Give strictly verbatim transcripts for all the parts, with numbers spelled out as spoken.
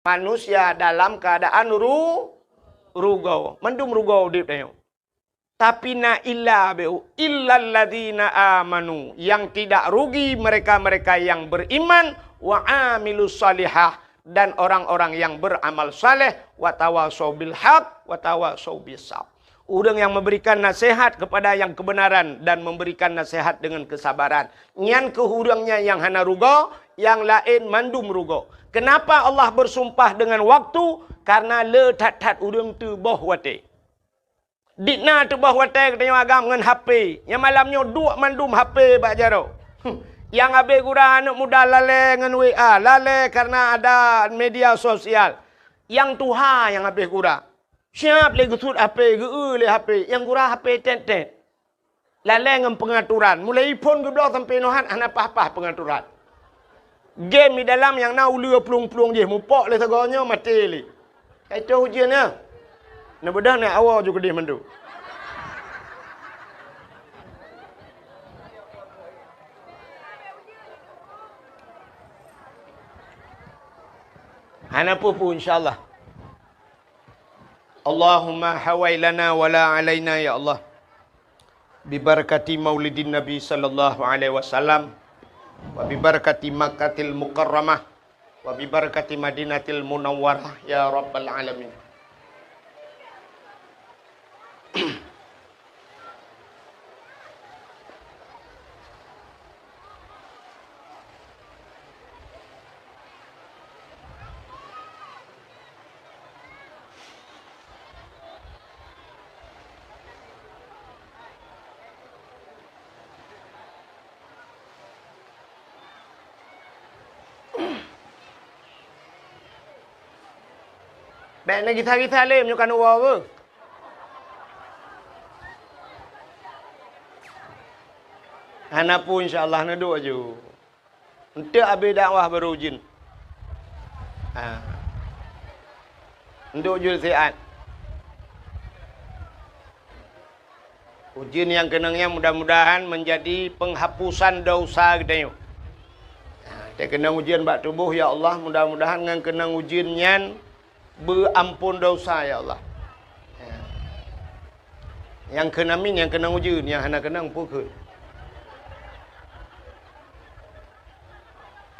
Manusia dalam keadaan ru-, rugoe. Mandum rugoe udeb tanyoe. Tapi na illa beu, illalladzina amanu, yang tidak rugi mereka-mereka yang beriman, wa amilus salihah, dan orang-orang yang beramal saleh, wa tawasau bil haq, wa tawasau bis sabr. Ureuëng yang memberikan nasihat kepada yang kebenaran dan memberikan nasihat dengan kesabaran. Nyan keuh ureuëng nyan nyang hana rugoe, nyang laén mandum rugoe. Kenapa Allah bersumpah dengan waktu? Karena le that-that ureuëng teuboh watée. Dikna teuboh watée geutanyoe agam ngon H P. Nyang malam nyoe duek mandum H P bak jaroe. Nyang habéh gura aneuëk muda lalée ngon W A, lalée karena ada media sosial. Nyang tuha nyang habéh gura. Siab lé geusuet H P, geu-eu lé H P, nyang gura H P tét-tét. Lalée ngon peungaturan, mulai iphon geubloe sampoe nohat hana paih-paih peungaturan. Game di dalam nyang na uleue plueng-plueng jih, mupok lé sagoe nyoe maté lé. Ka itu ujian nyan. Neubeudôh nyan awoe ju keudeh mandum. Hana peue-peue, insya Allah. Allahumma hawai lana wa la alaina, ya Allah. Bibarakati maulidin Nabi sallallahu alaihi wasallam, wa bibarakati Makkatil Mukarramah, wa bibarakati Madinatil Munawwarah, ya Rabbal Alamin. Bék neugisa-gisa lé meunyoe ka neuwoe beuh. Hana peue, insya Allah, neuduek aju. Enteuk abéh dakwah baru ujeuen. Ha. Enteuk ujeuen siat. Ujeuen nyang keunong nyan mudah-mudahan menjadi penghapusan dosa geutanyoe. Ha, teukeunong ujeuen bak tuboh, ya Allah, mudah-mudahan ngon keunong ujeuen nyan beuampon dosa, ya Allah. Ya. Nyang kheun amin, nyang keunong ujeuen, nyang hana keunong peue kheun.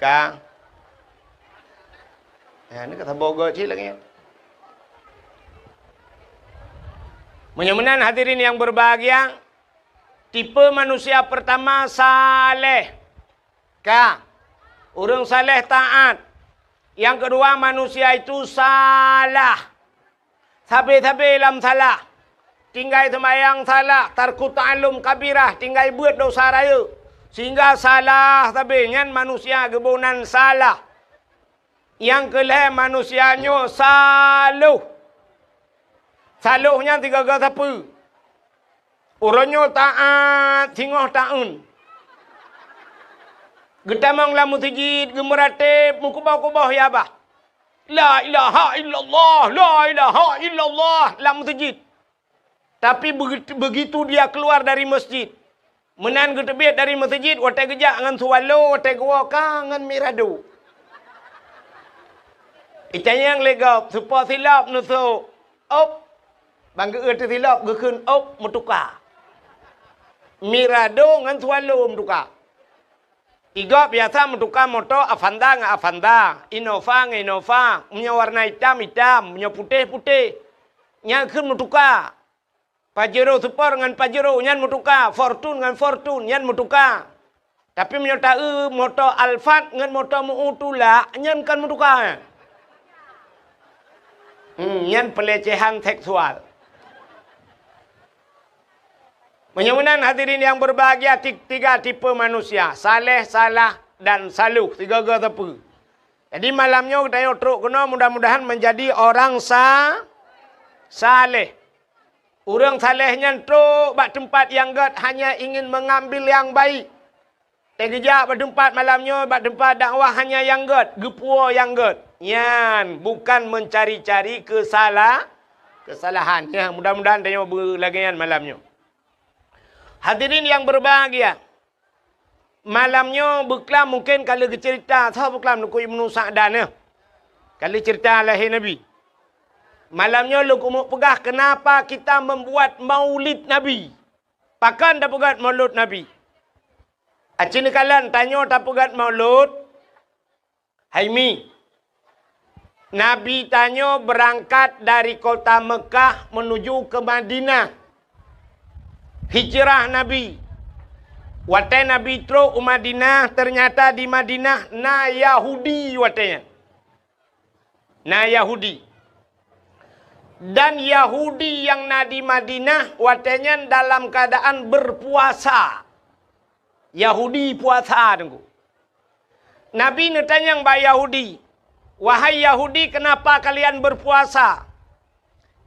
Ka. Ya, ni ka saboh goe cit lagée nyan. Meunyoe meunan hadirin yang berbahagia, tipe manusia pertama saleh. Ka. Ureuëng saleh taat. Nyang keudua, manusia itu salah. Sabe-sabe lam salah. Tinggai seumayang salah, tarku ta'allum kabirah, tinggai beuet dosa rayeuk. Sehingga salah sabe nyan manusia geuboh nan salah. Nyang keu lhée manusia nyoe saloh. Saloh nyan sigaga sapeue? Uroe nyoe taát singoh taeun. Geutamong lam meuseujid, geumeuratéb, meukuboh-kuboh ya bah. La ilaha illallah, la ilaha illallah lam meuseujid. Tapi begitu, begitu dia keluar dari masjid, meunan geuteubiet dari meuseujid, watée geujak ngon swallow, watée geuwoe ka ngon mirado. Itanyong lé gob, seupôt silop neusok, op, ban geu-eu teusilop geukheun op meutuka. Mirado ngon swallow meutuka. Igob biasa meutuka moto Avanza ngon Avanza, Innova ngon Innova, meunyoe warna itam, itam, meunyoe putéh, putéh. Nyan kheun meutuka. Pajero Sport ngon Pajero nyan meutuka, Fortuner ngon Fortuner nyan meutuka. Tapi meunyoe taeu moto Alphard ngon moto meu tulak, nyan kon meutuka. Hmm, nyan pelecehan seksual. Meunyoe meunan hadirin yang berbahagia, ti-, tiga tipe manusia, saleh, salah, dan saluh, sigoe-goe sapeue. Jadi malam nyoe geutanyoe trok keunoe mudah-mudahan menjadi orang sa-, saleh. Ureuëng saleh nyan trok bak teumpat nyang gét hanya ingin mengambil yang baik. Teugeujak bak teumpat malam nyoe, bak teumpat dakwah hanya nyang gét, geupuwoe nyang gét. Nyan bukan mencari-cari kesala-, kesalahan. Ya, mudah-mudahan tanyoe beulagée nyan malam nyoe. Hadirin yang berbahagia, malam nyoe beuklam mungken ka lheueh geuceurita, soe beuklam Teungku Ibnu Sa'dan nyoe. Kali cerita lahé Nabi. Malam nyoe lôn keumeung peugah kenapa kita membuat maulid Nabi. Pakon tapeugét maulud Nabi? Aci neukalon tanyoe tapeugét maulud, hai mi. Nabi tanyoe beurangkat dari kota Meukah menuju ke Madinah. Hijrah Nabi. Watée Nabi trok u Madinah, ternyata di Madinah na Yahudi watée nyan. Na Yahudi. Dan Yahudi nyang na di Madinah watée nyan dalam keadaan berpuasa. Yahudi puasa, Teungku. Nabi neutanyong bak Yahudi, "Wahai Yahudi, kenapa kalian berpuasa?"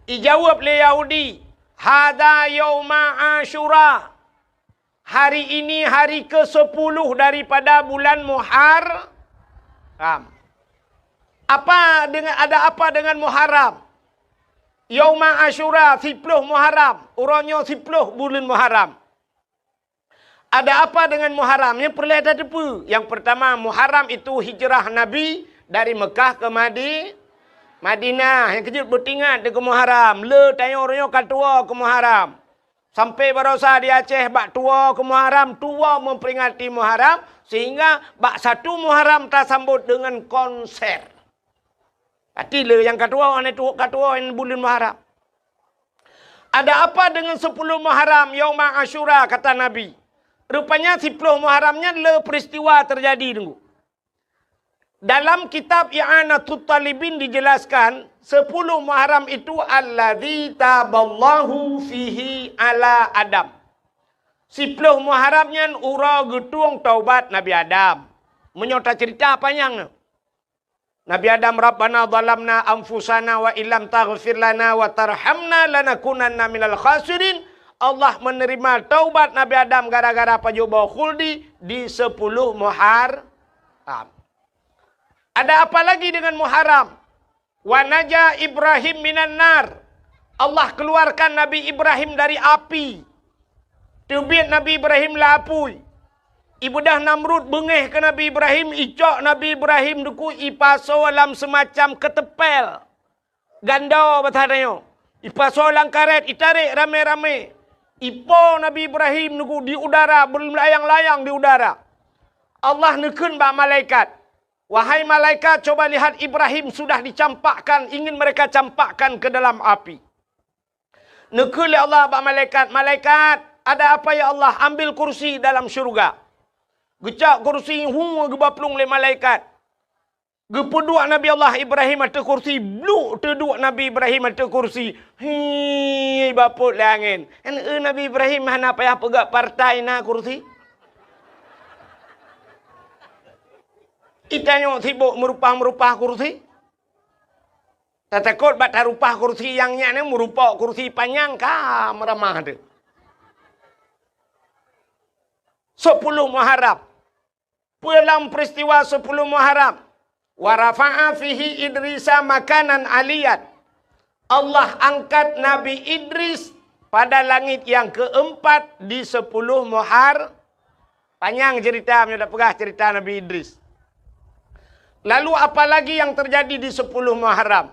Ijaweueb lé Yahudi, "Hadza yauma Asyura." Hari ini hari kesepuluh daripada bulan Muharram. Apa dengan, ada apa dengan Muharram? Yauma Asyura, siploh Muharram. Uroe nyoe siploh buleuen Muharram. Ada apa dengan Muharram? Nyang peureulée tateupeue. Yang pertama, Muharram itu hijrah Nabi dari Mekah ke Madi-, Madinah. Nyang keujeuet beutingat deungon Muharram. Le tanyoe uroe nyoe ka tuwoe keu Muharram. Sampai barosa di Aceh bak tuwoe keu Muharram, tuwoe memperingati Muharram, sehingga bak satu Muharram tasambot dengan konser. Pati le nyang ka tuwoe, aneuk tuwoe ka tuwoe buleuen Muharram. Ada apa dengan sepuluh Muharram, Yauma Asyura, kata Nabi. Rupanya siploh Muharram nyan le peristiwa terjadi, Teungku. Dalam kitab I'anatut Talibin dijelaskan, sepuluh Muharram itu alladzi taballahu fihi ala Adam. Siploh Muharram nyan uroe geutueng taubat Nabi Adam. Meunyoe tacerita panyang nyoe. Nabi Adam, "Rabbana zalamna anfusana wa illam taghfir lana wa tarhamna lanakunanna minal khasirin." Allah menerima taubat Nabi Adam gara-gara pajoh boh khuldi di sepuluh Muharram. Ada apa lagi dengan Muharram? "Wa naja Ibrahim minan nar." Allah keluarkan Nabi Ibrahim dari api. Teubiet Nabi Ibrahim lam apui. Ibeudôh Namrud beungéh keu Nabi Ibrahim, icok Nabi Ibrahim, Teungku, ipasoe lam seumacam keuteumpél. Gando basa tanyoe. Ipasoe lam karét, itarek ramé-ramé. Ipo Nabi Ibrahim, Teungku, di udara, beulayang-layang di udara. Allah neukheun bak malaikat, "Wahai malaikat, coba lihat Ibrahim sudah dicampakkan, ingin mereka campakkan ke dalam api." Neukheun lé Allah bak malaikat, "Malaikat, ada apa ya Allah? Ambil kursi dalam syurga." Geucok kursi, hu, geuba plueng lé malaikat. Geupeuduek Nabi Allah Ibrahim ateueh kursi, bluk teuduek Nabi Ibrahim ateueh kursi. Hi, bapot lé angén. Kan, eh, Nabi Ibrahim hana payah peugah partai na kursi. Itanyoe sibok meurupah-meurupah kursi. Tatakot bak tarupah kursi nyang nyan, meurupok kursi panyang ka meuramah teuh. Sepuluh Muharram. Peue lam peristiwa sepuluh Muharram? "Wa rafa'a fihi Idrisa makanan aliyan." Allah angkat Nabi Idris pada langit yang keempat di sepuluh Muhar-, panyang cerita, meunyoe tapeugah cerita Nabi Idris. Lalu apa lagi yang terjadi di sepuluh Muharram?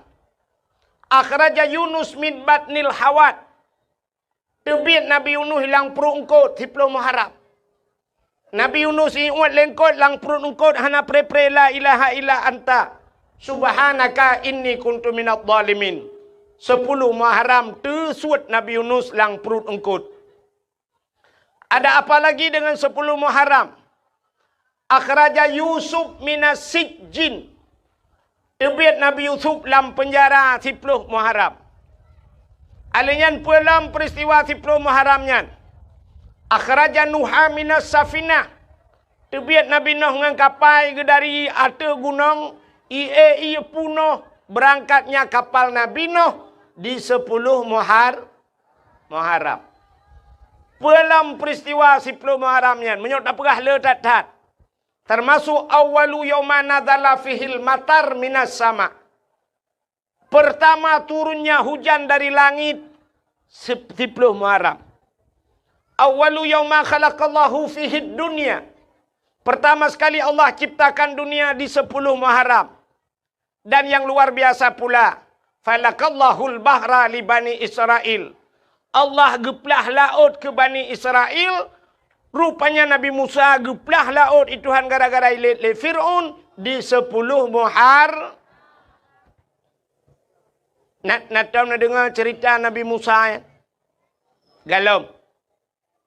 "Akhraja Yunus min batnil hawat." Teubiet Nabi Yunus lam pruet eungkot siploh Muharram. Nabi Yunus iuet lé eungkot lam pruet eungkot hana pre-pre la ilaha illa anta subhanaka inni kuntu minadh dhalimin. Sepuluh Muharram teusuet Nabi Yunus lam pruet eungkot. Ada apa lagi dengan sepuluh Muharram? Akhraja Yusuf minas sijjin. Teubiet Nabi Yusuf lam peunjara siploh Muharram. Alèh nyan peue lom peuristiwa siploh Muharram nyan? Akhraja Nuha minas safinah. Teubiet Nabi Nuh ngon kapai geuh dari ateueh gunong, ie-ie punoh beurangkatnya kapal Nabi Nuh di siploh Muhar-, Muharram. Peue lom peuristiwa siploh Muharram nyan, meunyoe tapeugah le that-that. Teumasok awwalu yauma nazala fihil matar minas sama. Pertama turunnya hujan dari langit sip-, siploh Muharram. Awwalu yauma khalaqallahu fihid dunya. Pertama sekali Allah ciptakan dunia di siploh Muharram. Dan yang luar biasa pula, falakallahul bahra li Bani Israel. Allah geuplah laôt keu Bani Israel. Rupanya Nabi Musa geuplah laôt i Tuhan gara-gara ilét lé Fir'aun di sepuluh Muhar-, na, na tom na deungoe cerita Nabi Musa, ya? Galom.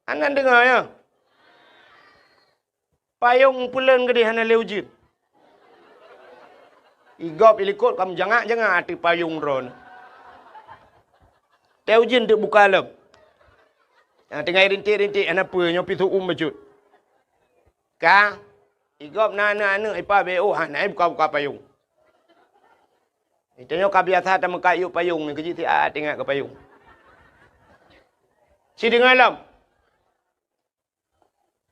Hana deungoe, ya? Payong peuleuen geudeh hana lé ujeuen. Igob ilikot ka meujangak-jangak ateueh payong droeneuh. Teuh ujeuen teuk buka lom. Nyang tinggai rintik-rintik hana peue, nyoe pih su'um bacut. Ka, igob na aneuk-aneuk ipa B O hana buka-buka payong. Tanyoe ka biasa tameukat yub payong nyoe keuji siat ingat keu payong. Sideungoe lom.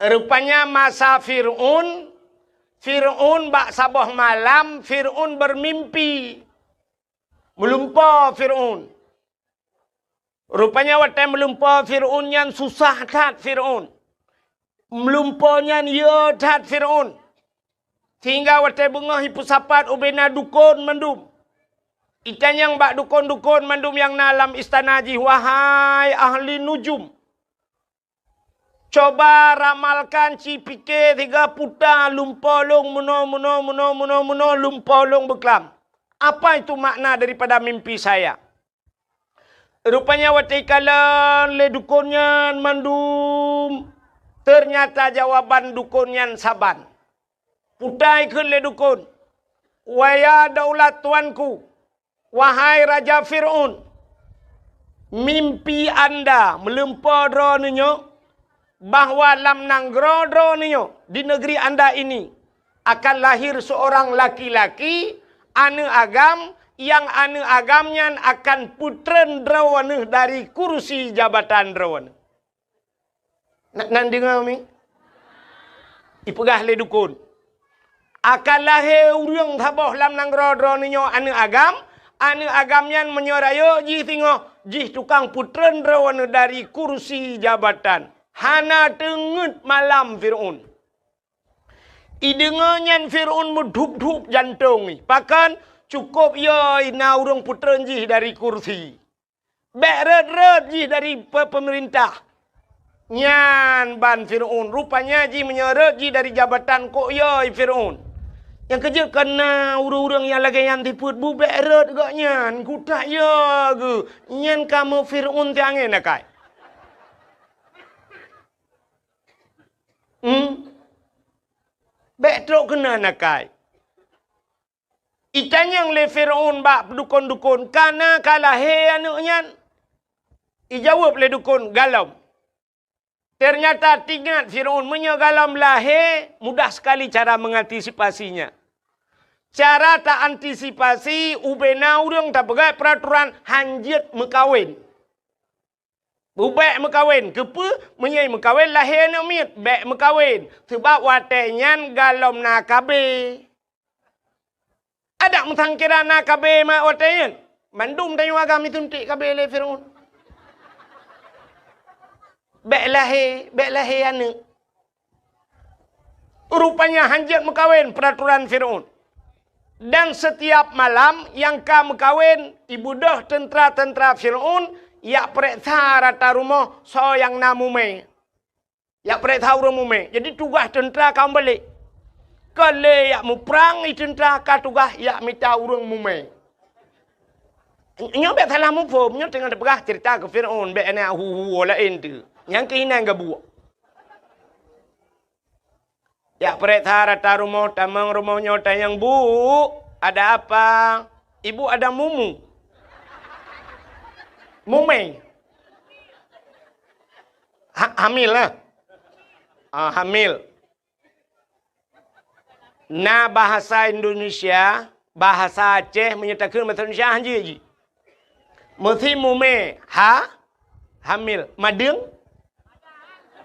Rupanya masa Fir'aun, Fir'aun bak saboh malam, Fir'aun bermimpi. Meulumpoe Fir'aun. Rupanya watée meulumpoe Fir'aun nyan susah that Fir'aun. Meulumpoe nyan yö that Fir'aun. Sehingga watée beungoh ipeusapat ubena dukon mandum. Itanyong bak dukon-dukon mandum nyang na lam istana jih, "Wahai ahli nujum, coba ramalkan, ci pike siga puta lumpoe lôn meunoe, meunoe, meunoe, meunoe, meunoe, lumpoe lôn beuklam. Apa itu makna daripada mimpi saya?" Rupanya watée ikalon lé dukon nyan mandum, ternyata jawaban dukon nyan saban. Puta ikheun lé dukon, "Waya daulat tuanku, wahai Raja Fir'aun, mimpi anda meulumpoe droeneuh nyoe bahwa lam nanggroe droeneuh nyoe, di negeri anda ini, akan lahir seorang laki-laki, aneuk agam, nyang aneuk agam nyan akan peutreun droeneuh dari kursi jabatan droeneuh." Na, na deungoe mi? Ipeugah lé dukon, "Akan lahé ureuëng saboh lam nanggroe droeneuh nyoe aneuk agam, aneuk agam nyan meunyoe rayeuk jih singoh, jih tukang peutreun droeneuh dari kursi jabatan." Hana teungeut malam Fir'aun. Ideungoe nyan Fir'aun meudhup-dhup jantong jih. Pakon? Cukôp yö na ureuëng peutreun jih dari kursi. Bék rhot-rhot jih dari pe-, peumeurintah. Nyan ban Fir'aun. Rupanya jih meunyoe rhot jih dari jabatan kok yö Fir'aun. Nyang keujeuet keu na ureuëng-ureuëng nyang lagée nyan sifeuet bu bék rhot gobnyan. Kutak yö geuh. Nyan kamoe Fir'aun siangén akai. Hmm? Bék trok keunan akai. Itanyong lé Fir'aun bak dukon-dukon, "Ka na ka lahé aneuëk nyan?" Ijaweueb lé dukon, "Galom." Ternyata teuingat Fir'aun, meunyoe galom lahé, mudah sekali cara mengantisipasinya. Cara ta-antisipasi, ubena ureuëng tapeugah peuraturan hanjeuet meukawen. Bék meukawen. Keupeue? Meunyoe meukawen lahé aneuëk miet, bék meukawen. Sabab watée nyan galom na K B. Adak meusangkira na K B mak watée nyan. Mandum tanyoe agam isuntik K B lé Fir'aun. Bék lahé, bék lahé aneuëk. Rupanya hanjeuet meukawen peuraturan Fir'aun. Dan setiap malam nyang ka meukawen, ibeudôh teuntra-teuntra Fir'aun yak peureksa rata rumoh soe nyang na mumé. Yak peureksa ureuëng mumé. Jadi tugaih teuntra ka meubalek. Ka lé yak muprang i teuntra ka tugaih yak mita ureuëng mumé. Nyoe bék salah muphom, nyoe teungoh teupeugah cerita keu Fir'aun, bék na hu-hu laén tu. Nyang keuh inan gabuek. Yak peureksa rata rumoh, tamong rumoh nyoe tanyong, "Bu, ada apa?" "Ibu ada mumu." Mumé. Ha, hamil lah. Ah, hamil. Na bahasa Indonesia, bahasa Aceh meunyoe takheun bahasa Indonesia hanjeuet jih. Meusi mumé, ha? Hamil. Madeueng?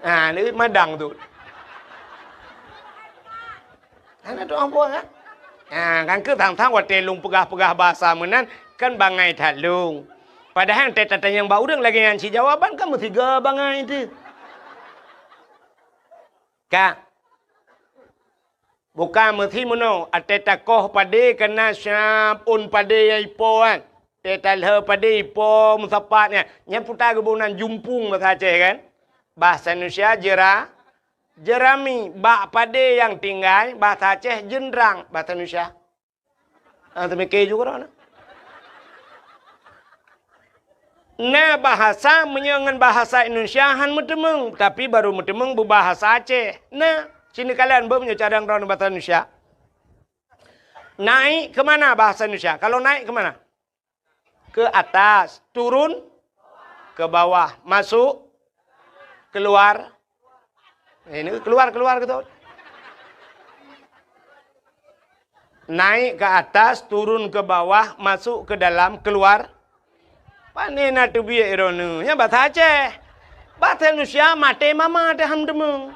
Ha, ni madang tu. Hana tu ambo kan? Ha, kan keu thang-thang watée lôn peugah-peugah bahasa meunan kan bangai that lôn. Padahai teuh tatanyong bak ureuëng lagée nyan cit jawaban kan meusiga bangai teuh. Ka. Bukan meusi meunoe, até takoh padé kana syab ôn padé nyang ipo kan. Até talheu padé ipo meusapat nyan. Nyan puta geuboh nan jumpung bahasa Aceh kan. Bahasa Indonesia jera, jerami. Bak padé nyang tinggai, bahasa Aceh jeundrang, bahasa Indonesia. Ah, teumike juga dah. Na bahasa meunyoe ngon bahasa Indonesia han meuteumeung, tapi baru meuteumeung beubahasa Aceh. Na, sini kalian beu meunyoe cadang droeneuh bahasa Indonesia. Naik ke mana bahasa Indonesia? Kalau naik ke mana? Ke atas, turun ke bawah, masuk keluar. Eh, ini keluar, keluar gitu. Naik ke atas, turun ke bawah, masuk ke dalam, keluar. Pane na teubiet droeneuh? Nyan bahasa Aceh. Bahasa Indonesia maté mama teuh han meuteumeung.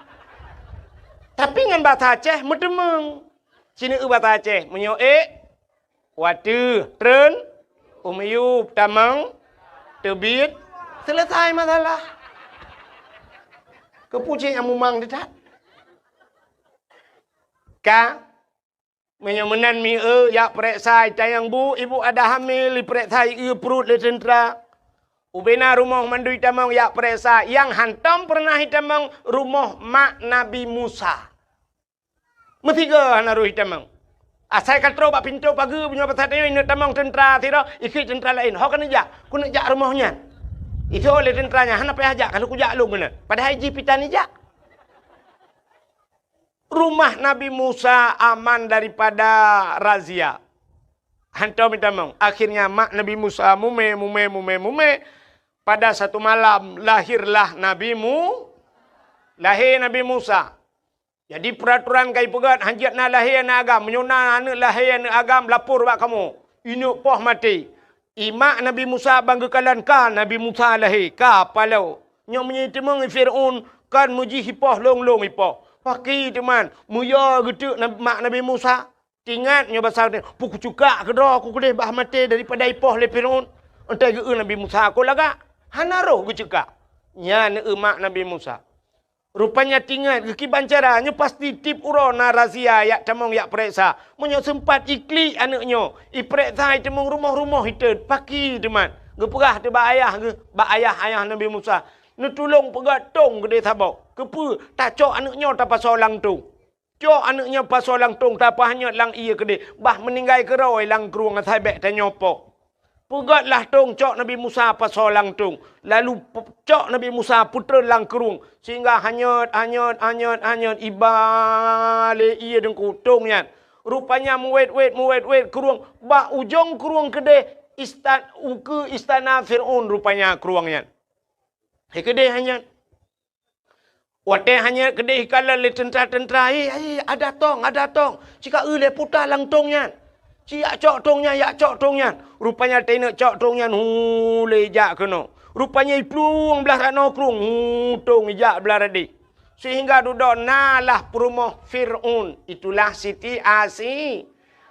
Tapi ngon bahasa Aceh meuteumeung. Sini eu bahasa Aceh, meunyoe ék, wateuh, treun, u miyueb, tamong, teubiet, selesai masalah. Keupeue cit nyang mumang teutab? Ka, meunyoe meunan mi eu, jak peuriksa, itanyong bu, ibu ada hamil, ipeuriksa ié pruet lé teuntra. Ubena rumoh mandum itamong jak peuriksa, nyang hantom peureunah itamong rumoh mak Nabi Musa. Meusigoe hana roh itamong. Asai ka troh bak pintoe pageue, meunyoe basa tanyoe ineuk tamong teuntra sidroe, ikheun teuntra laén, "Ho keuneuk jak, keuneuk jak rumoh nyan." Ijok lé teuntra nyan, "Hana payah jak, ka lôn kujak lôn keunoe." Padahai jih pih tan ijak. Rumah Nabi Musa aman daripada razia. Hantom itamong. Akhirnya mak Nabi Musa mumé, mumé, mumé, mumé. Pada satu malam lahirlah Nabi Mu-, lahé Nabi Musa. Jadi peuratoran ka ipeugét, hanjeuet na lahé aneuëk agam. Meunyoe na aneuëk lahé aneuëk agam, lapor bak kamoe. Ineuk poh maté. Imak Nabi Musa ban geukalon ka Nabi Musa lahé, ka paloe. Nyoe meunyoe iteumeung Fir'aun, kon meujih ipoh lôn-lôn ipoh. Paki teuma, meuyue geuteuk Nab-, mak Nabi Musa. Tingat nyoe basa, "Peue kucukak keudroe ku keudeh bah maté daripada ipoh lé Fir'aun." Entai geu-eu Nabi Musa, "Kon lagak?" Hana roh geucukak. Nyan eu mak Nabi Musa. Rupanya tingat geukiban cara nyoe pasti tiep uroe na razia yak tamong yak peuriksa. Meunyoe seumpat iklik aneuëk nyoe, ipeuriksa iteumeung rumoh-rumoh itet, paki teumat. Geupeugah teuh bak ayah geuh, bak ayah-ayah Nabi Musa, "Neutulông peugét tông keudeh saboh. Keupeue? Tacok aneuëk nyoe tapasoe lam tông." Cok aneuëk nyoe pasoe lam tông, tapeuhanyot lam ié keudeh, bah meuninggai keudroe lam krueng asai bék tanyoe poh. Peugét lah tông, cok Nabi Musa pasoe lam tông. Lalu pe-, cok Nabi Musa peutreun lam krueng, sehingga hanyot, hanyot, hanyot, hanyot, iba lé ié deungku tông nyan. Rupanya meuwét-wét, meuwét-wét krueng, bak ujong krueng keudeh istan-, ukeue istana Fir'aun rupanya krueng nyan. Hai keudeh hanyot. Watée hanyot keudeh ikalon lé teuntra-teuntra, "Hei, hei, ada tông, ada tông! Cika eu lé puta lam tông nyan! Ci yak cok tông nyan, yak cok tông nyan!" Rupanya teuneuk cok tông nyan, hu, lé ijak keunoe. Rupanya iplueng blaih ranoe krueng, hu, tông ijak blaih radeh. Sehingga dudoe na lah peurumoh Fir'aun, itulah Siti Asi-,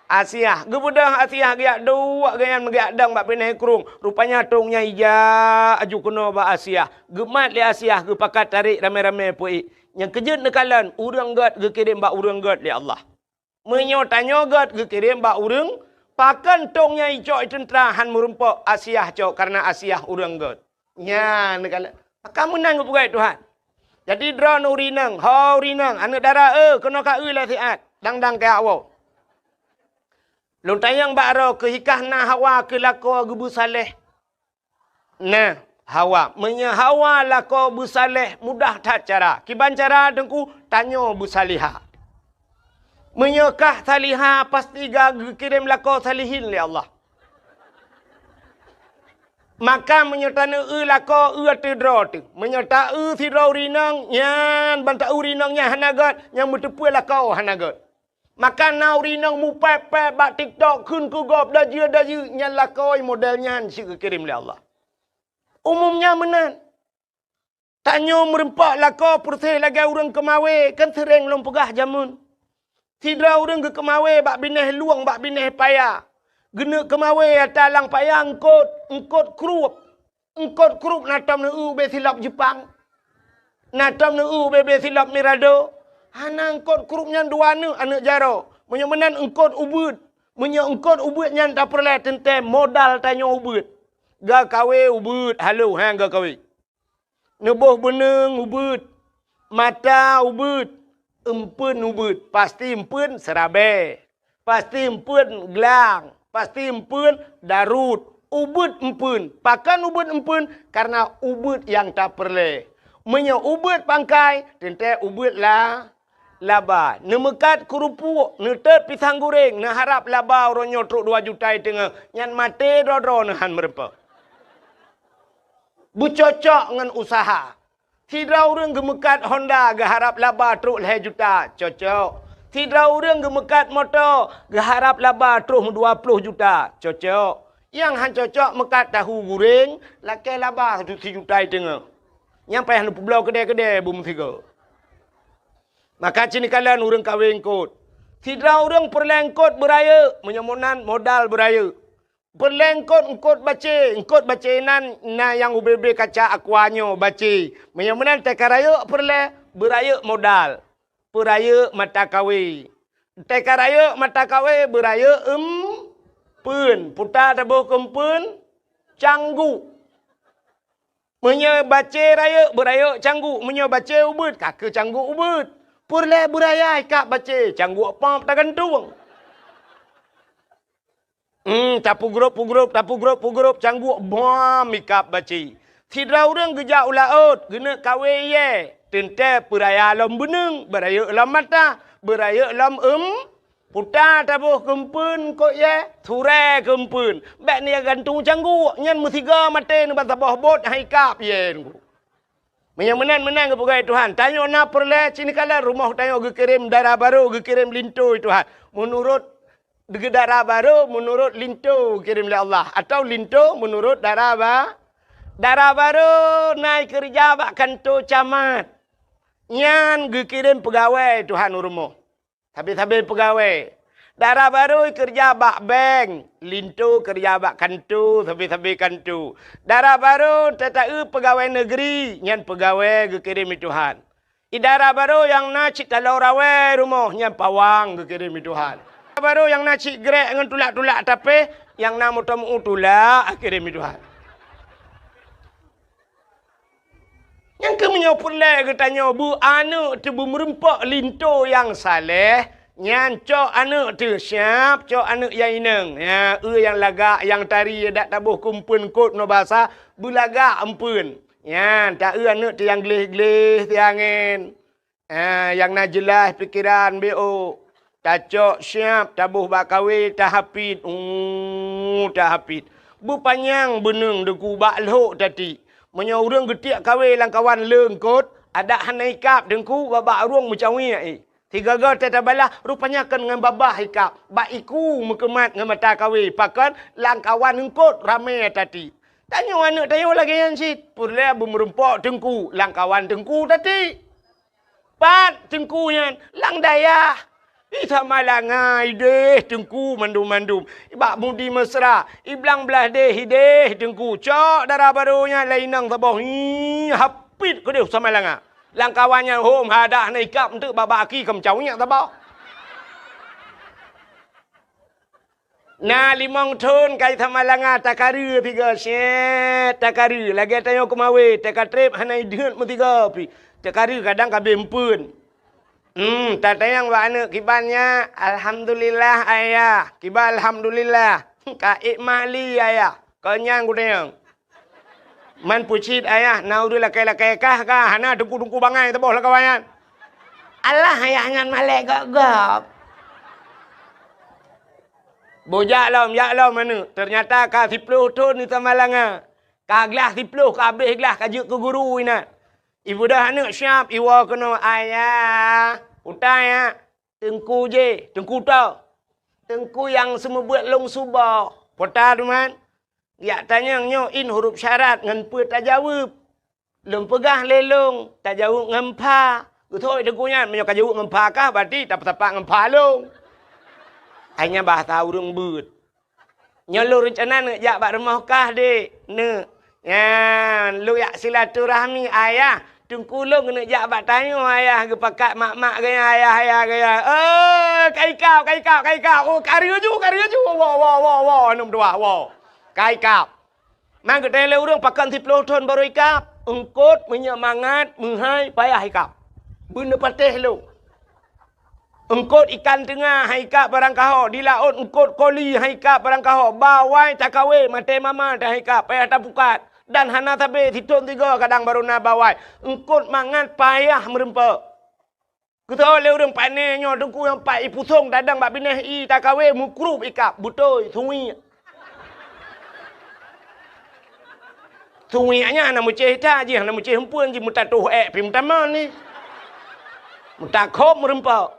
Asiah. Geubeudôh Asiah geujak duek gobnyan meugeuyak dong bak binéh krueng. Rupanya tông nyan ijak aju keunoe bak Asiah. Geumat lé Asiah geupakat tarek ramé-ramé peuék. Nyang keujeuet neukalon, ureuëng gét geukirém bak ureuëng gét lé Allah. Meunyoe tanyoe gét geukirém bak ureuëng, pakon tông nyan icok i teuntra han meurumpok Asiah cok kareuna Asiah ureuëng gét. Nyan neukalon. Maka meunan geupeugah Tuhan. Jadi droeneuh ureuëng inong, ho ureuëng inong, aneuëk dara, eh, keunoe ka eu lé siat, dang-dang keu awoe. Lôn tanyong bak droe keuh, hikah na Hawa keu lakoe geubeusaléh? Nah, Hawa. Meunyoe Hawa lakoe beusaléh, mudah that cara. Kiban cara teungku, tanyoe beusalihah. Meunyoe kah salihah, pasti ka geukirém lakoe salihin lé Allah. Maka meunyoe taneueu lakoe, eu ateueh droe teuh. Meunyoe taeu sidroe ureuëng inong, nyan ban taeu ureuëng inong nyan hana gét, nyang meuteupeue lakoe hana gét. Maka na ureuëng inong mupéb-péb bak TikTok kheun keu gob dajeu-dajeu, nyan lakoe model nyan cit geukirém lé Allah. Umum nyan meunan. Tanyoe meurumpok lakoe peureuseh lagée ureuëng keumawé, kan seuréng lôn peugah jameun. Sidroe ureuëng geukeumawé bak binéh lueng, bak binéh paya. Geuneuk keumawé ata lam paya eungkot, eungkot krueb. Eungkot krueb na tom neueu ubé silop Jeupang. Na tom neueu ubé-bé silop Mirado. Hana eungkot krup nyan dua aneuk, aneuk jaroe. Meunyoe meunan eungkot ubeuet. Meunyoe eungkot ubeuet nyan tapeureulèe teuntèe modal tanyoe ubeuet. Geukawe ubeuet, halo, ha, geukawe. Neuboh beuneueng ubeuet, mata ubeuet, eumpeuen ubeuet, pasti eumpeuen seurabèe, pasti eumpeuen glang, pasti eumpeuen darut, ubeuet eumpeuen. Pakon ubeuet eumpeuen? Karena ubeuet nyang tapeureulèe. Meunyoe ubeuet pangkai, teuntèe ubeuet la, laba. Neumeukat keurupuk, neutot pisang goreng, neuharap laba uroe nyoe trok dua juta i teungoh, nyan maté droe-droe neuhan meureumpok. Beucocok ngon useuha. Sidroe ureueng geumeukat Honda geuharap laba trok lhèe juta, cocok. Sidroe ureueng geumeukat moto geuharap laba trok dua ploh juta, cocok. Nyang han cocok meukat tahu goreng, lakèe laba sijuta i teungoh. Nyang payah neupeubloe keudè-keudè beumeusigoe. Maka cit neukalon ureueng kawe eungkot. Sidroe ureueng peureulèe eungkot beurayeuk, meunyoe meunan modal beurayeuk. Peureulèe eungkot, eungkot bacé, eungkot bacé nan na nyang ubé-bé kaca aqua nyoe bacé. Meunyoe meunan teuka rayeuk peureulèe, beurayeuk modal. Peurayeuk mata kawe. Teuka rayeuk mata kawe, beurayeuk eumpeuen. Puta taboh keu eumpeuen, cangguk. Meunyoe bacé rayeuk, beurayeuk cangguk. Meunyoe bacé ubeuet, ka keu cangguk ubeuet. Peureulèe beuraya ikab bacé, cangguk pop tagantung. Hmm, tapeugrôp-peugrôp, tapeugrôp-peugrôp, cangguk bom ikab bacé. Sidroe ureueng geujak u laôt, geuneuk kawe yèe, teuntèe peuraya lom beuneueng, beurayeuk lom mata, beurayeuk lom eum, puta taboh keu eumpeuen eungkot yèe, surèe keu eumpeuen. Bèk neugantung cangguk, nyan meusigoe maté neuban saboh bot han ikab yèe nyan. Meunyoe meunan, meunan geupeugah Tuhan, tanyoe na peureulèe cit neukalon rumoh tanyoe geukirém dara barô, geukirém linto Tuhan. Meunurot dara barô, meunurot linto geukirém lé Allah, atawa linto meunurot dara ba-, dara barô na ikeureuja bak kanto camat. Nyan geukirém peugawèe Tuhan u rumoh. Sabe-sabe peugawèe. Dara barô keureuja bak bank, linto keureuja bak kanto, sabe-sabe kanto. Dara barô tata-eu peugawèe neugri, nyan peugawèe geukirém lé Tuhan. I dara barô nyang na cit taloe rawèe rumoh, nyan pawang geukirém lé Tuhan. Dara barô nyang na cit grek ngon tulak-tulak tapéh, nyang na moto meu tulak geukirém lé Tuhan. Nyang keuh meunyoe peureulèe geutanyoe beu aneuk teuh beumeureumpok linto nyang saleh, nyan cok aneuk teuh siab, cok aneuk nyang inong. Nyan, eu nyang lagak, nyang tari, dak taboh keu eumpeuen eungkot ngon basa, beulagak eumpeuen. Nyan, ta-eu aneuk teuh nyang gleh-gleh siangén. Ah, nyang na jeulaih pikeran B O. Tacok siab, taboh bak kawé, tahapit. Uh, tahapit. Beupanyang beuneueng deungon bak lhok tatik. Meunyoe ureueng geutiek kawé lam kawan le eungkot, adak hana ikab teungku, babah ureueng meucawiek, eh. Sigoe-goe teuh tabalah, rupanya kon ngon babah ikab. Bak iku meukeumat ngon mata kawé, pakon lam kawan eungkot ramé tatik. Tanyoe aneuk tanyoe lagèe nyan cit, peureulèe beumeureumpok teungku, lam kawan teungku tatik. Pat teungku nyan? Lam dayah. I Samalanga ideh teungku mandum-mandum. I bak Mudi Mesra, i blang blaih deh ideh teungku. Cok dara barô nyan lam inong saboh. Hi, hapit keudeh Samalanga. Lam kawan nyan hom hadah na ikab eunteuk babah aki keu meucawiek saboh. Na limong thon ka i Samalanga takareue sigoe, syèt takareue, lagèe tanyoe keumawé, takatrép hana ideuet meusigoe pih. Takareue kadang ka abéh eumpeuen. Hmm, tatanyong bak aneuk kiban nyan, "Alhamdulillah, Ayah." Kiban alhamdulillah. "Ka ék mali, Ayah?" Kon nyan kutanyong. Man peucit ayah, na ureueng lakèe-lakèe kah ka, hana teungku-teungku bangai saboh lam kawan nyan. Alah ayah nyan malèe gob-gob. Boh jak lom, jak lom aneuk. Teunyata ka siploh thon di Samalanga. Ka glah siploh, ka abéh glah, ka jeuet keu guru inan. Ibeudôh aneuk siab, iwoe keunoe, "Ayah, utai, ya." "Teungku jih, teungku toh?" "Teungku nyang seumeubeuet lôn suboh." "Peue ta, Duman?" "Jak tanyong nyoe in huruf syarat ngon peue tajaweueb." "Lôn peugah lé lôn, tajaweueb ngon pha." "Geutôi teungku nyan, meunyoe ka jaweueb ngon pha kah, berarti tapeusapat ngon pha lôn." Hai nyan bahasa ureueng beuet. "Nyoe lôn reuncana neuk jak bak rumoh kah, Dek?" "Neuk." "Nyan, lôn jak silaturahmi, Ayah." Teungku lôn keuneuk jak bak tanyoe ayah geupakat mak-mak gaya, ayah-ayah gaya. "Eh, ka ikab, ka ikab, ka ikab. Oh, ka reuju, ka reuju. Woe, woe, woe, woe, aneuk meutuah, woe. Ka ikab." Man geutanyong lé ureuëng, "Pakon siplôh thon barô ikab?" "Eungkôt meunyoe mangat, meuhai, payah ikab. Beuneupatéh lôn." Eungkôt ikan teunga han ikab barangkaho, di laôt eungkôt koli han ikab barangkaho, bawai takawe maté mama han ikab, payah tapukat. Dan hana sabe sithon sigoe kadang barô na bawai. Eungkôt mangat payah meurumpok. Geuteuôt lé ureuëng, "Pane nyoe Teungku nyang pat ipusong tadong bak binéh ié takawe meukrub ikab, beutôi, suwiek." Suwiek nyan hana meucéh that jih, hana meucéh eumpeuen jih, meutatoh ék pih meutamong ni. Meutakhob meurumpok.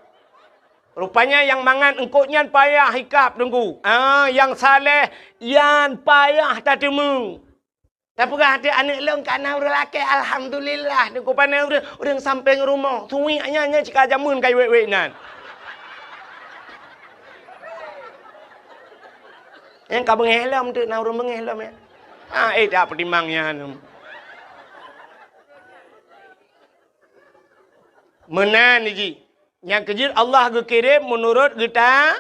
Rupanya nyang mangat eungkôt nyan payah ikab Teungku. Ah, nyang saleh nyan payah tateumé. Tapeugah até aneuk lôn ka na ureuëng lakée, alhamdulillah, Teungku. Pane ureuëng, ureuëng sampéng rumoh. Suwiek nyan, nyan cit ka jameun ka iwék-wék nan. Nyang ka beungéh lom teuk na ureuëng beungéh lom, ya. Ah, eh, tak peutimang nyan. Meunan jih. Nyang keujeuet Allah geukirém meunurot geuta-,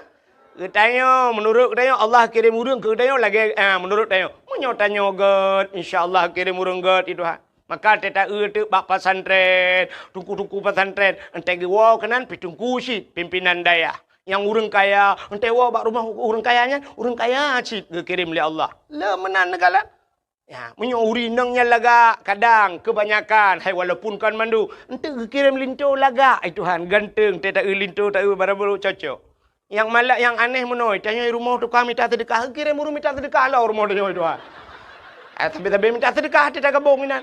geutanyoe. Meunurot geutanyoe, Allah kirém ureuëng keu geutanyoe lagée, ah, meunurot tanyoe. Meunyoe tanyoe gét, insya Allah kirém ureuëng gét, ya Tuhan. Maka teuta-eu teuk bak pesantren, teungku-teungku pesantren, entée geuwoe keunan pih teungku cit, pimpinan dayah. Nyang ureuëng kaya, entée woe bak rumoh ureuëng kaya nyan, ureuëng kaya cit geukirém lé Allah. Le meunan neukalon. Ya, meunyoe ureuëng inong nyan lagak, kadang keubanyakan, hai walaupun kon mandum, enteuk geukirém linto lagak, ai Tuhan, ganteng, teuta-eu linto, ta-eu barabaro cocok. Nyang malak, nyang aneh meunoe, tanyoe rumoh tukang mita seudeukah, geukirém ureuëng mita seudeukah lom rumoh tanyoe, ai Tuhan. Ah, sabe-sabe mita seudeukah, teuta gabong inan.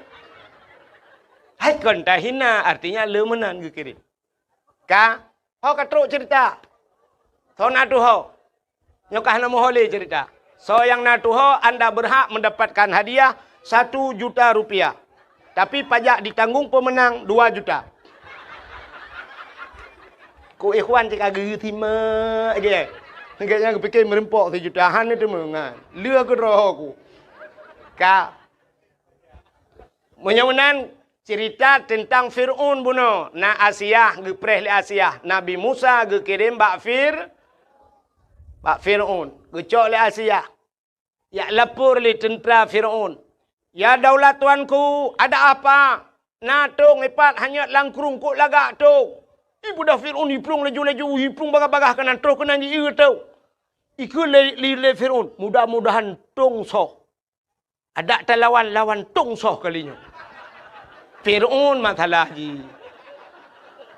Hai kon tahina, artinya le meunan geukirém. Ka, ho ka trok cerita. Soe na tuho? Nyoe ka hana meuho lé cerita. Soe nyang na tuho, anda berhak mendapatkan hadiah satu juta rupiah. Tapi pajak ditanggung pemenang dua juta. Ku ikhwan cit ka geusimak lagée nyan. Gét nyan geupike meureumpok sijuta, hana teumeungan. Lé keudroe ku. Ka. Meunyoe meunan, cerita teuntang Fir'aun bunoe. Na Asiah, geupreh lé Asiah. Nabi Musa geukirém bak Fir-, bak Fir'aun. Geucok lé Asiah. Jak lapor lé teuntra Fir'aun. "Ya daulat tuanku, ada apa? Na tong ipat hanyot lam krueng, kok lagak tong?" Ibeudôh Fir'aun, iplueng laju-laju, iplueng bagah-bagah keunan, troh keunan jieu tong. Ikheun lé, lé, lé Fir'aun, "Mudah-mudahan tong soh." Adak talawan, lawan tong soh kali nyoe. Fir'aun masalah jih.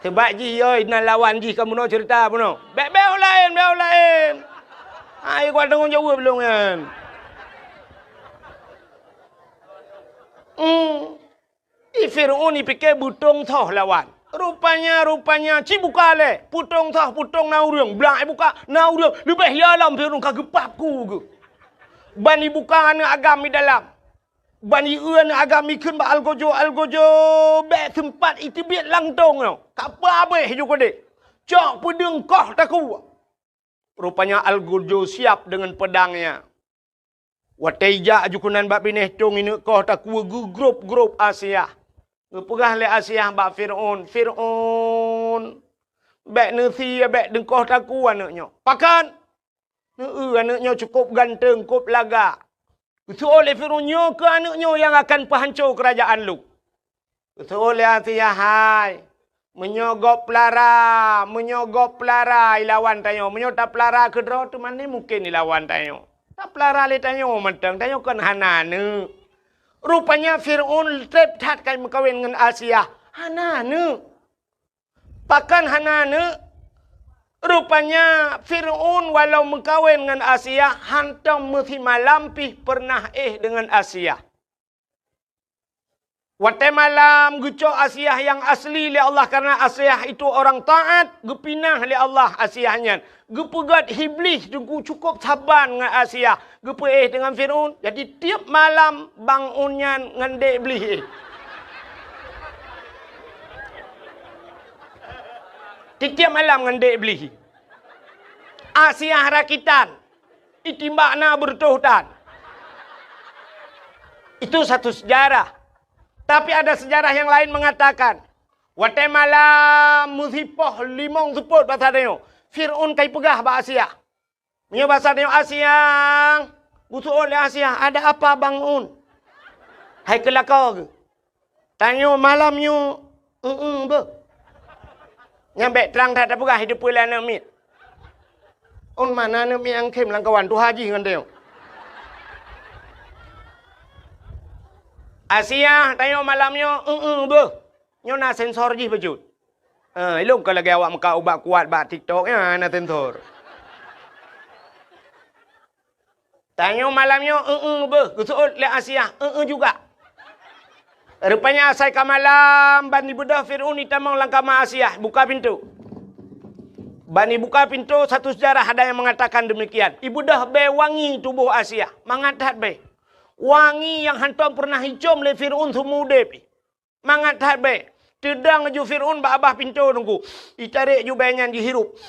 Sebab jih, yoi, na lawan jih ka bunoe cerita bunoe. Bék, bék u laén, bék u laén. Hai, kuat tanggong jaweueb lôn nyan. Hmm. Di Fir'aun ipike beutong soh lawan. Rupanya, rupanya, cit buka lé. Peutong soh, peutong na ureuëng. Blang ibuka, na ureuëng. Leubeh ya lom Fir'aun ka geupap ku geuh. Ban ibuka aneuk agam di dalam. Ban ieu aneuk agam ikheun bak algojo, algojo, bék seumpat iteubiet lam tong nyoe. Ka peuhabéh ju keudeh. Cok peudeueng koh takue. Rupanya algojo siap deungon peudangnya. Watée ijak ju keunan bak binéh tong ineuk koh takue geugrôp-grôp Asiah. Geupeugah lé Asiah bak Fir'aun, "Fir'aun, bék neusie, bék deueng koh takue aneuk nyoe." "Pakon?" "Neu-eu aneuk nyoe cukôp ganteng, kôp lagak." Geuseuôt lé Fir'aun, "Nyoe keuh aneuk nyoe nyang akan peuhanco keurajaan lôn." Geuseuôt lé Asiah, "Hai, meunyoe gob peulara, meunyoe gob peulara ilawan tanyoe, meunyoe tapeulara keudroe teuma ni mungken ilawan tanyoe. Tapeulara lé tanyoe mantong, tanyoe kon hana aneuk." Rupanya Fir'aun treb that ka meukawen ngon Asiah, hana aneuk. Pakon hana aneuk? Rupanya Fir'aun walau meukawen ngon Asiah, hantom meusimalam pih peureunah éh deungon Asiah. Watée malam geucok Asiah nyang asli lé Allah, karena Asiah itu orang taat, geupinah lé Allah Asiah nyan. Geupeugét Iblih teungku cukôp saban ngon Asiah, geupeuéh deungon Fir'aun. Jadi tieb malam bangon nyan ngon dek Iblih éh. Tieb-tieb malam ngon dek Iblih. Asiah rakitan. Itimbak na beureutoh tan. Itu satu sejarah. Tapi ada sejarah yang lain mengatakan, watée malam meusipoh limong seupôt basa tanyoe, Fir'aun ka ipeugah bak Asiah. Meunyoe basa tanyoe, "Asiah," geuseuôt lé Asiah, "Ada apa, Bang Un?" Hai keu lakoe geuh. Tanyoe malam nyoe, eu-eu beuh. Nyan bék trang that tapeugah, hideue peue lé aneuk miet. Un mana aneuk miet nyang khém lam kawan tuha jih ngon tanyoe. Asiah, tanyoe malam nyoe, eu-eu beuh. Nyoe na sensor jih bacut. Eh, ilong ka lagée awak meukat ubat kuat bak TikTok, ya, na sensor. Tanyoe malam nyoe, eu-eu beuh, geuseuôt lé Asiah, eu-eu juga. Rupanya asai ka malam, ban ibeudôh Fir'aun itamong lam kama Asiah, buka pintoe. Ban ibuka pintoe, satu sejarah ada yang mengatakan demikian. Ibeudôh bée wangi tuboh Asiah, mangat that bée. Wangi nyang hántom peureunah icôm lé Fir'aun seumeu udeb. Mangat that bée. Teudong ju Fir'aun bak babah pintoe teungku. Itarek ju bée nyan jihirup.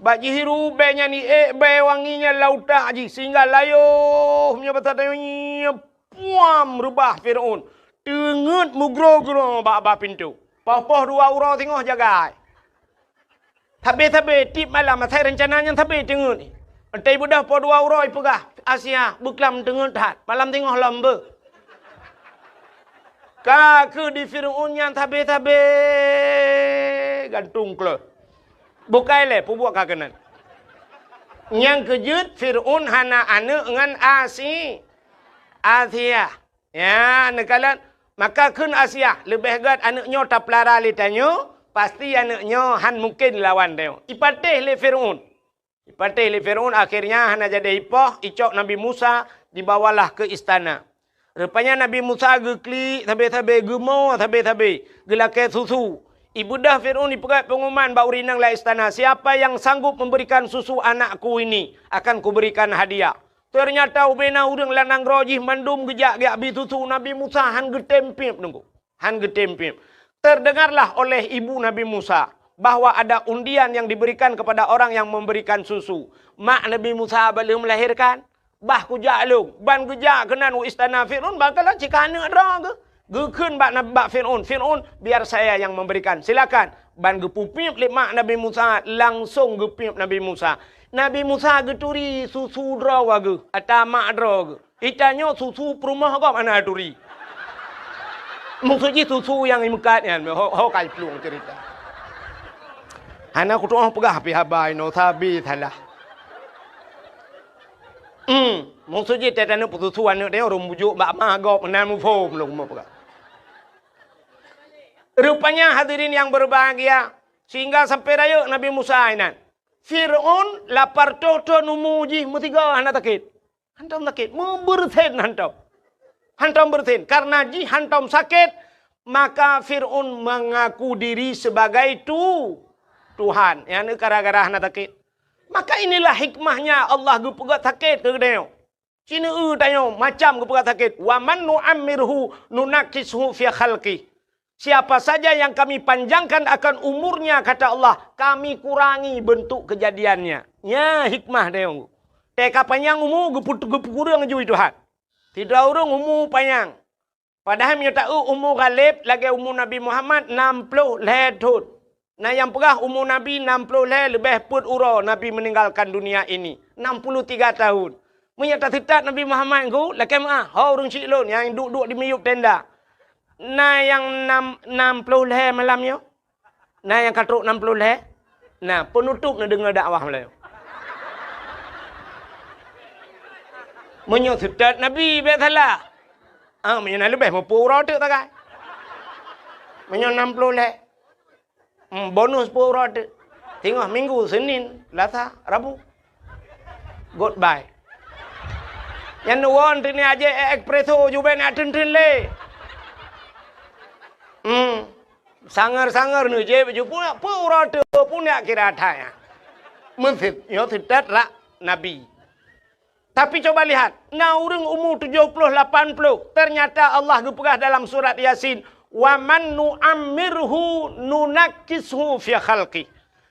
Bak jihirup bée nyan iék bée wangi nyan lam utak jih sehingga layoh meunyoe basa tanyoe nyoe puam reubah Fir'aun. Teungeut meugroe-groe bak babah pintoe. Poh-poh dua uroe singoh jagai. Sabe-sabe tiep malam asai reuncana nyan sabe teungeut. Entah ibeudôh poh dua uroe ipeugah, "Asiah, beuklam teungeut that, malam singoh lom beuh." Ka keuh di Fir'aun nyan sabe-sabe gantung kleuh. Bukai lé peubuet ka keunan. Nyang keujeuet Fir'aun hana aneuk ngon Asi-, Asiah. Ya, neukalon, maka kheun Asiah, leubeh gét aneuk nyoe tapeulara lé tanyoe, pasti aneuk nyoe hán mungken lawan tanyoe. Ipatéh lé Fir'aun. Ipatéh lé Fir'aun, akhirnya hana jadi ipoh, icok Nabi Musa, dibawalah ke istana. Rupanya Nabi Musa geuklik sabe-sabe, geumoe sabe-sabe, geulakée susu. Ibeudôh Fir'aun ipeugét pengumuman bak ureuëng inong lam istana, "Siapa yang sanggup memberikan susu anakku ini, akan kuberikan hadiah." Teunyata ubena ureuëng lam nanggroe jih mandum geujak geubri susu, Nabi Musa hán geutem piep teungku. Hán geutem piep. Terdengarlah oleh ibu Nabi Musa bahwa ada undian yang diberikan kepada orang yang memberikan susu. Mak Nabi Musa bak lheueh melahirkan, bah kujak lôn, ban geujak keunan u istana Fir'aun, bah kalon cit ka aneuk droe geuh. Geukheun bak, bak Fir'aun, "Fir'aun, biar saya yang memberikan, silakan." Ban geupeupiep lé mak Nabi Musa, langsong geupiep Nabi Musa. Nabi Musa geuturi susu droe geuh, ata mak droe geuh. Itanyoe susu peurumoh gob hana turi. Maksud jih susu nyang imeukat nyan, ho, ho ka iplueng cerita. Hana kutu'oh peugah pih haba inoe sabe salah. Hmm, maksud jih teutanyoe peususu aneuk tanyoe ureuëng bujok bak ma gob meunan muphom lom kupeugah. Rupanya hadirin yang berbahagia, sehingga sampai rayeuk Nabi Musa inan. Fir'aun lapar toh-toh numu jih meusigoe hana sakét. Hantom sakét, meubeureusen hantom. Hantom beureusen, karena jih hantom sakét, maka Fir'aun mengaku diri sebagai tu-, Tuhan. Nyang gara-gara hana sakét. Maka inilah hikmahnya Allah geupeugét sakét keu geutanyoe. Sineue tanyoe macam geupeugét sakét. "Wa man nu'ammirhu nunakkishu fi khalqih." Siapa saja yang Kami panjangkan akan umurnya, kata Allah, Kami kurangi bentuk kejadiannya. Nya hikmah tanyoe. Teuka panyang umu geupeu-, geupeukureueng ju Tuhan. Sidroe ureuëng umu panyang. Padahai meunyoe ta-eu umu ghaleb lagée umu Nabi Muhammad nam ploh lhée thon. Na nyang peugah umu Nabi nam ploh lhée leubeh peuet uroe Nabi meninggalkan dunia ini, enam puluh tiga tahun. Meunyoe taseutôt Nabi Muhammad ngon lakée meuah, ho ureuëng syiek lôn nyang duek-duek di miyueb tenda. Na nyang nam, nam ploh lhée malam nyoe? Na nyang ka trok nam ploh lhée? Na, peunutôb neudeungoe dakwah malam nyoe. Meunyoe seutôt Nabi bék salah. Ah, meunyoe na leubeh meupeu uroe teuk tagai. Meunyoe nam ploh lhée. Hmm, bonus peuet uroe teuk. Singoh Minggu, Senin, Selasa, Rabu. Goodbye. Nyan neuwoe teuk ni aje espresso jubek nak teun-teun lé. Hmm. Sanger-sanger neujép ju peuet uroe teuk pun yak kira that nyan. Meuseut, nyoe seutôt rak Nabi. Tapi coba lihat, na ureuëng umu tujoh ploh lapan ploh, ternyata Allah geupeugah dalam surat Yasin, "Wa man nu'ammirhu nunakkishu fi khalqih."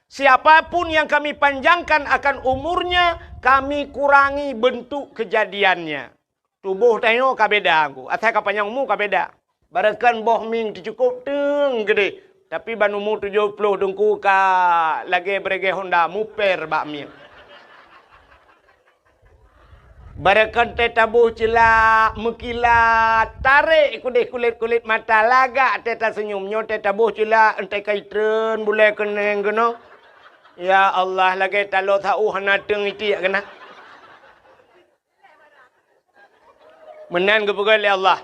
Siapapun yang Kami panjangkan akan umurnya, Kami kurangi bentuk kejadiannya. Tuboh tanyoe ka beda, asai ka panyang umu ka beda. Barangkan boh mieng teucukôp teung keudeh, tapi ban umu tujoh ploh teungku ka lagée beureuguih honda muper bak mieng. Barangkan teuh taboh ceulak meukilat, tarek keudeh kulét-kulét mata, lagak teuh taseunyum. Nyoe teuh taboh ceulak, entée ka itreun bulée keuneng keunoe. Ya Allah, lagée taloe sa-ueh hana teung itiek keunan. Meunan geupeugah lé Allah,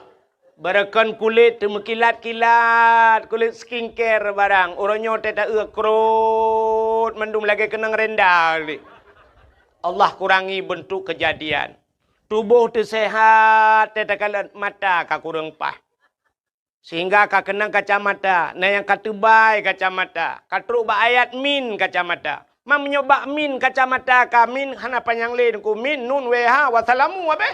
barangkan kulét teumeukilat-kilat, kulét skincare barang, uroe nyoe teuh taeu krot mandum lagée keunong renda lé. Allah kurangi beuntuk keujadian. Tuboh teuh seuhat, teuh takalon mata ka kureueng paih. Sehingga ka keunong kacamata, na nyang ka teubai kacamata, ka trok bak ayat min kacamata. Ma meunyoe bak min kacamata ka min hana panyang lé teungku, min, nun, wéh, ha, wassalamu abéh.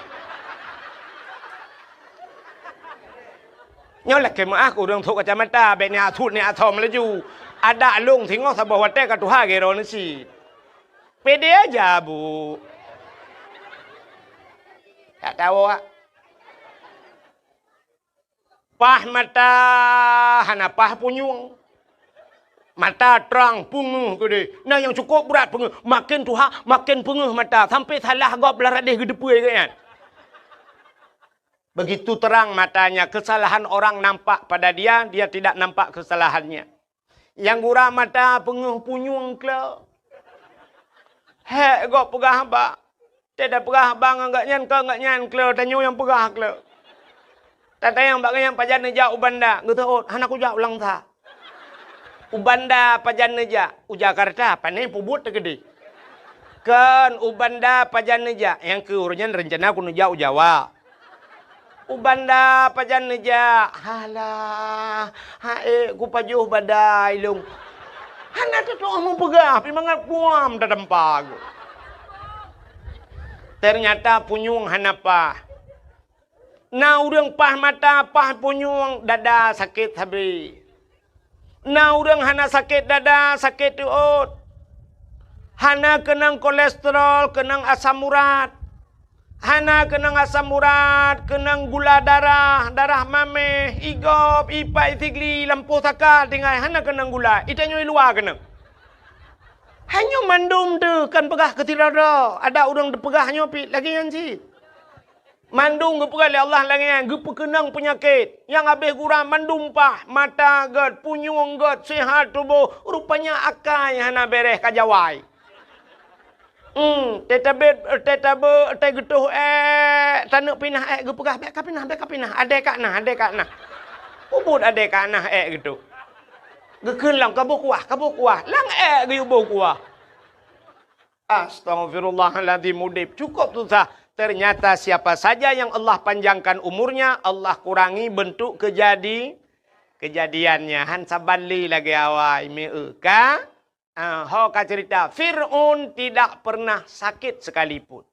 Nyoe lakée meuáh ureuëng trok kacamata, bék ni asut ni asom laju. Adak lông singoh saboh watée ka tuha gero neusi. Pede aja, Bu. Tak tahu, ah. Paih mata hana paih punyueng. Mata trang, peungeuh keudeh. Na nyang cukôp brat peungeuh. Maken tuha, maken peungeuh mata. Sampai salah gob lam radeh geuteupeue geuh nyan. Begitu terang matanya, kesalahan orang nampak pada dia, dia tidak nampak kesalahannya. Nyang gura mata peungeuh punyueng klo. Hék gob peugah haba. Teuh tapeugah haba ngon gobnyan, kon gobnyan klo, tanyoe nyang peugah klo. Tatanyong bak gobnyan, pajan neujak u Banda, geuteuôt, hana kujak u Langsa. U Banda pajan neujak, u Jakarta, pane peubuet teukeudeh. Kon, u Banda pajan neujak, nyang keu uroe nyan reuncana kuneujak u Jawa. U Banda pajan neujak, halah, ha'ék kupajoh badai lôn. Hana teutuoh meupeugah, pi mangat puam tatampa geuh. Ternyata punyueng hana paih. Na ureuëng paih mata, paih punyueng, dada sakét sabe. Na ureuëng hana sakét dada, sakét teuôt. Hana keunong kolesterol, keunong asam urat. Hana keunong asam urat, keunong gula darah, darah maméh, igob, ipat, isigli, lampôh saka, tinggai hana keunong gula. Itanyoe i luwa keunong. Hanyoe mandum teuh kan peugah keu sidroe-droe. Ada ureuëng teupeugah nyoe pih lagée nyan cit. Mandum geupeugah lé Allah lagée nyan, geupeukeunong peunyakét. Nyang habéh gura mandum paih, mata gét, punyueng gét, seuhat tuboh, rupanya akai hana béréh ka jawai. Hmm, teutabét, teutabé, teugeutôh ék, taneuk pinah ék geupeugah, bék kapinah, bék kapinah, adé kaknah, adé kaknah. Ubot adé kaknah ék geutôh. Geukheun lom, kaboh kuah, kaboh kuah. Lam ék geuyue boh kuah. Astaghfirullahaladzim, udeb cukup susah. Ternyata siapa saja yang Allah panjangkan umurnya, Allah kurangi bentuk kejadi-, kejadiannya. Han saban lé lagée awai, meu ka? Ah, ho ka cerita, Fir'aun tidak pernah sakit sekalipun.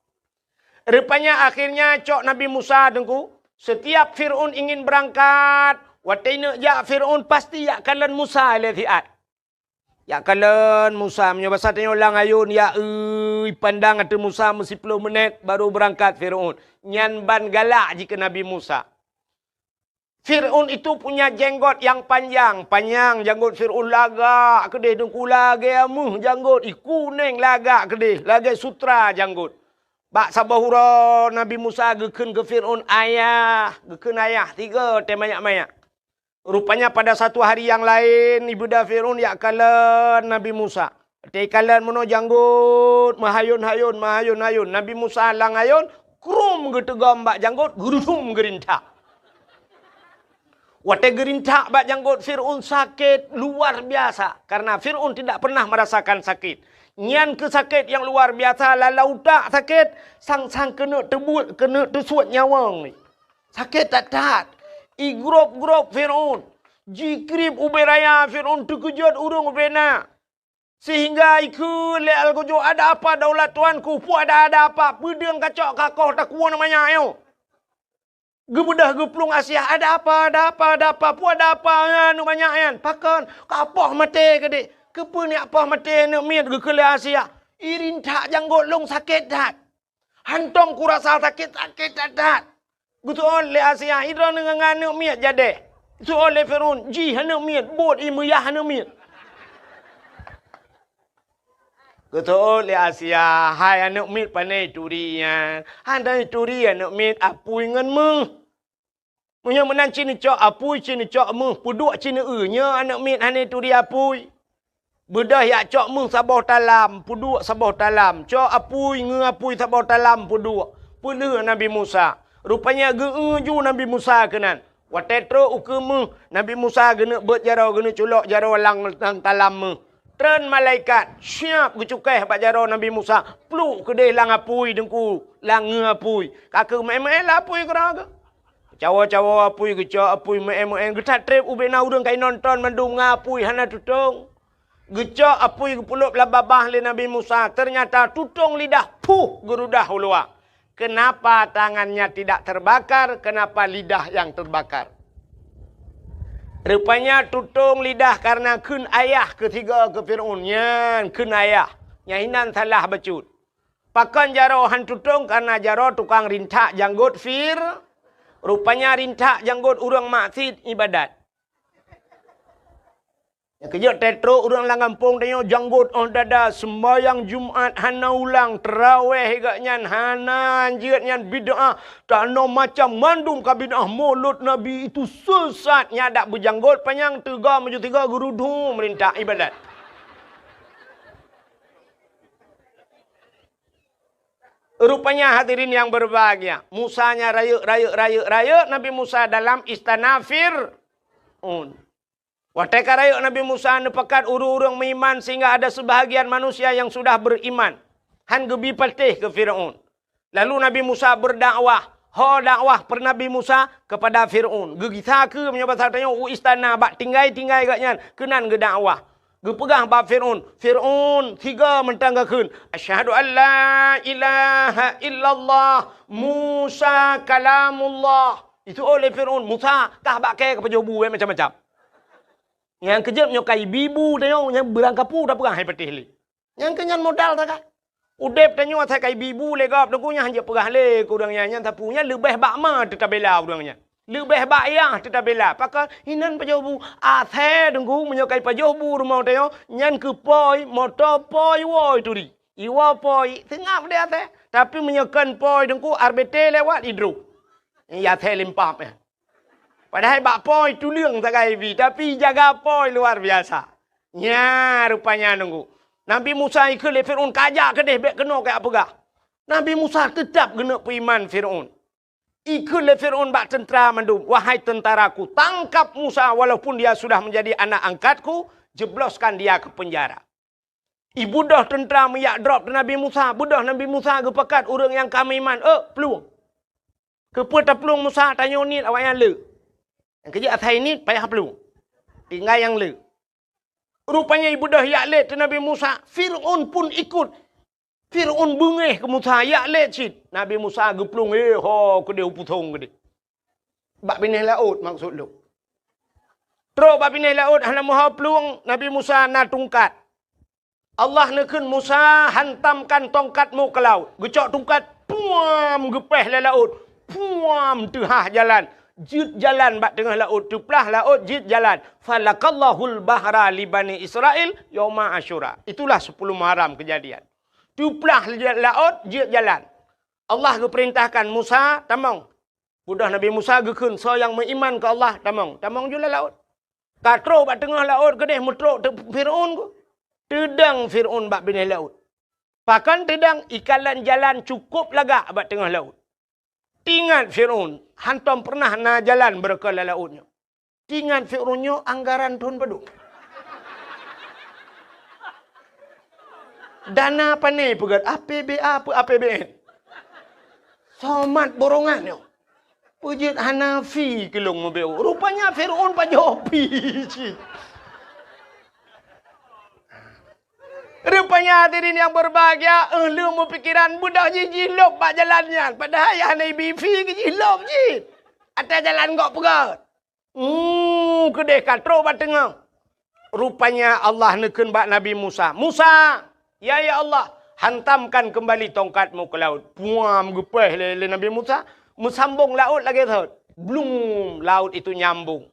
Rupanya akhirnya cok Nabi Musa teungku, setiap Fir'aun ingin berangkat, watée neuk jak Fir'aun pasti jak kalon Musa lé siat. Jak kalon Musa, meunyoe basa tanyoe lam ayôn, ya, ui, pandang ateueh Musa meusiploh meunet baru beurangkat Fir'aun. Nyan ban galak jih keu Nabi Musa. Fir'aun itu punya jenggot yang panjang, panyang janggot Fir'aun lagak keudeh teungku lagée ameuh janggot, i kuneng lagak keudeh, lagée sutra janggot. Bak saboh uroe Nabi Musa geukheun keu Fir'aun, "Ayah," geukheun ayah, tiga tée manyak-manyak. Rupanya pada satu hari yang laén, ibeuda Fir'aun jak kalon Nabi Musa. Watée kalon meunoe janggot, meuhayôn-hayôn, meuhayôn-hayôn. Nabi Musa lam ayôn, krum geuteugom bak janggot, geurudum geurintak. Watée geurintak bak janggot Fir'aun sakét luar biasa, karena Fir'aun tidak pernah merasakan sakit. Nyan keu sakét nyang luar biasa, lalau utak sakét, sang-sang keuneuk teubuet, keuneuk teusuet nyawöng. Sakét that-that. Igrôp-grôp Fir'aun. Jikrieb ubé raya, Fir'aun teukeujot ureuëng ubé na. Sehingga ikheun lé algojo, "Ada apa daulat tuanku? Peue ada, ada apa? Peudeueng kacok kakoh takuwoe manyak nyoe." Geubeudoh geuplueng Asia, "Ada apa, ada apa, ada apa? Peue ada apa, ya, aneuk manyak nyan? Pakon? Ka poh maté keudeh? Keupeue neujak poh maté aneuk miet?" geukheun lé Asia. "Irintak janggot lôn sakét that. Hantom kurasa sakét, sakét that-that." Geuseuôt lé Asia, "Idroe ngon aneuk miet jadeh." Seuôt lé Firaun, "Jih aneuk miet, buet ie meuyah aneuk miet." Geuseuôt lé Asia, "Hai aneuk miet, pane ituri nyan?" "Hana ituri aneuk miet, apui ngon méuh." "Meunyoe meunan, ci neucok apui, ci neucok méuh, peuduek ci neueu, nyoe aneuk miet hana ituri apui." Beudôh jak cok méuh saboh talam, peuduek saboh talam, cok apui, ngeu apui saboh talam, peuduek, peulheueh Nabi Musa. Rupanya geu-eu ju Nabi Musa keunan. Watée trok ukeue méuh, Nabi Musa geuneuk beuet jaroe, geuneuk culok jaroe lam, lam talam méuh. Treun malaikat, siab geucukéh bak jaroe Nabi Musa, pluek keudeh lam apui teungku, lam ngeu apui. Ka keuh meu'én-meu'én lam apui keudroe geuh. Cawoe-cawoe apui, geucok apui, meu'én-meu'én, geuthat treb ubé na ureuëng ka inonton mandum ngon apui hana tutong. Geucok apui geupeulop lam babah lé Nabi Musa, ternyata tutong lidah, puh, geurudah u luwa. Kenapa tangannya tidak terbakar? Kenapa lidah yang terbakar? Rupanya tutong lidah karena kheun ayah keu tiga keu Firaun. Nyan kheun ayah. Nyan inan salah bacut. Pakon jaroe han tutong? Karena jaroe tukang rintak janggot Fir. Rupanya rintak janggot ureuëng maksiet ibadat. Nyang keujeuet teutrok ureuëng lam gampông tanyoe janggot óh dada, seumbahyang Jumat hana ulang, trawéh geuh nyan hana, jeuet nyan bid'ah, tanoh macam mandum ka bid'ah, mulod Nabi itu sesat, nyan dak beujanggot panyang teuga meujeuet tiga geurudu meurintak ibadat. Rupanya hadirin yang berbahagia, Musa nya rayeuk, rayeuk, rayeuk, rayeuk Nabi Musa dalam istana Fir'aun. Watée ka rayeuk Nabi Musa neupakat ureuëng-ureuëng meuiman sehingga ada sebahagian manusia yang sudah beriman. Han geubi patéh keu Fir'aun. Lalu Nabi Musa berdakwah. Ho dakwah per Nabi Musa kepada Fir'aun. Geugisa keu meunyoe basa tanyoe u istana bak tinggai-tinggai geuh nyan keunan geudakwah. Geupeugah bak Fir'aun, "Fir'aun, tiga mantong geukheun, 'Asyhadu an la ilaha illallah, Musa kalamullah.'" Itu oleh Fir'aun, "Musa, kah bak kée ka pajoh bu macam-macam." Nyang keujeuet nyoe ka ibi bu tanyoe nyang beurangkapeue tapeugah hai patéh lé. Nyang keu nyan modal sagai. Udeb tanyoe asai ka ibi bu lé gob teungku nyan hanjeuet peugah lé keu ureuëng nyan, nyan sapeue nyan leubeh bak ma teutabela ureuëng nyan. Leubeh bak yah teutabela. Pakon inan pajoh bu asai teungku meunyoe ka ipajoh bu rumoh tanyoe nyan keu poi, moto poi, woi turi. Iwoe poi, seungab deh asai. Tapi meunyoe kon poi teungku, R B T lewat idrop. Ya asai limpap ya. Padahai bak poi tuleueng sagai ibi, tapi jaga poi luar biasa. Nya rupanya nunggu. Nabi Musa ikheun lé Fir'aun, "Kajak keudeh, bék keunoe kajak peugah." Nabi Musa teutab geuneuk peuiman Fir'aun. Ikheun lé Fir'aun bak teuntra mandum, "Wahai teuntraku, tangkap Musa walaupun dia sudah menjadi anak angkatku, jebloskan dia ke penjara." Ibeudôh teuntra meuyak drob teuh Nabi Musa, beudôh Nabi Musa geupakat ureuëng nyang ka meuiman, "Ôk, plueng!" Keupeue taplueng Musa, tanyoe niet awaknyan le. Nyang keujeuet asai niet payah plueng. Tinggai nyang le. Rupanya ibeudôh yak lét teuh Nabi Musa, Fir'aun pun ikut. Fir'aun beungéh keu Musa, yak lét cit. Nabi Musa geuplueng, eh, ho keudeh u pusong keudeh. Bak binéh laôt maksud lôn. Trok bak binéh laôt hana meuho plueng, Nabi Musa na tungkat. Allah neukheun Musa, "Hantamkan tongkatmu ke laut." Geucok tungkat, puam, geupéh lé laôt. Puam, teuhah jalan. Jeuet jalan bak teungoh laôt, teuplah laôt jeuet jalan. "Falakallahul bahra li Bani Israil yauma Asyura." Itulah sepuluh Muharram kejadian. Teuplah laôt jeuet jalan. Allah geupeurintahkan Musa, "Tamong." Beudôh Nabi Musa geukheun, "Soe nyang meuiman keu Allah, tamong." Tamong ju lam laôt. Ka trok bak teungoh laôt keudeh meutrok teu-, Fir'aun ku. Teudong Fir'aun bak binéh laôt. Pakon teudong, ikalon jalan cukôp lagak bak teungoh laôt. Teuingat Fir'aun, hantom peureunah na jalan beureukat lam laôt nyoe. Teuingat Fir'aun nyoe anggaran thon padum. Dana pane peugét, A P B A peu A P B N. Somat borongan nyoe. Peujeuet hana fi keu lôn meubeuet. Rupanya Fir'aun pajoh pi cit. Rupanya hadirin yang berbahagia, eh, lheueh meupikiran beudôh jih jilôb bak jalan nyan. Padahai hana ibi fi keu jilôb jih. Até jalan gok peugét. Hmm, keudeh ka trok bak teungoh. Rupanya Allah neukheun bak Nabi Musa, "Musa, ya, ya Allah, hantamkan kembali tongkatmu ke laut." Puam, geupéh lé, lé Nabi Musa, meusambong laôt lagée thot. Blum, laut itu nyambong.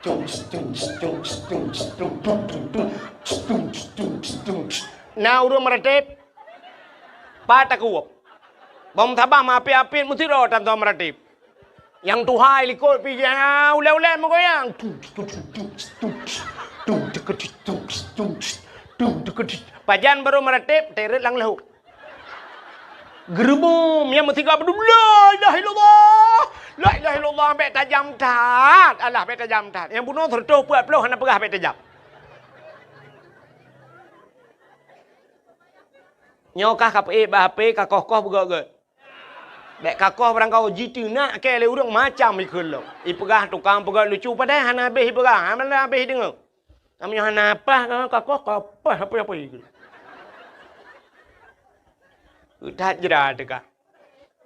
Na ureuëng meuratéb, pat takeuwöb. Bak meusaboh meuapit-apit meusidroe tan soe meuratéb. Nyang tuha likot pih na ulée-ulée meugoyang. Pajan barô meuratéb, teuret lam lhok. Geureubeum nyang meusigoe beudôh, "La ilaha illallah, la ilaha illallah," bék tajam that. Alah, bék tajam that. Nyang bunoe seureutôh peuet ploh hana peugah bék tajam. Nyoe kah ka peuék bak H P, ka koh-koh beugöt-göt. Bék ka koh barangkaho jiteunak keu lé ureuëng macam ikheun lom. Ipeugah tukang peugöt lucu padahai hana habéh ipeugah, hana habéh ideungoe. Meunyoe hana paih, ka koh, ka paih, apa-apa ikheun. That jra teuka.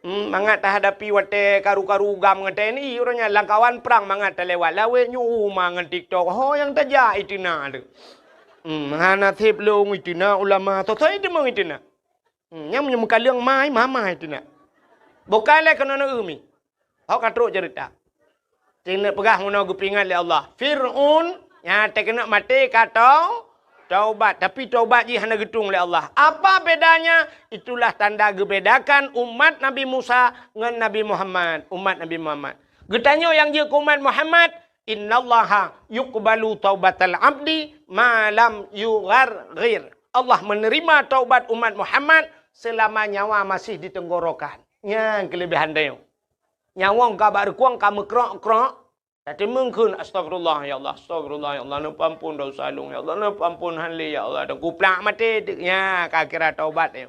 Hmm, mangat tahadapi watée karu-karu ugam ngon T N I, uroe nyan lam kawan prang mangat talewat lawét nyoe uma ngon TikTok. Ho nyang tajak iteunak tu. Hmm, hana sép lôn iteunak ulama, soe-soe teuma iteunak. Hmm, nyang meunyoe meukaleueng mai, mama iteunak. Bokai lé keunoe neu mi. Ho ka trok ceurita. Keuneuk peugah meunoe geupeuingat lé Allah. Fir'aun nyang teukeunok maté ka tau, taubat, tapi taubat jih hana geutueng lé Allah. Apa bedanya? Itulah tanda geubedakan umat Nabi Musa ngon Nabi Muhammad, umat Nabi Muhammad. Geutanyoe nyang jeuet keu umat Muhammad, "Innallaha yuqbalu taubatal abdi ma lam yugharghir." Allah menerima taubat umat Muhammad selama nyawa masih di tenggorokan. Nyan keulebihan tanyoe. Nyawöng ka bak rukong ka meukrok-krok, tateumeung kheun, "Astagfirullah, ya Allah, astagfirullah, ya Allah, neupeuampon desya lôn, ya Allah, neupeuampon han lé, ya Allah." Dan kuplak maté, nya ka kira taubat nyoe.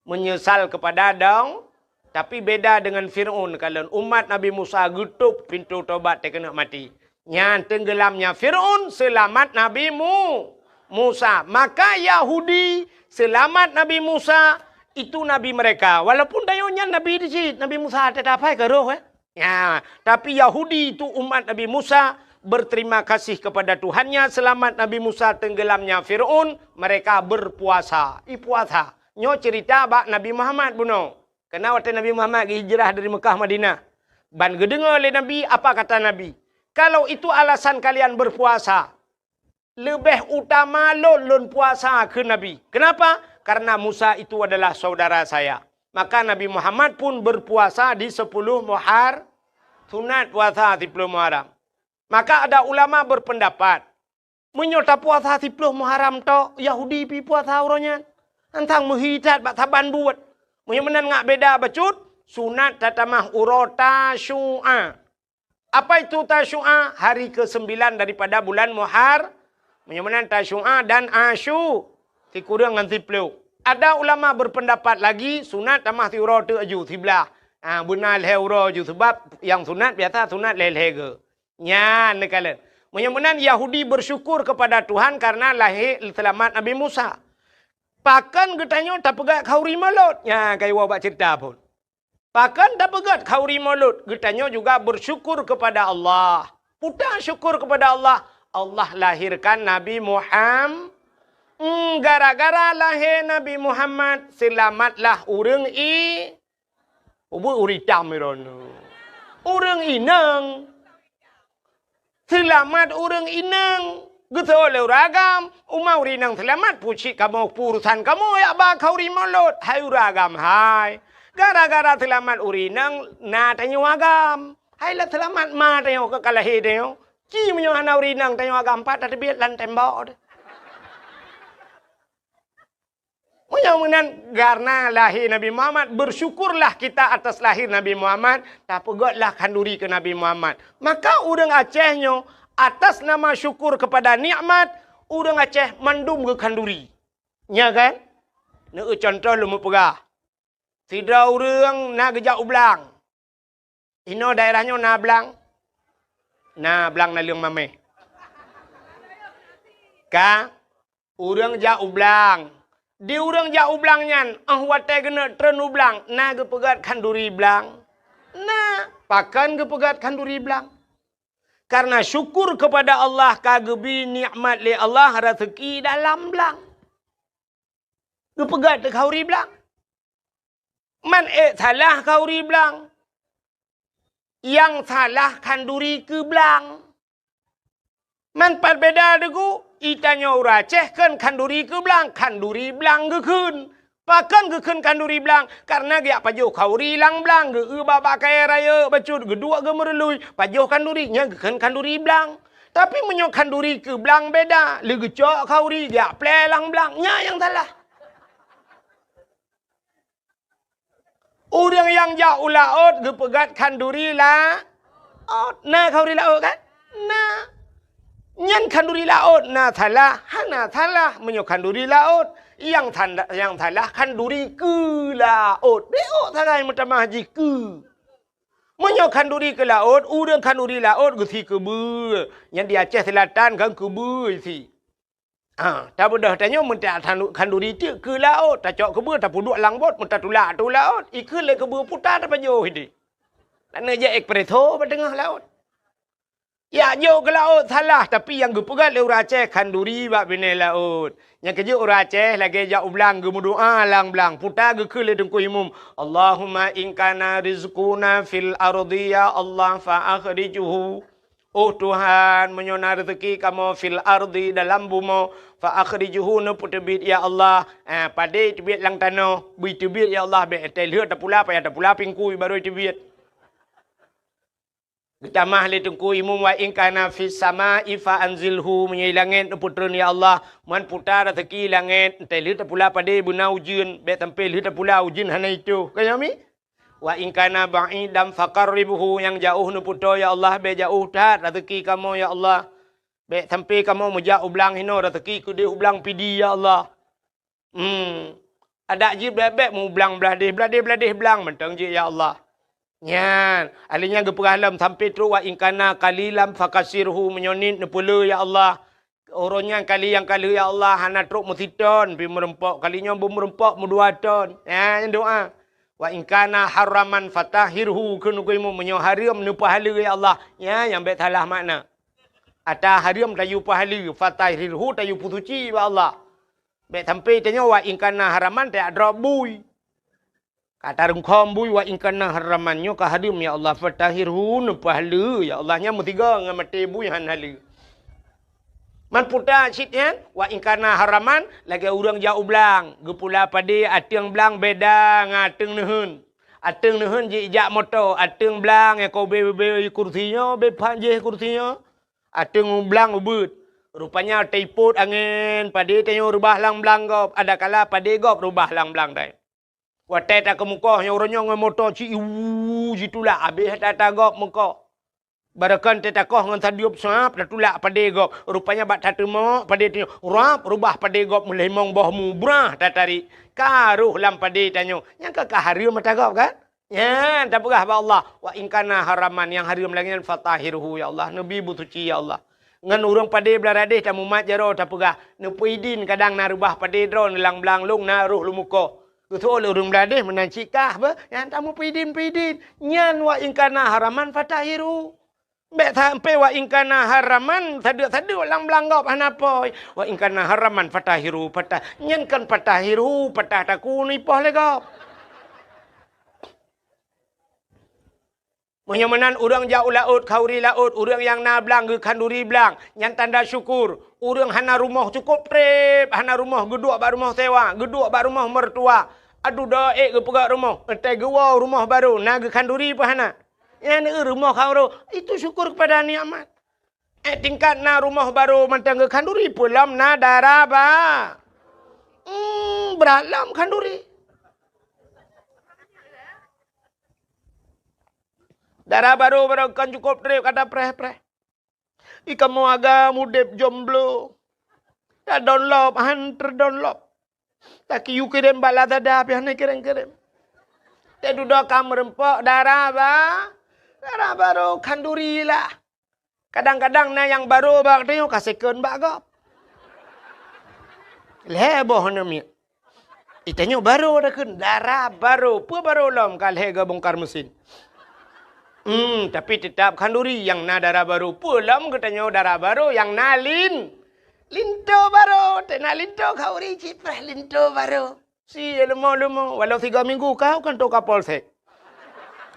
Menyesal kepada dong, tapi beda dengan Fir'aun, kalon umat Nabi Musa geutôp pintoe taubat teukeunok maté. Nyan teunggelamnya Fir'aun, seulamat Nabi Mu-, Musa. Maka Yahudi seulamat Nabi Musa, itu nabi mereka. Walaupun tanyoe nyan nabi cit, Nabi Musa teutab hai ka roh, eh. Ya, tapi Yahudi itu umat Nabi Musa berterima kasih kepada Tuhannya, seulamat Nabi Musa teunggelamnya Fir'aun, mereka berpuasa. Ipuasa. Nyoe ceurita bak Nabi Muhammad bunoe. Keunan watée Nabi Muhammad geuhijrah dari Meukah Madinah. Ban geudeungoe lé Nabi, apa kata Nabi? "Kalau itu alasan kalian berpuasa, leubeh utama lôn, lôn puasa," kheun Nabi. Kenapa? "Karena Musa itu adalah saudara saya." Maka Nabi Muhammad pun berpuasa di sepuluh Muhar-, sunat puasa siploh Muharram. Maka ada ulama berpendapat, meunyoe tapuasa siploh Muharram tok, Yahudi pi puasa uroe nyan. Antang meuhi that bak saban buet. Meunyoe meunan ngat beda bacut, sunat tatamah uroe Tasyu'a. Apa itu Tasyu'a? Hari kesembilan daripada bulan Muhar-, meunyoe meunan Tasyu'a dan Asyu, sikureueng ngon siploh. Ada ulama berpendapat lagi, sunat tamah siuroe teuk aju, siblah. Ha, beuna lhée uroe aju, sebab nyang sunat biasa sunat lhée-lhée geu. Nyan neukalon. Meunyoe meunan Yahudi bersyukur kepada Tuhan karena lahé seulamat Nabi Musa. Pakon geutanyoe tapeugét khauri Maulud? Nyan ka iwoe bak ceurita phon. Pakon tapeugét khauri Maulud? Geutanyoe juga bersyukur kepada Allah. Peue syukur kepada Allah? Allah lahirkan Nabi Muham-, Hmm, gara-gara lahé Nabi Muhammad, seulamatlah ureuëng i-, Ubeut ureuëng itam droeneuh. Ureuëng inong. Seulamat ureuëng inong. Geuseuôt lé ureuëng agam, uma ureuëng inong seulamat, pucit kamoe, urusan kamoe jak ba khauri Maulud. Hai ureuëng agam hai. Gara-gara seulamat ureuëng inong na tanyoe agam. Hai lah seulamat ma tanyoe ka lahé tanyoe. Ci meunyoe hana ureuëng inong tanyoe agam, pat tateubiet lam tembok. Meunyoe meunan, karena lahé Nabi Muhammad, bersyukurlah kita atas lahir Nabi Muhammad, tapeugötlah khanduri keu Nabi Muhammad. Maka ureuëng Aceh nyoe, atas nama syukur kepada nikmat, ureuëng Aceh mandum geukhanduri. Nya kan? Neueu contoh lôn meupeugah. Sidroe ureuëng na geujak u blang. Inoe daerah nyoe na blang? Na blang naleueng mamèh. Ka, ureuëng jak u blang. Di ureuëng jak u blang nyan, óh watèe geuneuk treun u blang, na geupeugöt khanduri blang? Na, pakon geupeugöt khanduri blang? Karena syukur kepada Allah ka geubri nikmat lé Allah raseuki dalam blang. Geupeugöt khanduri blang. Man ék salah khanduri blang. Nyang salah khanduri keu blang. Man pat beda deungon, i tanyoe ureuëng Aceh kheun khanduri keu blang, khanduri blang geukheun. Pakon geukheun khanduri blang? Kareuna geujak pajoh khauri lam blang, geu-eu bak-bak kayée rayeuk bacut, geuduek geumeurului, pajoh khanduri, nyan geukheun khanduri blang. Tapi meunyoe khanduri keu blang beda, lé geucok khauri, geujak plée lam blang, nyan nyang salah. Ureuëng nyang jak u laôt geupeugét khanduri laôt. Na khanduri laôt kan? Na. Nyan khanduri laôt na salah, hana salah meunyoe khanduri laôt. Nyang sanda-, nyang salah khanduri keu laôt. Bék ôk sagai meutamah jih keu. Meunyoe khanduri keu laôt, ureuëng khanduri laôt geusi keubeue. Nyan di Aceh Selatan kan keubeue isi. Ha, tabeudôh tanyoe meuntak khandu-, khanduri teuk keu laôt, tacok keubeue tapeuduek lam bot, meutatulak ateueh laôt, ikheun lé keubeue puta tapajoh ideh. Taneuk jak espresso bak teungoh laôt. Jak jok keu laôt salah, tapi nyang geupeugét lé ureuëng Aceh khanduri bak binéh laôt. Nyang keujeuet ureuëng Aceh lagée jak u blang geumeudoá lam blang, puta geukheun lé Teungku Imum, "Allahumma in kana rizquna fil ardi ya Allah fa akhrijhu." Oh Tuhan, meunyoe na reuzeuki kamoe fil ardi dalam bumoe, fa akhrijhu neupeuteubiet ya Allah. Ah, padé teubiet lam tanoh, bui teubiet ya Allah, bék teuh lheueh tapula, payah tapula pingkui barô teubiet. Geutamah lé Teungku Imum wa in kana fis samai fa anzilhu, meunyoe i langét neupeutreun ya Allah, man puta reuzeuki langét, teuh lheueh tapula padé beuna ujeuen, bék sampai lheueh tapula ujeuen hana itoh. Ka nyoe mi? Wa in kana ba'idan faqarribhu, nyang jaoh neupeutoe ya Allah, bék jaoh that reuzeuki kamoe ya Allah. Bék sampai kamoe meujak u blang hinoe reuzeuki keudeh u blang Pidie ya Allah. Hmm. Adak jih bék-bék mu blang blah deh, blah deh, blah deh blang mantong jih ya Allah. Nyan, ahli nyan geupeugah lom sampai trok wa in kana qalilan fakatsirhu, meunyoe niet neupeule ya Allah. Uroe nyan kali nyang ka lheueh ya Allah hana trok meusiton pih meureumpok, kali nyoe beumeureumpok meudua ton. Ha, nyan doa. Wa in kana haraman fatahhirhu, kheun Teungku Imum, meunyoe hareuem neupeuhaleue ya Allah. Nyan nyang bék salah makna. Ata hareuem tayue peuhaleue, fatahhirhu tayue peusuci bak Allah. Bék sampai tanyoe wa in kana haraman tajak drob bui. Ka tarungkhom bui wa in kana haraman, nyoe ka hareuem ya Allah, fatahhirhu neupeuhaleue ya Allah, nyan meusigoe ngon maté bui han haleue. Man puta cit nyan, wa in kana haraman, lagée ureuëng jak u blang, geupula padé ateueng blang beda ngon ateueng neuheun. Ateueng neuheun jih jak moto, ateueng blang nyang ka ubé-ubé kursi nyoe, ubé phan jih kursi nyoe. Ateueng u blang ubeuet. Rupanya teupot angén, padé tanyoe reubah lam blang gob, adakala padé gob reubah lam blang dai. Watée takeumukoh nyoe uroe nyoe ngon moto ci iwu jitulak habéh ata-ata gob meukoh. Barokon teuh takoh ngon sadeueb sab tatulak padé gob. Rupanya bak tateumok padé tanyoe rab reubah padé gob meulimong boh mu brah tatarék. Ka roh lam padé tanyoe. Nyang ka, ka hareuem ata gob kan? Nyan tapeugah bak Allah, wa in kana haraman, nyang hareuem lagée nyan fatahhirhu ya Allah, neubi beusuci ya Allah. Ngon ureuëng padé blah radeh tamumat jaroe tapeugah, neupeuidin kadang na reubah padé droe neulang blang lông na roh lumukoh. Geuseuôt lé ureuëng blah radeh meunan cit kah beuh, nyan tamu peuidin-peuidin. Nyan wa in kana haraman fatahhirhu. Bék sampai wa in kana haraman sadeuk-sadeuk lam blang gob hana poi. Wa in kana haraman fatahhirhu, patah. Nyan kon fatahhirhu, patah takue neuipoh lé gob. Meunyoe meunan ureuëng jak u laôt, khauri laôt, ureuëng nyang na blang geukhanduri blang, nyan tanda syukur. Ureuëng hana rumoh cukôp treb, hana rumoh geuduek bak rumoh sewa, geuduek bak rumoh mertua. Aduh doa ék geupeugét rumoh, entée geuwoe rumoh barô, na geukhanduri peu hana? Nyan rumoh khauri, itu syukur kepada nikmat. Eh, tingkat na rumoh barô mantong geukhanduri, peue lom na dara ba-, hmm, brat lom khanduri. Dara barô, barô kon cukôp treb ka tapreh-preh. Di kamoe agam udeb jomblo. Tadonlop, han teudonlop. Takiyue kirém bak Lazada, pih hana kirém-kirém. Teududoe ka meureumpok dara ba-, dara barô khanduri lah. Kadang-kadang na nyang barô bak tanyoe ka second bak gob. Lhée boh aneuk miet. Itanyoe barô takheun, dara barô. Peue barô lom ka lhée gobongkar mesin. Hmm, tapi teutap khanduri nyang na dara barô. Peue lom geutanyoe dara barô nyang na lin-, linto barô. Teuh na linto khauri cit preh linto barô. Si leumo-leumo, walau tiga minggu kau kan toka polsek.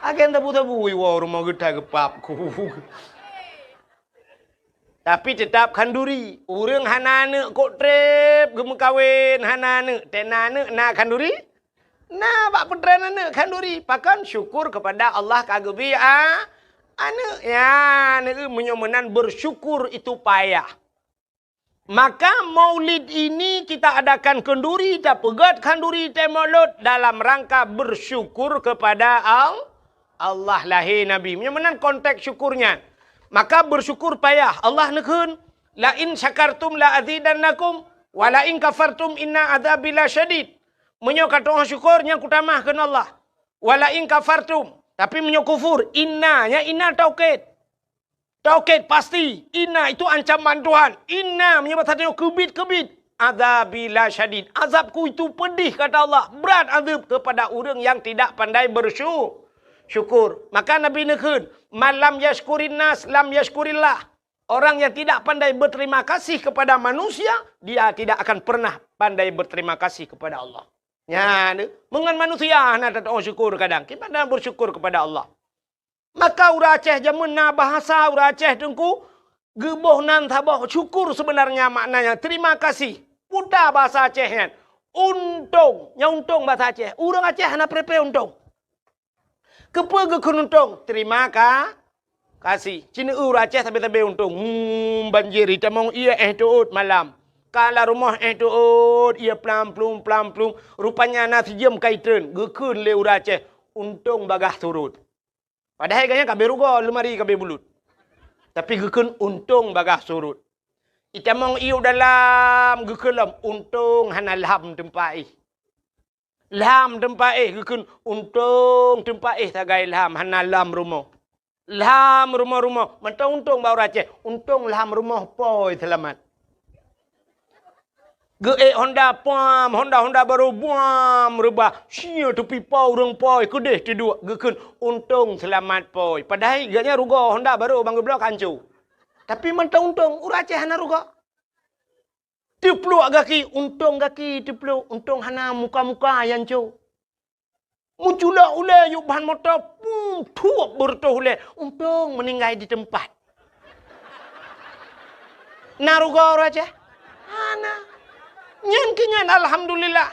Agen tabu-tabu iwoe rumoh geuta geupap ku. Tapi teutap khanduri. Ureuëng hana aneuëk kok treb geumeukawen, hana aneuëk, tena aneuëk na khanduri? Na bak peutren aneuëk khanduri. Pakon? Syukur kepada Allah ka geubri a-, aneuëk. Ya, aneuëk meunyoe meunan bersyukur itu payah. Maka maulid ini kita adakan khanduri, tapeugét khanduri teumaulud dalam rangka bersyukur kepada Al-, Allah lahé Nabi. Meunyoe meunan konteks syukur nyan. Maka bersyukur payah. Allah neukheun, "La in syakartum la azidannakum, wa la in kafartum inna adzabi lasyadid." Meunyoe ka tu'oh syukur, nyan kutamah kheun Allah. "Wa la in kafartum." Tapi meunyoe kufur, inna, nyan inna taukid. Taukid pasti, inna itu ancaman Tuhan. Inna meunyoe bahasa tanyoe keubiet-keubiet. Adzabi lasyadid. Azabku itu pedih, kata Allah. Berat azab kepada ureuëng yang tidak pandai bersyu-, syukur. Maka Nabi neukheun, "Man lam yashkurin nas, lam yashkurillah." Orang yang tidak pandai berterima kasih kepada manusia, dia tidak akan pernah pandai berterima kasih kepada Allah. Nyan, meungon manusia hana tatu'oh syukur kadang. Kiban bersyukur kepada Allah. Maka ureuëng Aceh jameun na bahasa ureuëng Aceh teungku, geuboh nan saboh syukur sebenarnya maknanya terima kasih. Peue bahasa Aceh nyan? Untông. Nyang untông bahasa Aceh. Ureuëng Aceh hana pré-pré untông. Keupeue geukheun untông? Terima ka-, kasih. Ci neu ureuëng Aceh sabe-sabe untông. Hmm, banjir itamong ié éh teuôt malam. Ka lam rumoh éh teuôt ié plam-plum, plam-plum. Rupanya na sijeuem ka itreun. Geukheun lé ureuëng Aceh, untông bagaih surut. Padahai gobnyan ka abéh rugoe, leumari ka abéh bulut. Tapi geukheun untông bagaih surut. Itamong ié u dalam geukheun lom, untông hana lham teumpat éh. Lham teumpat éh geukheun, untông teumpat éh sagai lham, hana lham rumoh. Lham rumoh-rumoh, mantong untông bak ureuëng Aceh, untông lham rumoh pôi seulamat. Geuék honda, puam, honda-honda barô, buam, reubah. Sia teupipa ureuëng pôi keudeh teuduek geukheun, untông seulamat pôi. Padahai gobnyan rugoe honda barô ban geubloe ka hanco. Tapi mantong untông, ureuëng Aceh hana rugoe. Teupluek gaki, untông gaki teupluek, untông hana muka-muka nyang hanco. Meuculok ulée yub ban moto, pum, thuep beureutoh ulée, untông meuninggai di teumpat. Na rugoe ureuëng Aceh? Hana. Nyan keuh nyan alhamdulillah.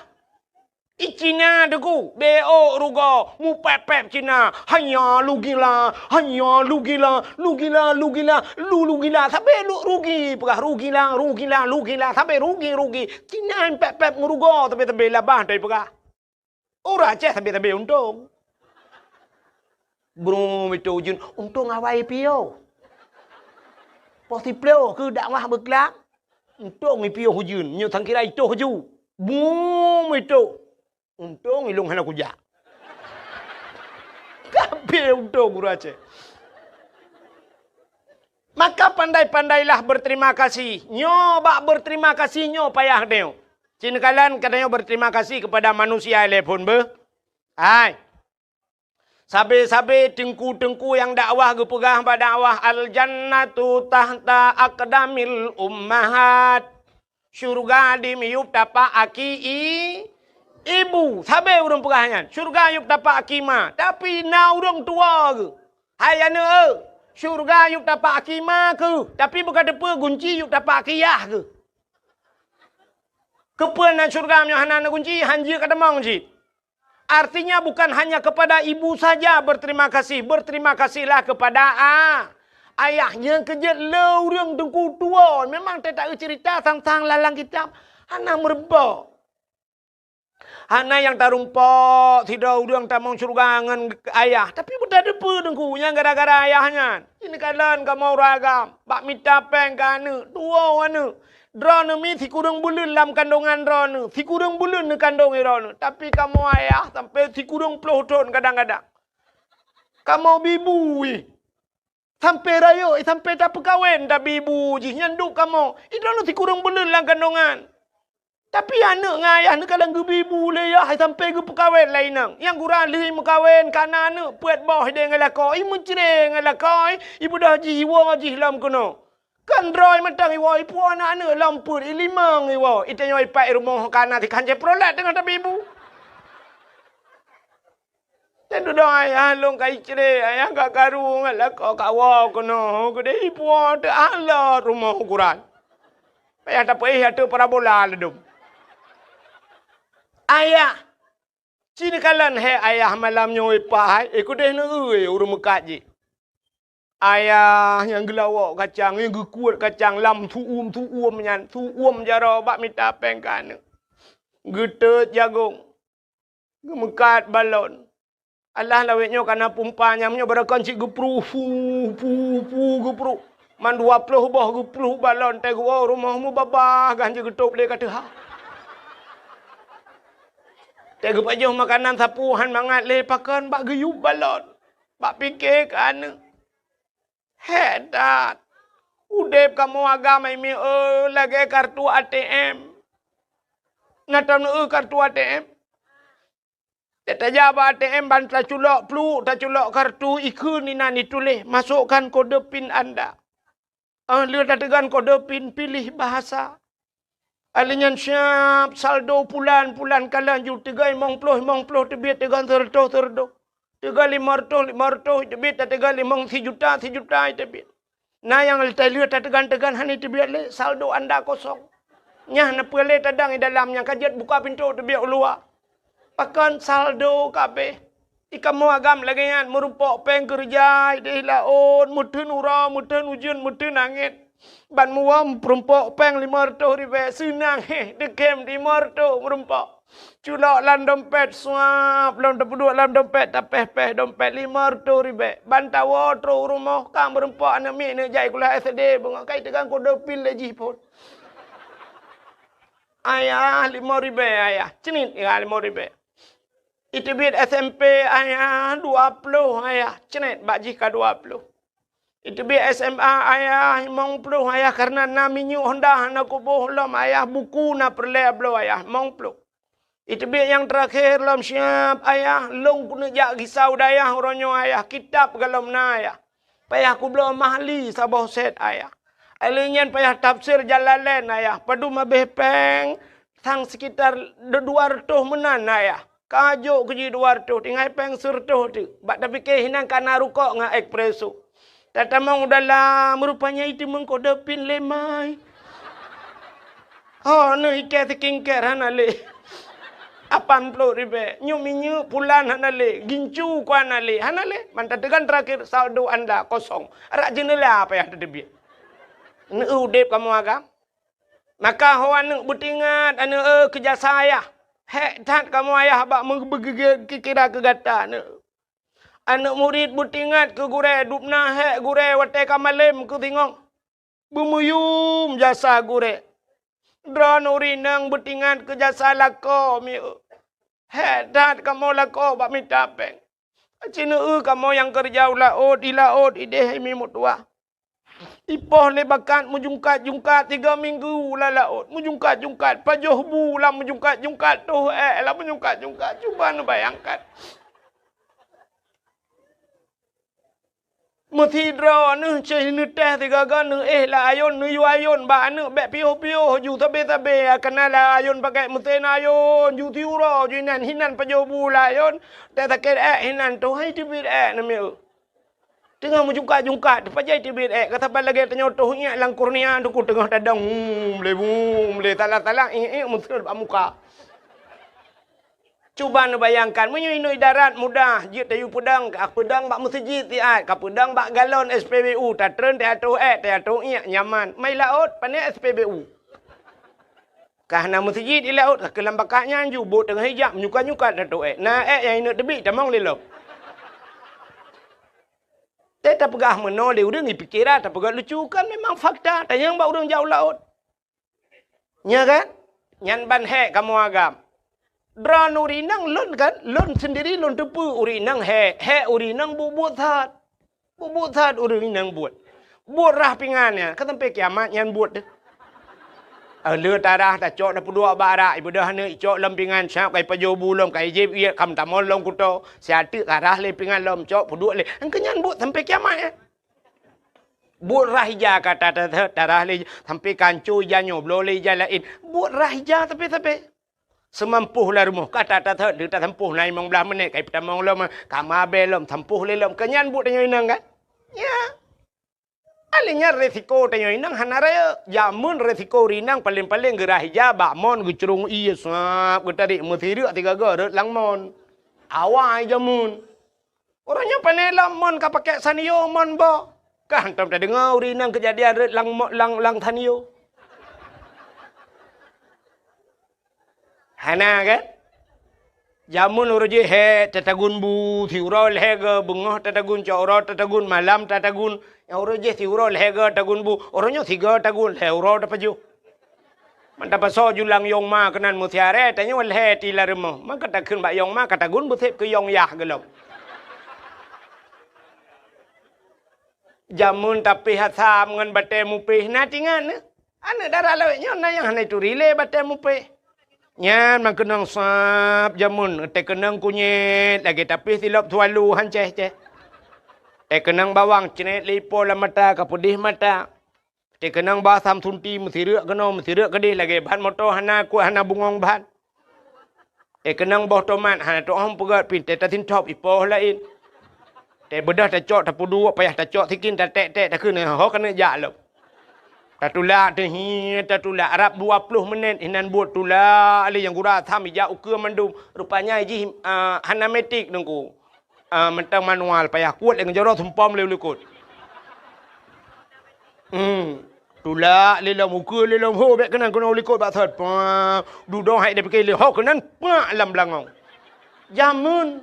I Cina teungku, bék rugoe, mupép-pép Cina. Hanya lugila, hanya lugila, lugila, lugila, lu lugila, sabe lu rugi, peugah rugila, rugila, lugila, sabe rugi, rugi. Cina pép-pép meurugoe, sabe-sabe labah tai peugah. Ureuëng Aceh sabe-sabe untông. Brum itu ujeuen, untông awai piôh. Poh siplôh keu dakwah beuklam, untông ipiôh ujeuen, nyoe sangkira itoh ju. Brum itu, untông ilông hana kujak. Kabeh untông ureuëng Aceh. Maka pandai-pandailah berterima kasih. Nyoe bak berterima kasih nyoe payah nyoe. Ci neukalon geutanyoe berterima kasih kepada manusia ilée phon beuh. Hai. Sabe-sabe teungku-teungku nyang dakwah geupeugah bak dakwah, "Al-jannatu tahta aqdamil ummahat." Syurga di miyueb tapak aki i-, ibu. Sabe ureuëng peugah nyan, syurga yueb tapak aki ma. Tapi na ureuëng tuwoe geuh. Hai aneuëk, syurga yueb tapak aki ma keuh. Tapi beuka teupeue gunci yueb tapak aki yah keuh. Keupeue na syurga meunyoe hana na gunci, hanjeuet ka tamong cit. Artinya bukan hanya kepada ibu saja berterima kasih, berterima kasihlah kepada a-, ayah. Nyang keujeuet le ureuëng teungku tuwoe, memang teutak cerita tentang lalang kitab hana meurumpok. Hana nyang tarumpok sidroe ureuëng tamong syurga ngon ayah, tapi beutateupeue teungku nyang gara-gara ayah nyan. Ini kalon kamoe ureuëng agam, bak mita péng keu aneuëk, tuwoe aneuëk. Droeneuh mi sikureueng buleuen lam kandongan droeneuh, sikureueng buleuen neukandong droeneuh. Tapi kamoe ayah sampai sikureueng ploh thon kadang-kadang. Kamoe bibu ih. Sampai rayeuk, sampai tapeukawen, tapi ibu jih nyan duek kamoe. Droeneuh sikureueng buleuen lam kandongan. Tapi aneuëk ngon ayah neukalon geubibu lé yah sampai geupeukawen lé inong. Nyang gura lheueh meukawen kana aneuëk peuet boh ideh ngon lakoe, i meucre ngon lakoe, i beudoh jih iwoe jih lom keunoe. Kan droe mantong iwoe, ipuwoe aneuëk-aneuëk lom peuet, i limong iwoe, i tanyoe ipat i rumoh kana sikhan jai prolet teungoh tabibu. Dudoe ayah lôn ka icré, ayah ka karu ngon lakoe kawoe keunoe, keudeh ipuwoe teualot rumoh ukuran. Payah tapeuéh ateueh parabola ladôm. Ayah, ci neukalon hé ayah malam nyoe ipai, eh, keudeh neueu ureuëng meukat jih. Ayah nyang geulawok kacang, nyang geukuet kacang lam su'uem-su'uem nyan, su'uem jaroe bak mita péng keu aneuk. Geuteut jagong, geumeukat balon. Alah lawét nyoe kana pumpa nyang nyoe barokon cit geupruh, pu, pu, pu, geupruh. Man dua ploh boh geupluh balon, teuh geuwoe rumoh mubabah gan jeuet geutôb lé ka teuha. Teuh geupajoh makanan sapeue han mangat lé pakon bak geuyub balon. Bak pike keu aneuk. Hék that! Udeb kamoe agam hai mieu lagée kartu A T M. Na tam neueu kartu A T M? Tajak bak A T M ban taculok pluek, taculok kartu, ikheun inan ituléh, "Masukkan kode pin Anda." Óh lheueh tateugan kode pin, piléh bahasa. Alheuh nyan siab saldo pulan-pulan ka laju, teuga limong ploh, limong ploh teubiet, teuga sireutôh, sireutôh. Teuga limong reutôh, limong reutôh teubiet, teuga limong sijuta, sijuta teubiet. Na nyang lheueh tateugan-teugan hana teubiet lé, saldo anda kosong. Nyan na peue lé tadang di dalam nyang ka jeuet buka pintoe teubiet u luwa. Pakon saldo kabeh. Di kamoe agam lagée nyan, meurumpok péng keureuja ideh laôt, meuteun uroe, meuteun ujeuen, meuteun angén. Ban muwöm peurumpok péng limong reutôh ribée, seunang héh, teukem limong reutôh meurumpok. Culok lam dompet suab, lom tapeuduek lam dompet, tapéh-péh dompet limong reutôh ribée. Ban tawoe trok u rumoh, ka meurumpok aneuk miet neuk jak sikula S D, beungoh ka iteugang kode pin lé jih phon. Ayah, limong ribée, ayah. Cnit, ya, limong ribée. Iteubiet S M P, ayah, dua ploh, ayah. Cnit, bak jih ka dua ploh. Iteubiet S M A, ayah, limong ploh, ayah, kareuna na minyeuk Honda hana kuboh lom, ayah, buku na peureulée bloe, ayah, limong ploh. Iteubiet nyang teurakhé lom siab, ayah, lôn keuneuk jak gisa u dayah uroe nyoe, ayah, kitab galom na, ayah. Payah kubloe mahli saboh set, ayah. Alheuh nyan payah tafsir Jalalain, ayah. Padum abéh péng, sang sekitar dua reutôh meunan, ayah. Ka jok keu jih dua reutôh, tinggai péng sireutôh teuk. Bak tapike hinan kana rukok ngon espresso. Tatamong u dalam, rupanya iteumeung kode pin lé mai. Ho, neuh ikée skincare hana lé. Lapan ploh ribée. Nyoe minyeuk pulan hana lé. Gincu ku hana lé. Hana lé. Man tateugan teurakhir saldo anda kosong. Arak jeuneula payah tateubiet. Neueu udeb kamoe agam. Maka ho aneuk beutingat, aneuk, eh, keu jasa ayah. Hék that kamoe ayah bak meubeugeugét kira keu gata, aneuk. Aneuk murit beutingat keu gurée, dubna hék gurée watée ka malém keu singoh. Beumuyum jasa gurée. Droeneuh ureuëng inong beutingat keu jasa lakoe mieu. Hék that kamoe lakoe bak mita péng. Aci neueu kamoe nyang keureuja u laôt, di laôt ideh hai mi meutuwah. Ipoh lé bakat meujungkat-jungkat tiga minggu lam laôt, meujungkat-jungkat, pajoh bu lam meujungkat-jungkat, toh ék lam meujungkat-jungkat. Cuba neubayangkan. Meusidroe neuh ceh neutéh sigaga neuéh lam ayôn, neuyue ayôn bak aneuk bék piôh-piôh ju sabe-sabe, kana lam ayôn pakai meusén ayôn, ju siuroe ju inan, hinan pajoh bu lam ayôn, teuh sakét ék hinan, toh hai teubiet ék namiet. Teungoh meujungkat-jungkat, teupajoh teubiet ék, ka saban lagée tanyoe toh iék lam kurnia, teungku teungoh tadong, hum, lé, hum, lé, salah-salah, iék-iék, meuseuet bak muka. Cuba neubayangkan, meunyoe inoe idarat mudah, jeuet tayue peudong, ka peudong bak meuseujid siat, ka peudong bak galon S P B U, tatreun teuatoh ék, teuatoh iék, nyaman. Mai laôt, pané S P B U. Ka hana meuseujid di laôt, ka keulam bakat nyan ju, bot teungoh ijak, menyukat-nyukat teuatoh ék. Na ék nyang ineuk teubiet, tamong lé lom. Teuh tapeugah meunoe lé ureuëng, ipike ra tapeugah lucu, kan memang fakta, tanyong bak ureuëng jak u laôt. Nya kan? Nyan ban hék kamoe agam. Droeneuh ureuëng inong lôn kan, lôn sendiri lôn teupeue ureuëng inong hék, hék ureuëng inong buet-buet that. Buet-buet that ureuëng inong buet. Buet rhah pingan nyan, ka sampai kiamat nyan buet deh. Lheueh tarhah tacok tapeuduek bak arak, ibeudôh aneuk icok lom pingan, siab ka ipajoh bu lom, ka ijieb iék, ka meutamong lom kuto, siat teuk ka rhah lé pingan lom, cok peuduek lé. Engkeu nyan buet sampai kiamat nyan. Buet rhah ija ka ta-, ta-, ta-, tarhah lé, sampai ka anco ija nyoe, bloe lé ija laén. Buet rhah ija sabe-sabe. Seumampoh lam rumoh, ka that-that that, tasampôh na limong blaih menit, ka ipeutamong lom, ka mabée lom, sampôh lé lom. Keu nyan buet tanyoe inong kan? Ya. Akhé nyan resiko tanyoe inong hana rayeuk. Jameun resiko ureueng inong paleng-paleng geurhah ija bak mon geucurong ié sab geutarek meusireuk tiga go rot lam mon. Awai jameun. Uroe nyoe pane lom mon ka pakai sanyo mon boh. Ka hantom tadeungoe ureueng inong keujadian rot lam mo-, lam, lam sanyo. Hana kan? Jameun uroe jih hék tatagun bu, siuroe lhée go, beungoh tatagun, cot uroe tatagun, malam tatagun. Nyang uroe jih siuroe lhée go tagun bu, uroe nyoe sigo tagun, lhée uroe tapajoh. Man tapasoe julang yong ma keunan meusiaré, tanyoe lhée ti lam rumoh. Man ka takheun bak yong ma ka tagun beuseb keu yong yah gohlom. Jameun tapéh asam ngon batée mupéh na tingat nyoe. Aneuk dara lawét nyoe na nyang hana turi lé batée mupéh. Nyan meukeunong sab jameun, teukeunong kunyét lagée tapéh silop sualu han céh-céh. Teukeunong bawang cret lé ipo lam mata ka peudeh mata. Teukeunong bawang asam sunti meusireuk keunoe meusireuk keudeh lagée ban moto hana kuat hana bungong ban. Teukeunong boh tomat hana teu'oh peugét pih teutasintop ipoh laén. Teubeudôh tacok tapeuduek payah tacok sikin taték-ték takheun ho keuneuk jak lom. Tatulak teuh hi tatulak rab dua ploh menit inan buet tulak lé nyang gura asam ijak ukeue mandum. Rupanya jih, ah, hana metik teungku. Ah, mantong manual payah kuet lé ngon jaroe sumpom lé u likot. Hmm. Tulak lé lom ukeue lé lom ho bék keunan keunoe u likot bak thot. Pah, dudoe hai dipike lé ho keunan pak lam beulangong. Jameun.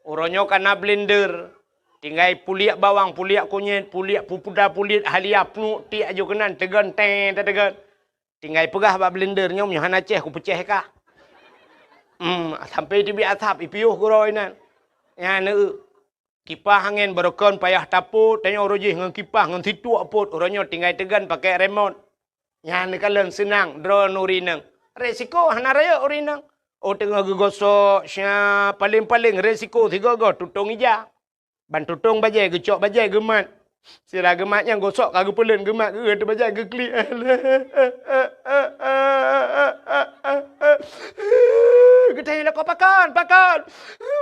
Uroe nyoe ka na blender. Tinggai puliek bawang, puliek kunyét, puliek pupuda, puliek halia, pluek tiek aju keunan teugon tée tateugon. Tinggai peugah bak blender nyoe, "Meunyoe hana céh, kupeucéh kah." Hmm, sampoe teubiet asap, ipiôh keudroe inan. Nyan, eu, kipah angén barokon payah tapot, tanyoe uroe jih ngon kipah ngon situek pot, uroe nyoe tinggai teugon pakai remot. Nyan neukalon seunang droe ureueng inong. Resiko hana rayeuk ureueng inong. Oh, teungoh geugosok, sya, paleng-paleng resiko sigoe-goe tutong ija. Ban tutong bajée geucok bajée geumat. Sira geumat nyang gosok ka geupeuleuen geumat geueu teuh bajée geuklik. Geutanyong lakoe pakon, pakon.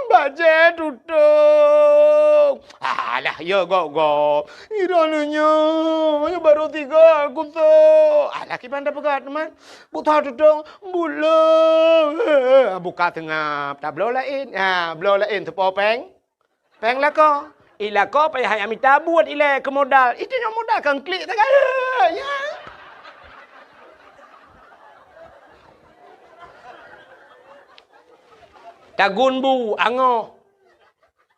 Bajée tutong. Alah, ya gok-gok. Droeneuh nyoe, nyoe barô tiga kusok. Alah, kiban tapeugah teuma. Buta tutong, bulo. Buka seungab, tabloe laén. Ha, bloe laén teupo péng. Péng lakoe. I lakoe payah jak mita buet ilée keu modal. Itu nyoe modal kan klik sagai. Ya. Tagun bu, angoh.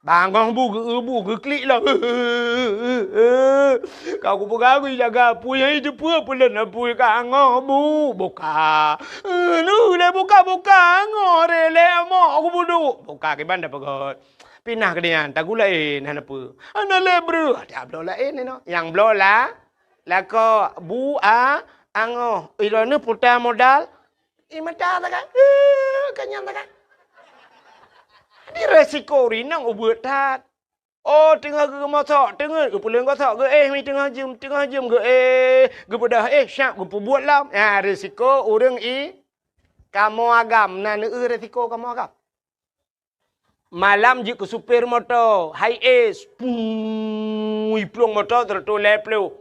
Bangoh bu geu-, bu geuklik lom. Ka kupeugah geujaga apui, hai teupeue peulon apui ka angoh bu. Buka. Lheuh lé buka-buka angoh ré lé amok kubuduek. Buka kiban tapeugöt. Pinah keudeh nyan, tagun laén hana peue. Hana lé breuh, tabloe laén inoe. Nyang bloe la, lakoe bu a angoh. Ilôn puta modal. I mata sagai. Eh, ka nyan sagai. Di resiko rinong ubeut that. Oh, teungoh geumosok, teungeut geupeuleueng gosok, geuéh mi teungoh jeuem, teungoh jeuem geuéh, geubeudôh éh syab geupeubuet lom. Nyan resiko ureueng i kamoe agam, na neueu resiko kamoe agam. Malam jeuet keu supir moto, hai es, pui plueng moto seratus lhèe ploh.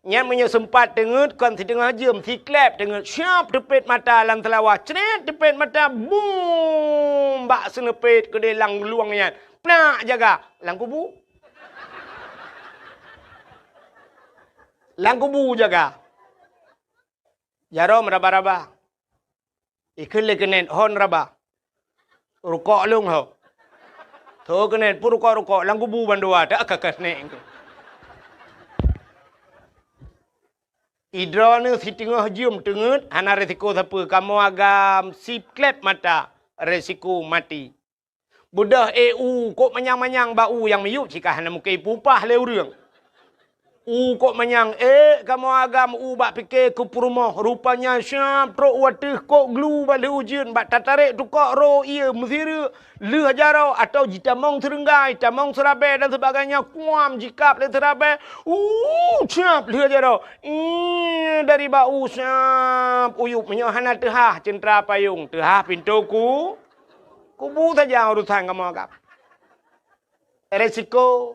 Nyan meunyoe seumpat teungeut kon siteungoh jeuem, siklep teungeut, syab teupet mata lam seulawa, cret teupet mata, bum, bak seuneupet keudeh lam luwang nyan. Plak jaga, lam kubu. Lam kubu jaga. Jaroe meuraba-raba. Ikheun lé keuneuk hon raba. Rukok lôn ho. Tho keuneuk pun rukok-rukok lam kubu bandua tak ka ka snek. Idroeneuh siteungoh jeuem teungeut hana resiko sapeue kamoe agam siklep mata resiko mati. Beudôh éh u kok manyang-manyang bak u nyang miyueb cit ka hana mungken ipupah lé ureueng. U kok manyang ék kamoe agam u bak pike keu peurumoh, rupanya siab trok u ateueh kok glu bak lheueh ujeuen bak tatarek tukok ro ié meusireuk lheueh jaroe atau jitamong seureunggai, tamong seurabée dan sebagainya, kuam jikab lé seurabée, u siab lheueh jaroe. Ih, dari bak u siab uyueb meunyoe hana teuhah ceuntra payong, teuhah pintoe ku, kubu saja urusan kamoe agam. Resiko.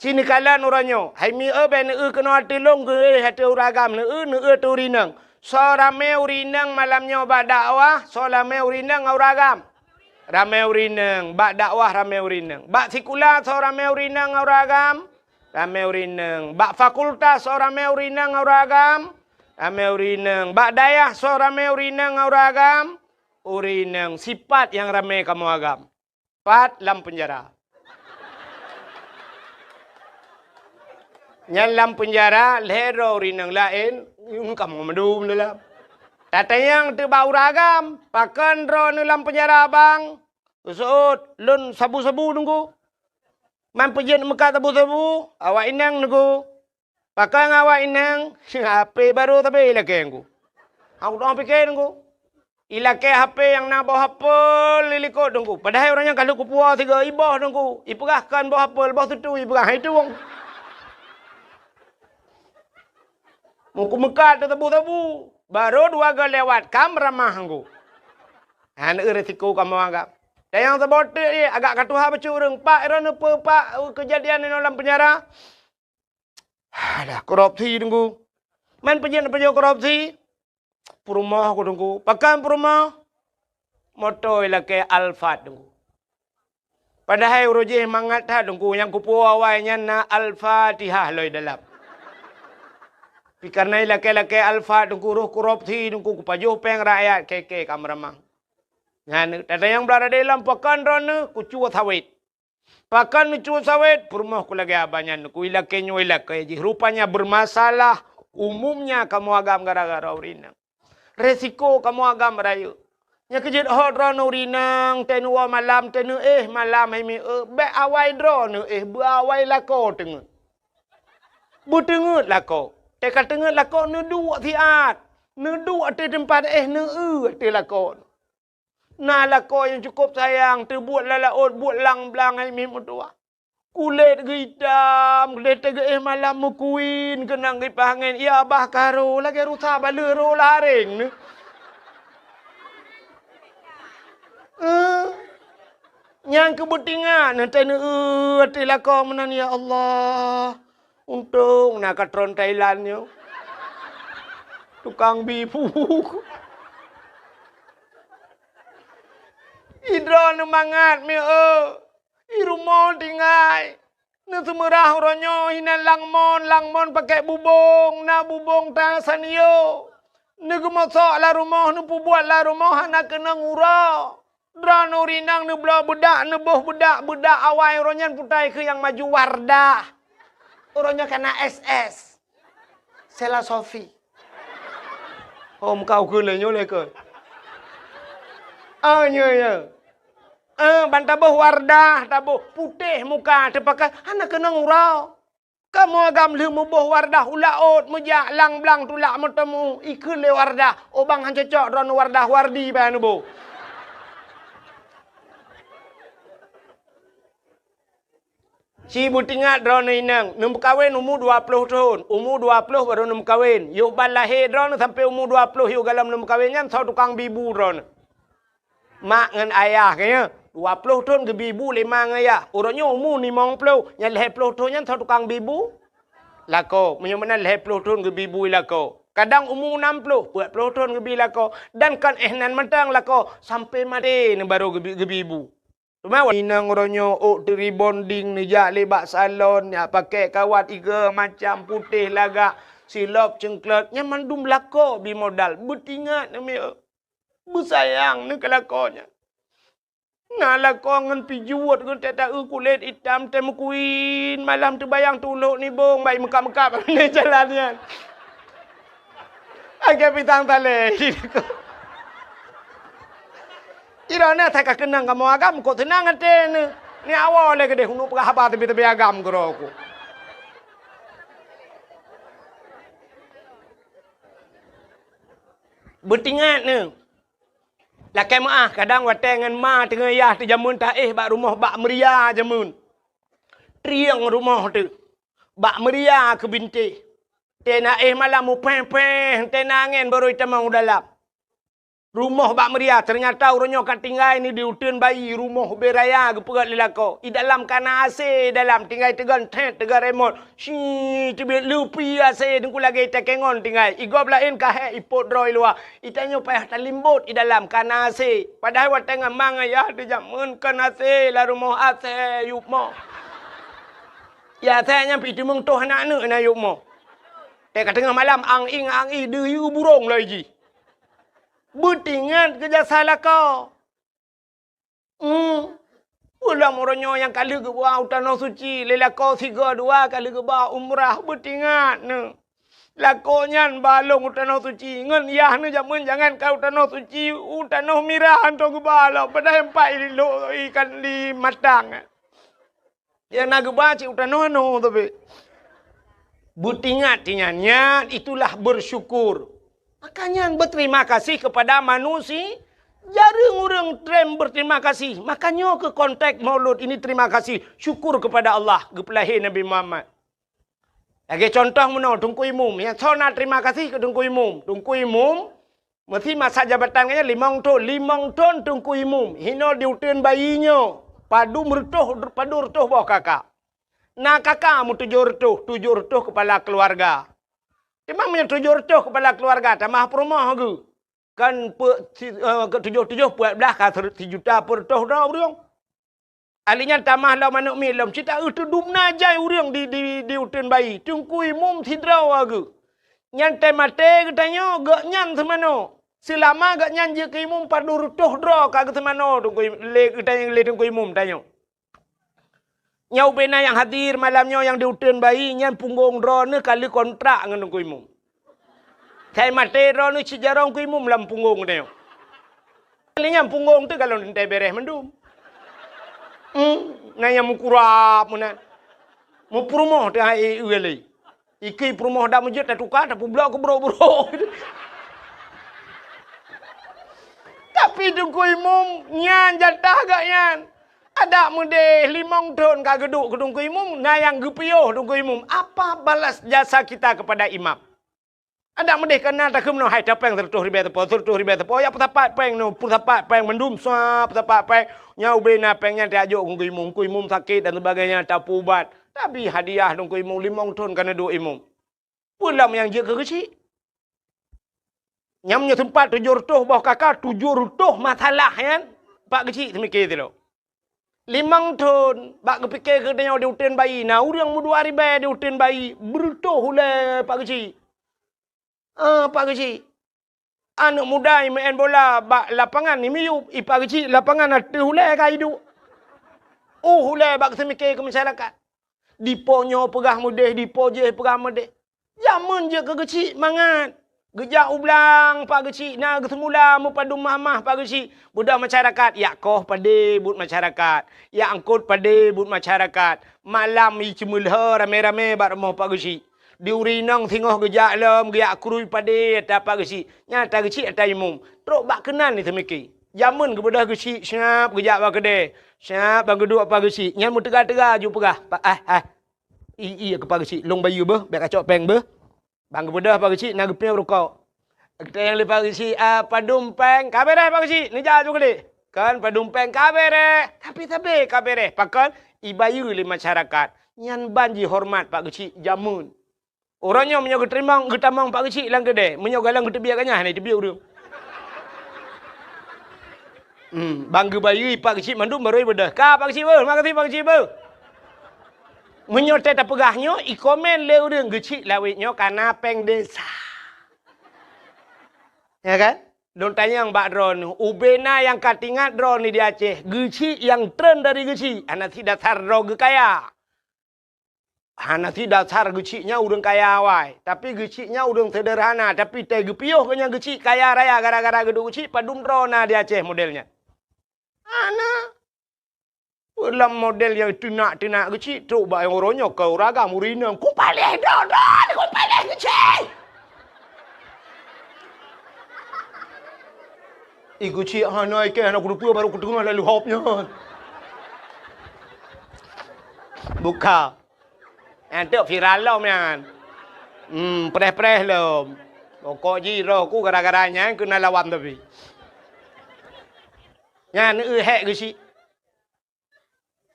Ci neukalon uroe nyoe, hai mieu bèk neueu keunoe ateueh lôn, geuéh ateueh ureueng agam, neueu, neueu ateueh ureueng inong. Soe ramé ureueng inong malam nyoe bak dakwah, soe ramé ureueng inong ngon ureueng agam? Ramé ureueng inong. Bak dakwah ramé ureueng inong. Bak sikula soe ramé ureueng inong ngon ureueng agam? Ramé ureueng inong. Bak fakultas soe ramé ureueng inong ngon ureueng agam? Ramé ureueng inong. Bak dayah soe ramé ureueng inong ngon ureueng agam? Ureueng inong. Sipat nyang ramé kamoe agam. Pat lam peunjara. Nyan lam peunjara lhèe droe ureueng inong laén, ngon kamoe mandum dalam. Tatanyong teuk bak ureueng agam, "Pakon droeneuh lam peunjara, Bang?" Geuseuôt, "Lôn sabu-sabu, Teungku." "Man peue jeuet meukat sabu-sabu?" "Awak inong, Teungku." "Pakon awak inong?" "H P barô sabe ilakée, Teungku." Aku tu'oh pike, Teungku. Ilakée H P nyang na boh apel di likot, Teungku. Padahai ureueng nyan ka lheueh kupuwoe sigoe, iboh, Teungku. Ipeugah kon boh apel, boh tutui ipeugah, hai tueng. Meukumeukat teutebu-tebu. Barô dua goe lewat, ka meuramah, Teungku. Hana eu resiko kamoe agam. Dan nyang saboh teuk, agak ka tuha bacut ureueng. Pak, droeneuh peue, Pak, keujadian inoe lam peunjara? Alah, korupsi, Teungku. Man peue jeuet neupajoh korupsi? Peurumoh ku, Teungku. Pakon peurumoh? Moto ilakée Alphard, Teungku. Padahai uroe jih mangat that, Teungku. Nyang kupuwoe awai nyan na Al-Fatihah lom dalam. Pi kareuna ilakée-lakée Alphard, Teungku, roh korupsi, Teungku, kupajoh péng rakyat, keke ka meuramah. Nyan, tatanyong bak radé lom, pakon droeneuh? Kucue sawét. Pakon neucue sawét? Peurumoh ku lagée abah nyan, ku ilakée nyoe ilakée jih. Rupanya bermasalah umumnya kamoe agam gara-gara ureueng inong. Resiko kamoe agam rayeuk. Nyang keujeuet hot droeneuh ureueng inong, teuh neuwoe malam, teuh neuéh malam, hai mieu, bèk awai droeneuh éh, beu awai lakoe teungeut. Beuteungeut lakoe. Teuh ka teungeut lakoe, neuduek siat. Neuduek ateueh teumpat éh, neueu ateueh lakoe. Na lakoe nyang cukôp sayang, teubuet lam laôt, buet lang-blang, hai miet meutuwah. Kulét geuitam, lé teugeuéh malam meukuin, keunong kipaih angén, ya bah ka ro, lagée rusa baleueh ro laréng neuh. Eh, nyang keu beutingat, neuntée neueu ateueh lakoe meunan, ya Allah. Untông na ka tron Thailand nyoe. Tukang bi bu. Idroeneuh mangat mieu. I rumoh tinggai. Neuseumeurah uroe nyoe hinan langmon, langmon pakèk bubông, na bubông ta sanyo. Neugeumosok lam rumoh, neupeubuet lam rumoh hana keunong uroe. Droeneuh ureueng inong neubloe beudak, neuboh beudak, beudak awai uroe nyan putai keu nyang maju Wardah. Uroe nyoe ka na S S. Sela Sofi. Hom kau keu lé nyoe lé keu. Ah, nyoe, nyoe. Eh, ban taboh Wardah, taboh putéh muka, teupakai hana keunong uroe. Kamoe agam lheueh muboh Wardah u laôt, meujak lang-blang tulak meuteumu, ikheun lé Wardah, "Oh bang, han cocok droeneuh Wardah, Wardi bèk neuboh." Ci beutingat droeneuh inong, neumeukawen umu dua ploh thon, umu dua ploh barô neumeukawen. Yôh ban lahé droeneuh sampoe umu dua ploh yôh galom neumeukawen nyan soe tukang bi bu droeneuh. Mak ngon ayah geuh nyoe, dua ploh thon geubi bu lé ma ngon ayah. Uroe nyoe umu limong ploh, nyan lhèe ploh thon nyan soe tukang bi bu? Lakoe, meunyoe meunan lhèe ploh thon geubi bu lakoe. Kadang umu nam ploh, peuet ploh thon geubi lakoe. Dan kon éh nan mantong lakoe, sampoe maté neuh barô geubi, geubi bu. Teuma inong uroe nyoe ôk teuribonding neujak lé bak salon, jak pakèk kawat igo macam putéh lagak, silop ceungklot, nyan mandum lakoe bi modal. Beutingat neuh mieu. Beusayang neuh keu lakoe nyan. Na lakoe ngon pijuet geuh teuh taeu kulét itam teuh meukuin, malam teubayang tulok nibong bai meukab-meukab lé jalan nyan. Akhé pisang talé. Iroe na that ka keunong kamoe agam, kok seunang até neuh. Ni awai lé keudeh uneuk peugah haba teubi-teubi agam keudroe ku. Beutingat neuh. Lakée meuáh, kadang watée ngon ma teungoh yah teuh jameun taéh bak rumoh bak meuria jameun. Trieng rumoh teuh. Bak meuria keu bintéh. Teunaéh malam mupéh-péh, teunaéh angén barô itamong u dalam. Rumoh bak meuria, teunyata uroe nyoe ka tinggai ni di uteuen bayi, rumoh ubé raya geupeugét lé lakoe. I dalam ka na A C, i dalam tinggai teugon thet, teugon remot. Shi, teubiet leupi A C, teungku lagée takengon tinggai. I gob laén ka hék ipot droe i luwa. I tanyoe payah talimbot i dalam ka na A C. Padahai watée ngon ma ngon yah teuh jameun kon A C, lam rumoh A C yup moh. Ya, A C nyan pih teumeung toh aneuk-aneuk na yup moh. Teuka teungoh malam ang-ing ang-i deuyue burông loi jih. Beutingat keu jasa lakoe. Hmm. Ulôn uroe nyoe nyang ka lheueh geuba u Tanoh Suci, lé lakoe sigoe dua ka lheueh geuba umrah, beutingat neuh. Lakoe nyan ba lôn u Tanoh Suci, ngon yah neuh jameun jangankan u Tanoh Suci, u tanoh mirah hantom geuba lom, padahai empat i lo-, ikan di matang. Nyang na geuba cit u tanoh anoe tapi. Beutingat nyan, nyan itulah bersyukur. Maka nyan berterima kasih kepada manusia. Jareueng ureuëng treb berterima kasih. Maka nyoe keuh konteks Maulud ini terima kasih, syukur kepada Allah geupeulahé Nabi Muhammad. Lagée contoh meunoe, Teungku Imum. Nyang soe na terima kasih keu Teungku Imum. Teungku Imum meusi masa jabatan geuh nyan limong thon, limong thon Teungku Imum. Hinoe di uteuen bayi nyoe, padum reutôh, padum reutôh boh kaka. Na kaka meutujoh reutôh, tujoh reutôh kepala keuluwarga. Teuma meunyoe tujoh reutôh kepala keuluwarga, tamah peurumoh geuh. Kan pe-, si-, eh, ke tujoh-tujoh peuet blaih ka ser-, sijuta peuet reutôh droe ureuëng. Ahli nyan tamah lom aneuk miet lom, cit taeu teudum na jai ureuëng di, di, di uteuen bayi. Teungku Imum sidroe geuh. Nyan teumaté geutanyoe, gobnyan seumanoe. Seulama gobnyan jeuet keu imum padum reutôh droe ka geuseumanoe Teungku Im-, lé geutanyoe, lé Teungku Imum tanyoe. Nyoe ubé na nyang hadir malam nyoe nyang di uteuen bayi, nyan punggong droeneuh ka lheueh kontrak ngon Teungku Imum. Sai maté droeneuh cit jaroe Teungku Imum lam punggong geutanyoe. Lé nyan punggong teuh galon teuntée béréh mandum. Hmm, na nyang meukurab meunan. Meupeurumoh teuh hai e lé. Ikui peurumoh dak meujeuet tatuka, tapeublok keu brok-brok. Tapi Teungku Imum nyan jatah gobnyan. Adak meudeh limong thon ka geuduek keu Teungku Imum, na nyang geupiôh Teungku Imum. Apa balas jasa kita kepada imam? Adak meudeh ka na takheun meunoe, hai tapéng sireutôh ribée sapo, sireutôh ribée sapo, ya peusapat péng nyoe, peusapat péng mandum, sa peusapat péng. Nyoe ubé na péng nyan tajok keu Teungku Imum, Teungku Imum sakét dan sebagainya, tapeuubat. Tabi hadiah Teungku Imum, limong thon ka neuduek Imum. Peue lom nyang jeuet keu geuchik? Nyang meunyoe teumpat tujoh reutôh boh kaka, tujoh reutôh masalah nyan, Pak Geuchik teumike sidroe. Limong thon, bak geupike keu tanyoe di uteuen bayi, na ureuëng meudua ribée di uteuen bayi, beureutôh ulée Pak Geuchik. Ah, Pak Geuchik. Aneuk muda imeu'en bola bak lapangan imiyueb, i Pak Geuchik lapangan ateueh ulée ka iduek. Uh, ulée bak seumike keu masyarakat. Dipo nyoe peugah meudeh, dipo jéh peugah meudeh. Jameun jeuet keu Geuchik mangat. Geujak u blang Pak Geuchik na geuseumula meupadum mamah Pak Geuchik. Beudôh masyarakat, yak koh padé buet masyarakat, yak eungkot padé buet masyarakat. Malam i ceumeulhö ramé-ramé bak rumoh Pak Geuchik. Di ureuëng inong singoh geujak lom, geuyak krui padé ata Pak Geuchik. Nyan ata Geuchik ata imum. Trok bak keunan ni teumike. Jameun geubeudôh Geuchik siap geujak bak keudée. Siap ban geuduek Pak Geuchik. Nyan meuteuga-teuga ju peugah, "Pak, ah, ah." "I, i, keu Pak Geuchik, lôn bayeue beuh, bék kacok péng beuh." Ban geubeudôh Pak Geuchik na geupiôh rukok. Geutanyong lé Pak Geuchik, "Ah, padum péng?" "Ka béréh Pak Geuchik, neujak ju keudeh." "Kon padum péng?" "Ka béréh." Tapi sabe ka béréh, pakon? Ibayeue lé masyarakat. Nyan ban jihoreumat Pak Geuchik jameun. Uroe nyoe meunyoe geuteurimong, geutamong Pak Geuchik lam keudée, meunyoe galong geuteubiet ganyah, hana teubiet ureuëng. Hmm, ban geubayeue Pak Geuchik mandum barô ibeudôh. "Ka Pak Geuchik beuh, makasih Pak Geuchik beuh." Meunyoe tée tapeugah nyoe, ikomen lé ureuëng, "Geuchik lawét nyoe ka na péng desa." Ya kan? Lôn tanyong bak droeneuh, ubé na nyang ka teuingat droeneuh di Aceh, Geuchik nyang treun dari Geuchik, hana sit dasar droe geukaya. Hana sit dasar Geuchik nyan ureuëng kaya awai, tapi Geuchik nyan ureuëng seuderhana, tapi tée geupiôh geuh nyan Geuchik kaya raya gara-gara geuduek Geuchik, padum droe na di Aceh model nyan. Hana. Lam model nyang teunak-teunak Geuchik, trok bak nyang uroe nyoe keu ureuëng agam ureuëng inong, "Kupaléh droe-droe, kupaléh Geuchik!" Ih, keuchik hana ikeh, hana kuteupeu, baru kuteungoh lalu hop nyan. Buka. Nyan teuk viral lom nyan. Hmm, preh-preh lom. Pokok jih roh ku gara-gara nyan keuneuk lawan tapi. Nyan, eu, hék keuchik.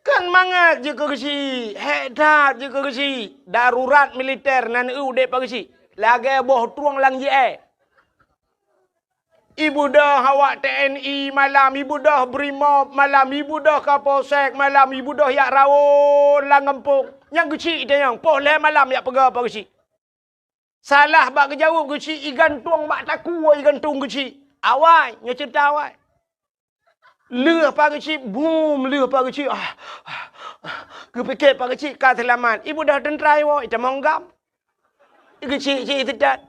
Kan mangat jih keu geuchik, hék that jih keu geuchik. Darurat militer nan eu udeb bak geuchik. Lagée boh trueng lam jiée. Ibeudôh awak T N I malam, ibeudôh Brimob malam, ibeudôh Kapolsek malam, ibeudôh jak rawon lam gampông. Nyang geuchik tanyong, poh lhée malam jak peugah bak geuchik. Salah bak geujaweueb geuchik, igantung bak takue, igantung geuchik. Awai, nyoe ceurita awai. Lheueh pa geuchik, bum, lheueh pa geuchik. Ah, ah, ah. Geupike pa geuchik ka seulamat. Ibeudôh teuntra iwoe, itamong gam. Geuchik-chik seudat.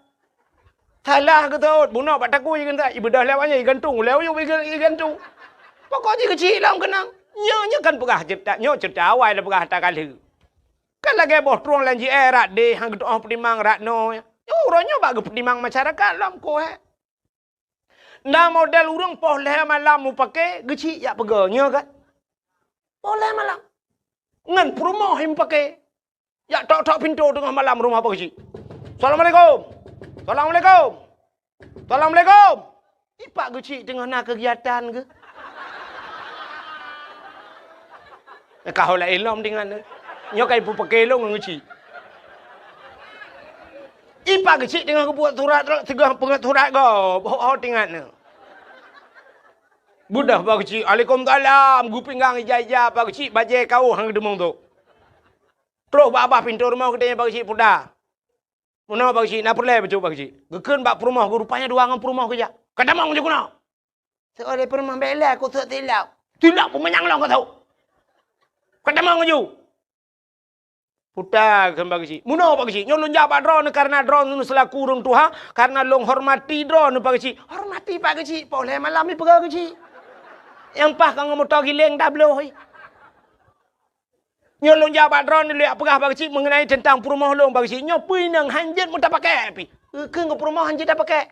Salah geutot, bunoe bak takue igantung. Ibeudôh lewat nyan, igantung. Lewat nyan, iga-, igantung. Pokok jih geuchik lom keunong. Nyoe, nyoe kan peugah ceurita, nyoe ceurita awai dah peugah ata ka lheueh. Kan lagée boh trueng lam jiée, rat deh, han geutu'oh peutimang rat noe. Nyoe uroe nyoe bak geupeutimang masyarakat lom koh, eh. Na model ureuëng poh lhée malam mupake geuchik jak peugah, nyoe kan? Poh lhée malam. Ngon peurumoh mupake. Jak tok-tok pintoe teungoh malam rumoh bak geuchik. "Assalamualaikum. Assalamualaikum. Assalamualaikum." Ipak geuchik teungoh na keugiatan geuh. Ka ho laén lom tingat nyoe. Nyoe ka ipupake lôn ngon geuchik. Ipak geuchik teungoh geubuet surat, teungoh peungét surat gob. Ho, ho tingat nyoe. Beudôh bak geuchik, "Alaikumsalam." Geupinggang ija-ija bak geuchik, bajée kaoh han geudeumeung tu. Troh bak babah pintoe rumoh geutanyong bak geuchik, "Puta, meunoe bak geuchik, na peureulée bacut bak geuchik?" Geukheun bak peurumoh geuh, rupanya dua ngon peurumoh geujak. "Ka tamong ju keunoe." Seuleh peurumoh, "Bék lé, keu sôk tilok." "Tilok peumanyang lom keu sôk. Ka tamong ju." "Puta," kheun bak geuchik. "Meunoe bak geuchik. Nyoe lôn jak bak droeneuh kareuna droeneuh seulaku ureuëng tuha, kareuna lôn hormati droeneuh bak geuchik." Hormati bak geuchik, poh lhée malam ipeugah geuchik. Nyang paih ka ngon moto giléng tabloh. Nyoe lôn jak bak droeneuh lôn jak peugah bak geuchik meungenai teuntang peurumoh lôn bak geuchik. Nyoe peue inong han jeuet meutapakée pih. Keu peurumoh han jeuet tapakée.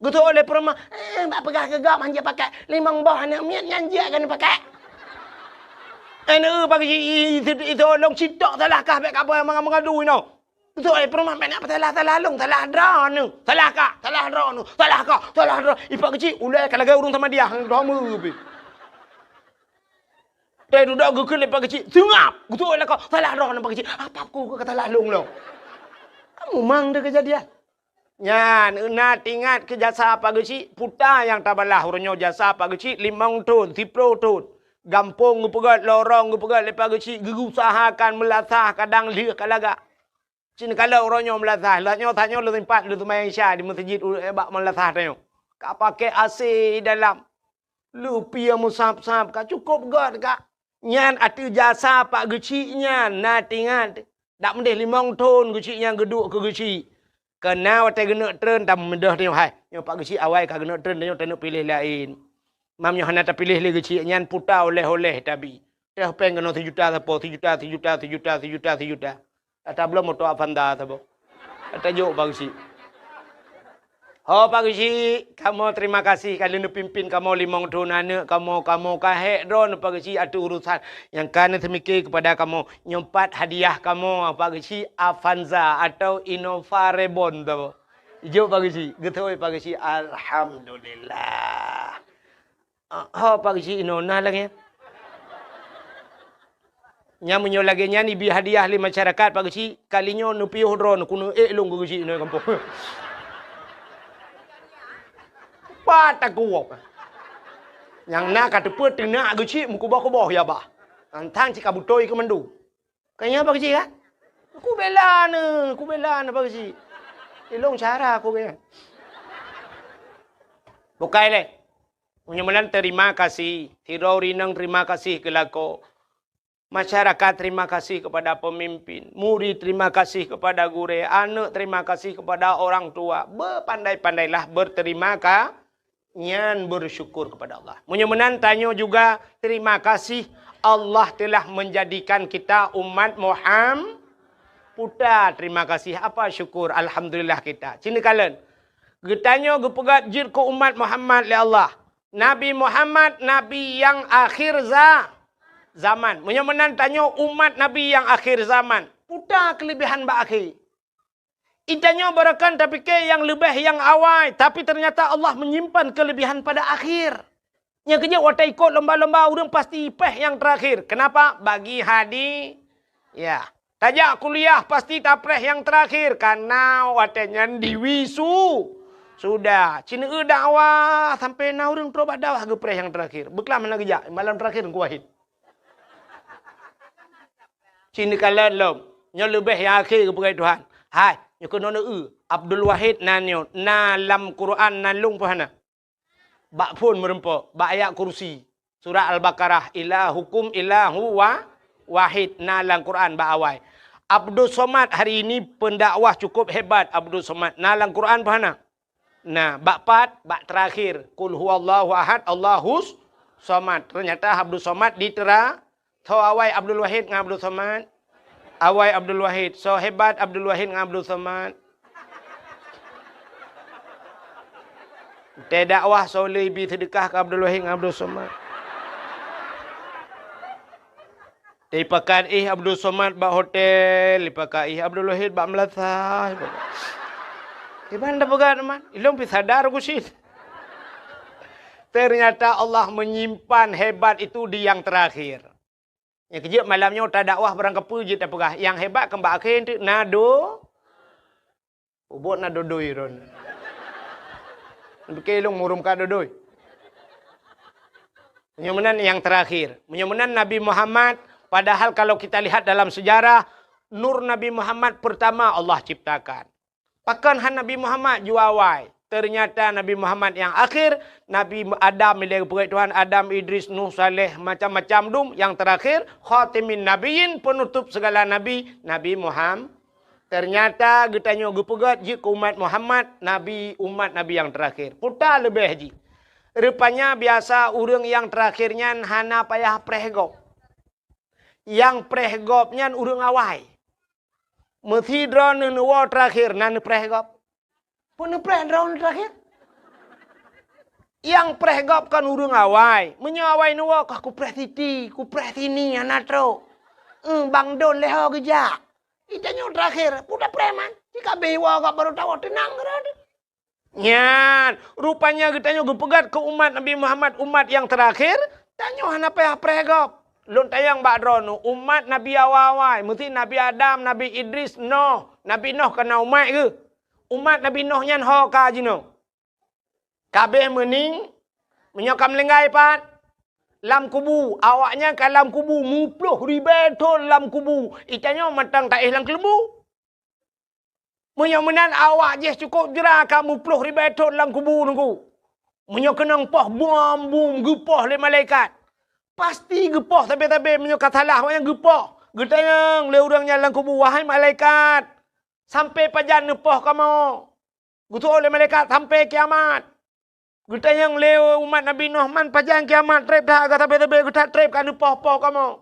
Geutôk lé peurumoh, "Eh, bak peugah keu gob han jeuet pakée. Limong boh aneuk miet nyan jeuet keuneuk pakée." Aneuk bak geuchik, "Ih, ih, ih, lôn citok salah kah bék ka boh manga-manga dui nyoe." Geutôk lé peurumoh, "Bék na peusalah-salah lôn, salah droeneuh. Salah kah, salah droeneuh, salah kah, salah droe." Ipak geuchik, ulée ka lagée ureuëng samadiyah, droe meu pih. Teududoe geukheun lé pak geuchik, seungab. Geutôk lakoe, salah droeneuh pak geuchik. Apa ku ka salah lôn lom? Kamu mang deh keujadian. Nyan, na teuingat keu jasa pak geuchik, puta nyang tabalah uroe nyoe jasa pak geuchik limong thon, siplôh thon. Gampông geupeugét, lorong geupeugét lé pak geuchik, geuusahakan meulasah kadang lheueh ka lagak. Cit neukalon uroe nyoe meulasah, lheueh nyoe tanyoe lôn sempat lôn seumayang Isya di meuseujid u-, bak meulasah tanyoe. Ka pakai A C dalam. Lupie meusab-sab ka cukôp göt ka. Nyan ateueh jasa pak geuchik nyan na teuingat. Dak meudeh limong thon geuchik nyan geuduek keu geuchik. Keu na watée geuneuk treun tameudeh tanyoe hai. Nyoe pak geuchik awai ka geuneuk treun tanyoe taneuk piléh laén. Mam nyoe hana tapiléh lé geuchik nyan puta oleh-oleh tabi. Teuh péng keunoe sijuta sapo, sijuta, sijuta, sijuta, sijuta, sijuta. Ata bloe moto Avanza saboh. Ata jok pak geuchik. Ho pak geuchik, kamoe terima kasih ka lheueh neupimpin kamoe limong thon aneuk kamoe, kamoe ka hék droeneuh pak geuchik ateueh urusan nyang ka neuseumiké keupada kamoe. Nyoe pat hadiah kamoe pak geuchik Avanza atau Innova Reborn saboh. Ijok pak geuchik, geutôi pak geuchik, alhamdulillah. Ah, ho pak geuchik inoe na lagée nyan. Nyan meunyoe lagée nyan ibi hadiah lé masyarakat pak geuchik, kali nyoe neupiôh droeneuh keuneuk ék lôn keu geuchik inoe gampông. Pat takuwok. Nyang na ka teupeu teunak geuchik meukuboh-kuboh ya bah. Tantang cit ka beutôi keu mandum. Kayanya pak geuchik kan? Kubela neuh, kubela neuh pak geuchik. Ilong cara aku kayanya. Bukai lé. Meunyoe meunan terima kasih, sidroe ureuëng inong terima kasih keu lakoe. Masyarakat terima kasih kepada pemimpin, murid terima kasih kepada gurée, aneuk terima kasih kepada orang tua. Bepandai-pandailah berterima ka-, nyan bersyukur kepada Allah. Meunyoe meunan tanyoe juga terima kasih Allah telah menjadikan kita umat Muham-, puta terima kasih apa syukur alhamdulillah kita. Cina kalen. Geutanyoe geupeugét jeuet keu umat Muhammad lé Allah. Nabi Muhammad nabi nyang akhir za-, zaman. Meunyoe meunan tanyoe umat nabi nyang akhir zaman, peue ta keuleubehan bak akhé. Geutanyoe barokon tapike nyang leubeh nyang awai, tapi teunyata Allah meunyimpan keuleubehan pada akhir. Nyang keujeuet watée ikot lomba-lomba ureuëng pasti péh nyang teurakhir. Keunapa? Bagi hadi-, ya. Tajak kuliah pasti tapréh nyang teurakhir, kareuna watée nyan diwisu-, sudah. Ci neueu dakwah sampai na ureuëng trok bak dakwah geupréh nyang teurakhir. Beuklam hana geujak, malam teurakhir Teungku Wahid. Ci neukalon lom, nyoe leubeh nyang akhé geupeugah Tuhan. Hai, nyoe keunoe neueu, Abdul Wahid na nyoe, na lam Quran na lôn pih hana. Bak phon meurumpok, bak ayat kursi. Surat Al-Baqarah, "Ilahukum ilahu wa-, wahid," na lam Quran bak awai. Abdus Somad hari ini pendakwah cukup hebat Abdus Somad. Na lam Quran pih hana? Na, bak pat, bak terakhir. "Qul huwallahu ahad, Allahus somad." Ternyata Abdus Somad di tera-, Soe awai Abdul Wahid ngon Abdul Somad? Awai Abdul Wahid. Soe hebat Abdul Wahid ngon Abdul Somad? Teudakwah soe le ibi seudeukah keu Abdul Wahid ngon Abdul Somad? Ipakat ih Abdul Somad bak hotel, ipakat ih Abdul Wahid bak meulasah. Iban dah peugah teuma, ilong pi sadar ku sit. Ternyata Allah menyimpan hebat itu di yang terakhir. Nyang keujeuet malam nyoe tadakwah barang kapeue jeuet tapeugah, nyang hebat keu bak akhé teuk na do-, ubot na dodoi ron. Pike lôn murum ka dodoi. Meunyoe meunan nyang terakhir. Meunyoe meunan Nabi Muhammad, padahal kalau kita lihat dalam sejarah, nur Nabi Muhammad pertama Allah ciptakan. Pakon han Nabi Muhammad jua awai? Ternyata Nabi Muhammad nyang akhir, Nabi Adam ilée geupeugét Tuhan, Adam, Idris, Nuh, Saleh, macam-macam dum, nyang terakhir, khatimin nabiyyin, penutup segala nabi, Nabi Muham-, ternyata geutanyoe geupeugét jeuet keu umat Muhammad, nabi, umat nabi nyang terakhir. Peue ta leubeh jih. Rupanya biasa ureuëng nyang terakhir nyan hana payah preh gob. Nyang preh gob nyan ureuëng awai. Meusidroe neuwoe terakhir na neupreh gob. Peue neupreh droeneuh terakhir? Nyang preh gob kan ureuëng awai. Meunyoe awai neuwoe kah kupreh siti, kupreh sini hana trok. Eung, bang don lé ho geujak. Geutanyoe terakhir, peue tapreh man? Jika abéh iwoe gob barô tawoe teunang keudroe. Nyan, rupanya geutanyoe geupeugét keu umat Nabi Muhammad, umat nyang terakhir, tanyoe hana payah preh gob. Lôn tanyong bak droeneuh, umat Nabi awai-awai, meusti Nabi Adam, Nabi Idris, Noh. Nabi Noh ka na umat geuh. Umat Nabi Noh nyan ho ka jinoe. Ka abéh meuning, meunyoe ka meulinggai pat, lam kubu, awaknyan ka lam kubu, muploh ribée thon lam kubu. Geutanyoe mantong taéh lam keuleumbu. Meunyoe meunan awak jih cukôp jra ka muploh ribée thon lam kubu Teungku. Meunyoe keunong poh bom-bom geupoh lé malaikat, pasti geupoh sabe-sabe meunyoe ka salah awaknyan geupoh. Geutanyong lé ureuëng nyan lam kubu, "Wahai malaikat, sampoe pajan neupoh kamoe?" Geuseuôt lé malaikat, "Sampoe kiamat." Geutanyong lé umat Nabi Nuh, "Man pajan kiamat treb that, ka sabe-sabe geuthat treb ka neupoh-poh kamoe?"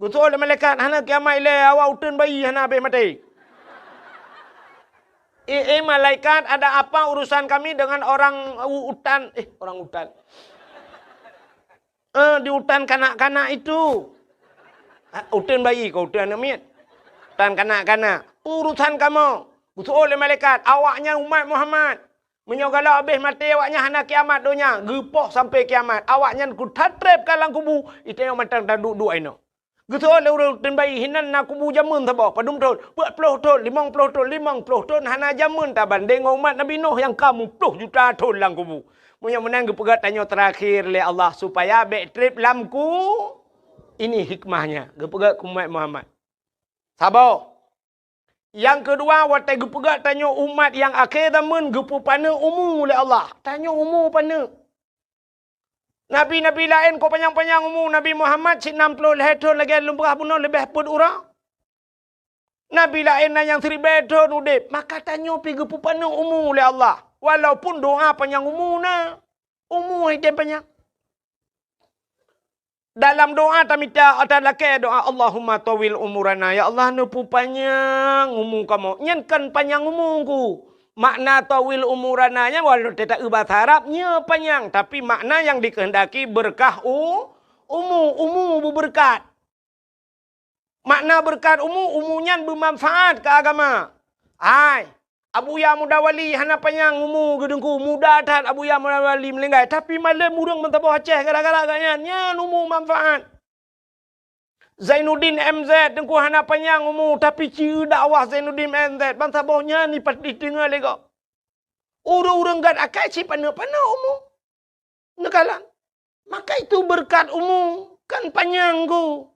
Geuseuôt lé malaikat, "Hana kiamat ilée, awak uteuen bayi hana abéh maté." "Eh, eh, malaikat, ada apa urusan kami dengan orang u-, utan, eh, orang utan? Eh, di utan kanak-kanak itu." "Ah, uteuen bayi kah uteuen aneuëk miet?" "Utan kanak-kanak." "Urusan kamoe." Geuseuôt lé malaikat, "Awaknyan umat Muhammad. Meunyoe galak abéh maté awaknyan hana kiamat donya, geupoh sampoe kiamat. Awaknyan geuthat treb ka lam kubu, geutanyoe mantong taduek-duek inoe." Geuseuôt lé ureuëng uteuen bayi, "Hinan na kubu jameun saboh, padum thon?" "Peuet ploh thon, limong ploh thon." "Limong ploh thon hana jameun tabandéng ngon umat Nabi Nuh nyang ka muploh juta thon lam kubu." Meunyoe meunan geupeugét tanyoe terakhir lé Allah supaya bék treb lam ku-, ini hikmahnya, geupeugét keu umat Muhammad. Saboh. Nyang keudua, watée geupeugét tanyoe umat nyang akhé zaman geupeupaneuk umu lé Allah. Tanyoe umu paneuk. Nabi-nabi laén ka panyang-panyang umu, Nabi Muhammad cit nam ploh lhée thon lagée lôn peugah bunoe leubeh peuet uroe. Nabi laén na nyang siribée thon udeb, maka tanyoe pih geupeupaneuk umu lé Allah. Walaupun doá panyang umu na, umu hidéh panyang. Dalam doá tamita, ata lakée doá, "Allahumma tawwil umurana." Ya Allah, neupeupanyang umu kamoe. Nyan kon panyang umu Teungku. Makna tawil umurana nyan walau teuta bahasa Arab nyoe panyang, tapi makna nyang dikehendaki beureukat u-, umu, umu beubeureukat. Makna beureukat umu, umu nyan beumanfaat keu agama. Hai, Abuya Muda Wali hana panyang umu geuteungku, muda that Abuya Muda Wali meuninggai, tapi malem ureuëng meusaboh Aceh gara-gara gobnyan, nyan umu manfaat. Zainuddin M Z teungku hana panyang umu, tapi ci dakwah Zainuddin M Z bansaboh nyan dipadeungoe lé gob. Ureuëng-ureuëng gét akai cit paneuk-paneuk umu. Neukalon. Maka itu beureukat umu kan panyang geuh.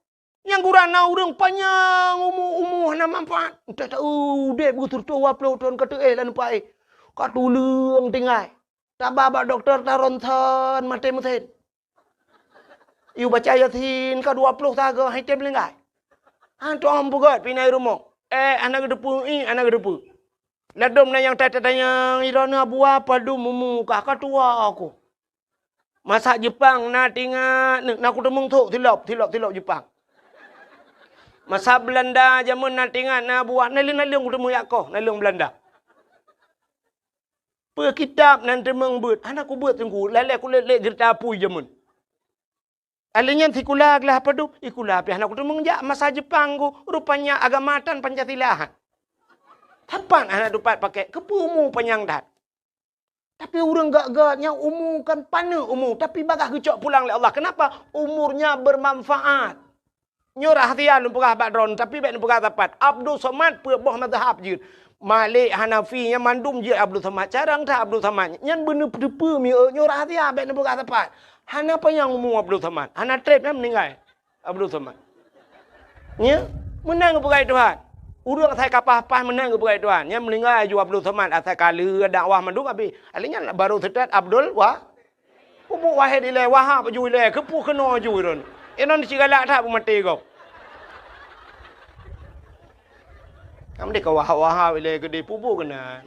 Nyang gura na ureuëng panyang umu, umu hana manfaat. Entah tahu udeb geuh sireutoh dua ploh thon ka teuéh lam paih. Ka tuleueng tinggai. Taba bak dokto taronton maté meusen. Yue baca Yasin ka dua ploh sagoe hai tem linggai. Han tuang peugét pih na i rumoh. Eh, hana geuteupeue, ih, hana geuteupeue. Ladôm na nyang tatanyong, "Droeneuh Abuya padum umu kah?" "Ka tuha ku." Masak Jepang na tingat, na kuteumeung thok silop, silop, silop Jepang. Masak Beulanda jameun na tingat na Abuya, naleueng-naleueng kuteumeung jak koh, naleueng Beulanda. Peue kitab nan teumeung beuet, hana kubeuet teungku, lalée kulét-lét geurita apui jameun. Alheuh nyan sikula glah padub, sikula pih hana kuteumeung jak masa Jepang ku, rupanya agama tan Pancasila. Sapat hana tupat pakai, keupeue umu panyang that. Tapi ureuëng gét-gét nyang umu kan paneuk umu, tapi bagaih geucok pulang lé Allah. Kenapa? Umurnya bermanfaat. Nyoe rahsia lôn peugah bak droeneuh, tapi bék neupeugah sapat. Abdul Somad peuet boh mazhab jeuet. Malik, Hanafi, nyan mandum jeuet Abdul Somad. Carông that Abdul Somad. Nyan beuneuteupeu mieu, nyoe rahsia bék neupeugah sapat. Hana panyang umu Abdul Somad. Hana treb nyan meuninggai Abdul Somad. Nya, meunan geupeugah Tuhan. Ureuëng asai ka paih-paih meunan geupeugah Tuhan. Nyan meuninggai aju Abdul Somad asai ka lheueh dakwah mandum habéh. Alheuh nyan baru seutôt Abdul Wa-, Peubuet Wahid ilée, Wahab ju ilée, keupeue keunoe ju droeneuh. Inong cit galak that beumaté gob. Nyang deh ka Wahab-Wahab ilée geudeh peubuet keunan.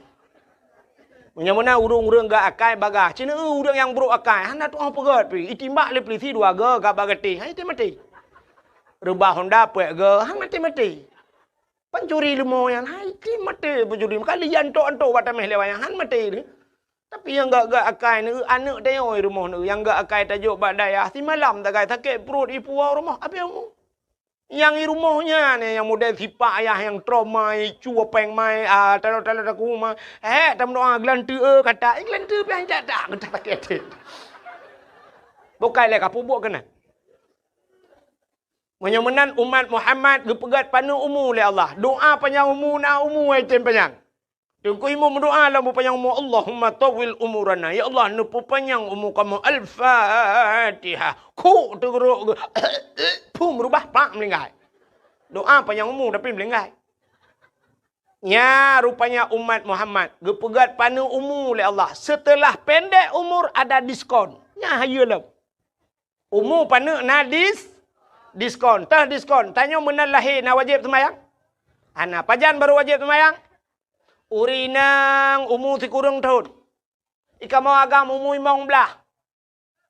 Meunyoe meunan ureuëng-ureuëng gét akai bagaih, ci neueu ureuëng nyang brok akai, hana tuoh peugét pih, itimbak lé peulisi dua goe gak bak gatéh, hai maté-maté. Reubah honda peuet goe, hai maté-maté. Pancuri leumo nyan, hai maté-maté pancuri, meuka liyan tok-tok bak taméh lé wayang, hai maté deh. Tapi nyang gét-gét akai neueu aneuëk tanyoe i rumoh neueu, nyang gét akai tajok bak dayah, simalam sagai sakét pruet ipuwoe u rumoh, abéh umu. Nyang i rumoh nyan nyang model sipak ayah nyang trauma, icu péng mai, ah, talo-talo taku ma. Hék, tameudoa geulanteue, eh, kata, eh, geulanteue pih han jak-jak, geutak sakét até. Bukai lé ka peubuet keunan. Meunyoe meunan umat Muhammad geupeugét paneuk umu lé Allah. Doa panyang umu na umu ai tem panyang. Teungku Imum meudoa lam beupanyang umu, "Allahumma tawwil umurana." Ya Allah, neupeupanyang umu kamoe. Al-Fatihah. Kuk teugeurok geu-, phum reubah, pak meuninggai. Doa panyang umu tapi meuninggai. Nya rupanya umat Muhammad geupeugét paneuk umu lé Allah. Setelah pendek umur ada diskon. Nya hayeue lom. Umu paneuk na dis-, diskon. Teuh diskon. Tanyoe meunan lahé na wajéb seumayang? Hana. Pajan barô wajéb seumayang? Ureuëng inong umu sikureueng thon. I kamoe agam umu limong blaih.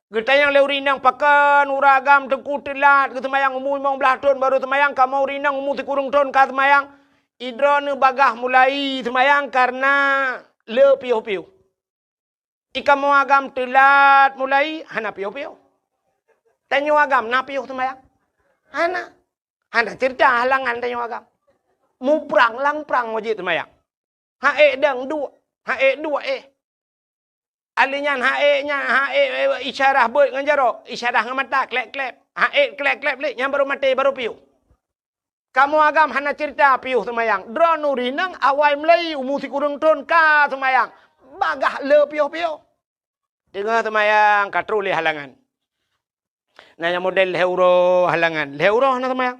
Geutanyong lé ureuëng inong, "Pakon ureuëng agam teungku teulat geuseumayang umu limong blaih thon barô seumayang, kamoe ureuëng inong umu sikureueng thon ka seumayang?" "Idroeneuh bagaih mulai seumayang kareuna le piôh-piôh." I kamoe agam teulat mulai, hana piôh-piôh. Tanyoe agam na piôh seumayang? Hana. Hana ceurita halangan tanyoe agam. Muprang lam prang wajéb seumayang. Ha'ék dang duek, ha'ék duek éh. Alheuh nyan ha'ék nyan, ha'ék, eh, isyarah beuet ngon jaroe, isyarah ngon mata, klép-klép. Ha'ék klép-klép lé, nyan barô maté, barô piôh. Kamoe agam hana ceurita piôh seumayang. Droeneuh ureuëng inong awai mulai umu sikureueng thon ka seumayang. Bagaih le piôh-piôh. Teungoh seumayang ka troh lé halangan. Na nyang model lhée uroe halangan, lhée uroe hana seumayang.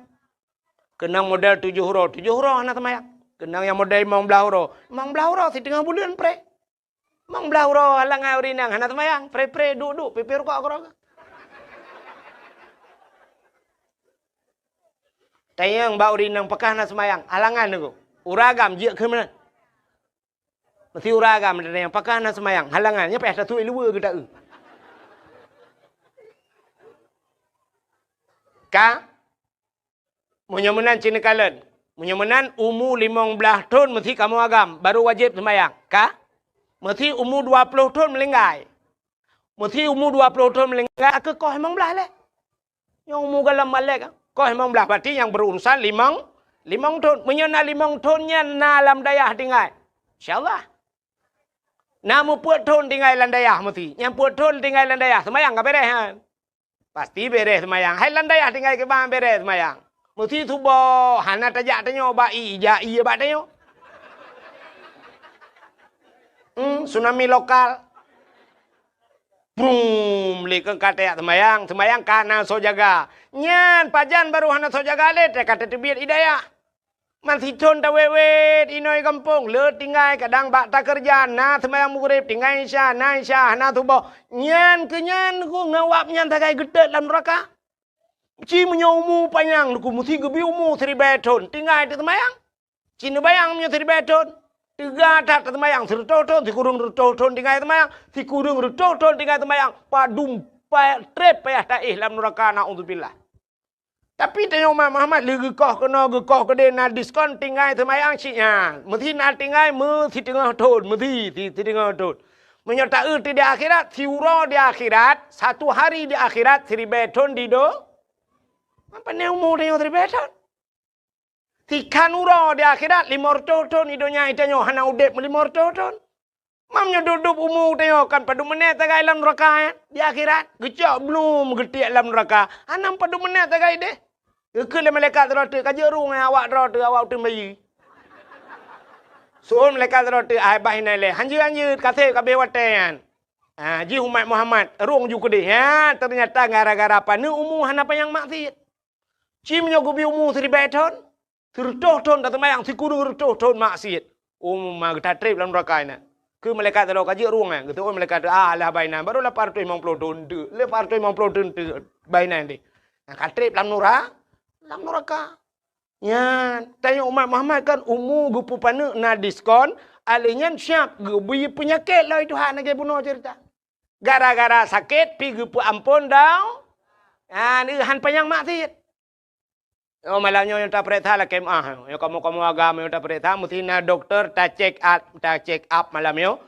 Keunong model tujoh uroe, tujoh uroe hana seumayang. Keunong nyang model limong blaih uroe, limong blaih uroe siteungoh buleuen preh. Limong blaih uroe halangan ureuëng inong hana seumayang, preh-preh duek-duek, pipéh rukok keudroe. Tanyong bak ureuëng inong pakon hana seumayang, halangan teungku. Ureuëng agam jeuet keu meunan. Meusti ureuëng agam tanyong pakon hana seumayang, halangan, nyan payah tatuek luweue geuta-eu. Ka? Meunyoe meunan ci neukalon. Meunyoe meunan umu limong blaih thon meusi kamoe agam, baru wajéb seumayang. Ka? Meusi umu dua ploh thon meulinggai. Meusi umu dua ploh thon meulinggai, ka koh limong blaih lé. Nyoe umu goh lom balek, koh limong blaih, berarti nyang berurusan limong, limong thon. Meunyoe na limong thon nyan na lam dayah tinggai, insya Allah. Na meupeuet thon tinggai lam dayah meusi. Nyang peuet thon tinggai lam dayah, seumayang ka beres nyan. Pasti beres seumayang. Hai lam dayah tinggai kiban beres seumayang. Meusi suboh, hana tajak tanyoe bak ie, jak ie bak tanyoe. Hmm, tsunami lokal. Brum, lé keu ka tajak seumayang, seumayang ka na soe jaga. Nyan, pajan baru hana soe jaga lé, ka tateubiet ie dayah. Man sithon tawét-wét inoe gampông, le tinggai kadang bak takeureuja, na seumayang Maghrib, tinggai Isya, na Isya, hana suboh. Nyan keu nyan ku ngon awak nyan sagai geutot lam nuraka. Ci meunyoe umu panyang ku meusi geubi umu siribèe thon, tinggai teuseumayang. Ci neubayang meunyoe siribèe thon, teuga that teuseumayang, sireutôh thon, sikureueng reutôh thon tinggai seumayang, sikureueng reutôh thon tinggai seumayang, padum pa-, trép payah taéh lam nuraka, naudzubillah. Tapi tanyoe umat Muhammad lé geukoh keunoe, geukoh keudéh, na diskon tinggai seumayang cit nyan. Meusi na tinggai meusiteungoh thon, meusi si-, siteungoh thon. Meunyoe taeu di akhirat, siuroe di akhirat, satu hari di akhirat, siribèe thon di do-, apa ni umu tanyoe siribèe thon? Sikhan uroe di akhirat, limong reutôh thon di donya, tanyoe hana udép limong reutôh thon. Mam nyoe dub-dub umu tanyoe kan padum menét sagai lam nuraka, eh? Di akhirat, geucok blum geutiek lam nuraka. Hana padum menét sagai deh. Geukheun lé malaikat sidroe teuk, "Ka jeuet rueng, eh, awak droe teuh, awak uteuen bayeue." Seuôt malaikat sidroe teuk, "Ai, bah inan lé. Hanjeuet, hanjeuet, ka sép ka abéh watèe nyan." Ah, jih umat Muhammad, rueng ju keudéh. Ha, teunyata gara-gara paneuk umu hana panyang maksiet. Ci meunyoe geubi umu siribèe thon, sireutôh thon taseumayang, sikureueng reutôh thon maksiet. Umu ma geutatrép lam nuraka inan. Keu malaikat sidroe ka jeuet rueng, eh, geuteuôt malaikat, "Ah, lah bah inan, baru lapan reutôh limong ploh thon teuk, lapan reutôh limong ploh thon teuk bah inan deh." Nah, ka trép lam nura-, lam nuraka. Nyan, tanyoe umat Muhammad kan umu geupeupaneuk na diskon, alèh nyan siap geubi peunyakét lom Tuhan lagèe bunoe ceurita. Gara-gara sakét pih geupeuamphon dau-, nyan, eh, han panyang maksiet. Oh, malam nyoe nyang tapareksa lakèe meu'ah. Nyoe kamoe-kamoe agam nyoe tapareksa, meusti na dokto ta-check up, ta-check up malam nyoe.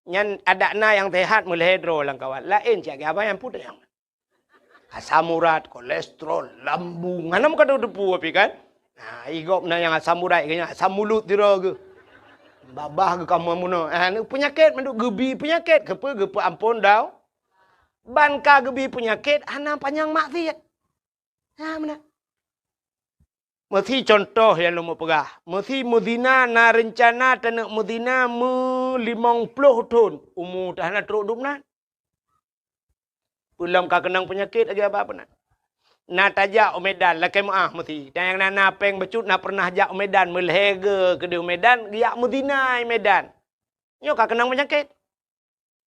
Nyan adak na nyang sehat meulhèe droe lam kawan. Laén cit lagèe abang nyang peue nyang. Asam urat, kolesterol, lambung. Hana meukadoe teupeu pih kan? Nah, i gob na nyang asam urat, nyang asam mulut sidroe geuh. Babah geuh kamoe bunoe. Ah, ni peunyakét mandum geubi peunyakét. Keupeue geupeuamphon dau-, ban ka geubi peunyakét hana panyang maksiet. Ha, meunan. Meusti contoh nyang lôn peugah. Meusti meuzina na reuncana taneuk meuzina meu limong ploh thon. Umu teuh hana trok dum nan. Peulom ka keunong peunyakét lagèe abah peunan. Na tajak u Medan, lakèe meu'ah meusti. Dan nyang na, na péng bacut na pernah jak u Medan, meulhèe geuh keudéh u Medan, geujak meuzina i Medan. Nyoe ka keunong peunyakét.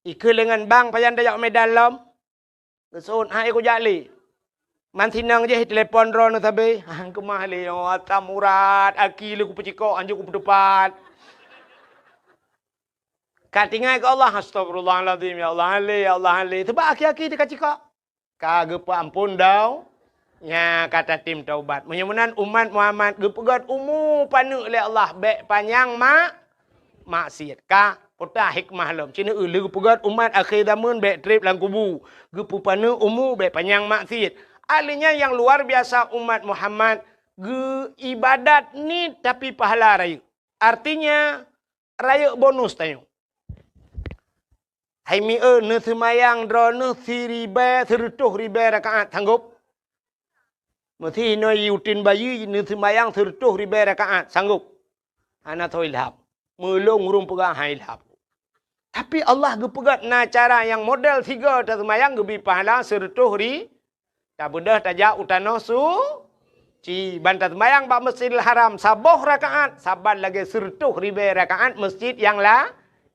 Ikeu leungon bang pajan tajak u Medan lom. Geuseuôt, "Hai, kujak lé." Man sinong jih telepon droeneuh sabe. "Hang keumah lé, oh, asam urat, aki lé kupeucikok, hanjeuet kupeuteupat." Ka tinggai keu Allah, "Astagfirullahalazim, ya Allah, han lé, ya Allah, han lé." Sabab aki-aki teuka cikok. Ka geupeuamphon dau-, nya ka tatem taubat. Meunyoe meunan umat Muhammad geupeugöt umu paneuk lé Allah, bèk panyang mak-, maksiet. Ka peue hikmah lom? Ci neueu lé geupeugöt umat akhé zaman bèk trép lam kubu, geupeupaneuk umu bèk panyang maksiet. Ahli nyan nyang luar biasa umat Muhammad geu-, ibadat niet tapi pahala rayeuk. Artinya, rayeuk bonus tanyoe. Hai mieu, neuseumayang droeneuh siribèe, sireutôh ribèe rakaat, sanggop? Meusti inoe i uteuen bayeue neuseumayang sireutôh ribèe rakaat, sanggop? Hana soe ilham. Meulôn ureueng peugah han ilham. Tapi Allah geupeugöt na cara nyang model sigoe taseumayang geubi pahala sireutôh ri-, Tabeudôh tajak u tanoh suci, ban taseumayang bak Masjidil Haram saboh rakaat, saban lagèe sireutôh ribèe rakaat masjid nyang la-,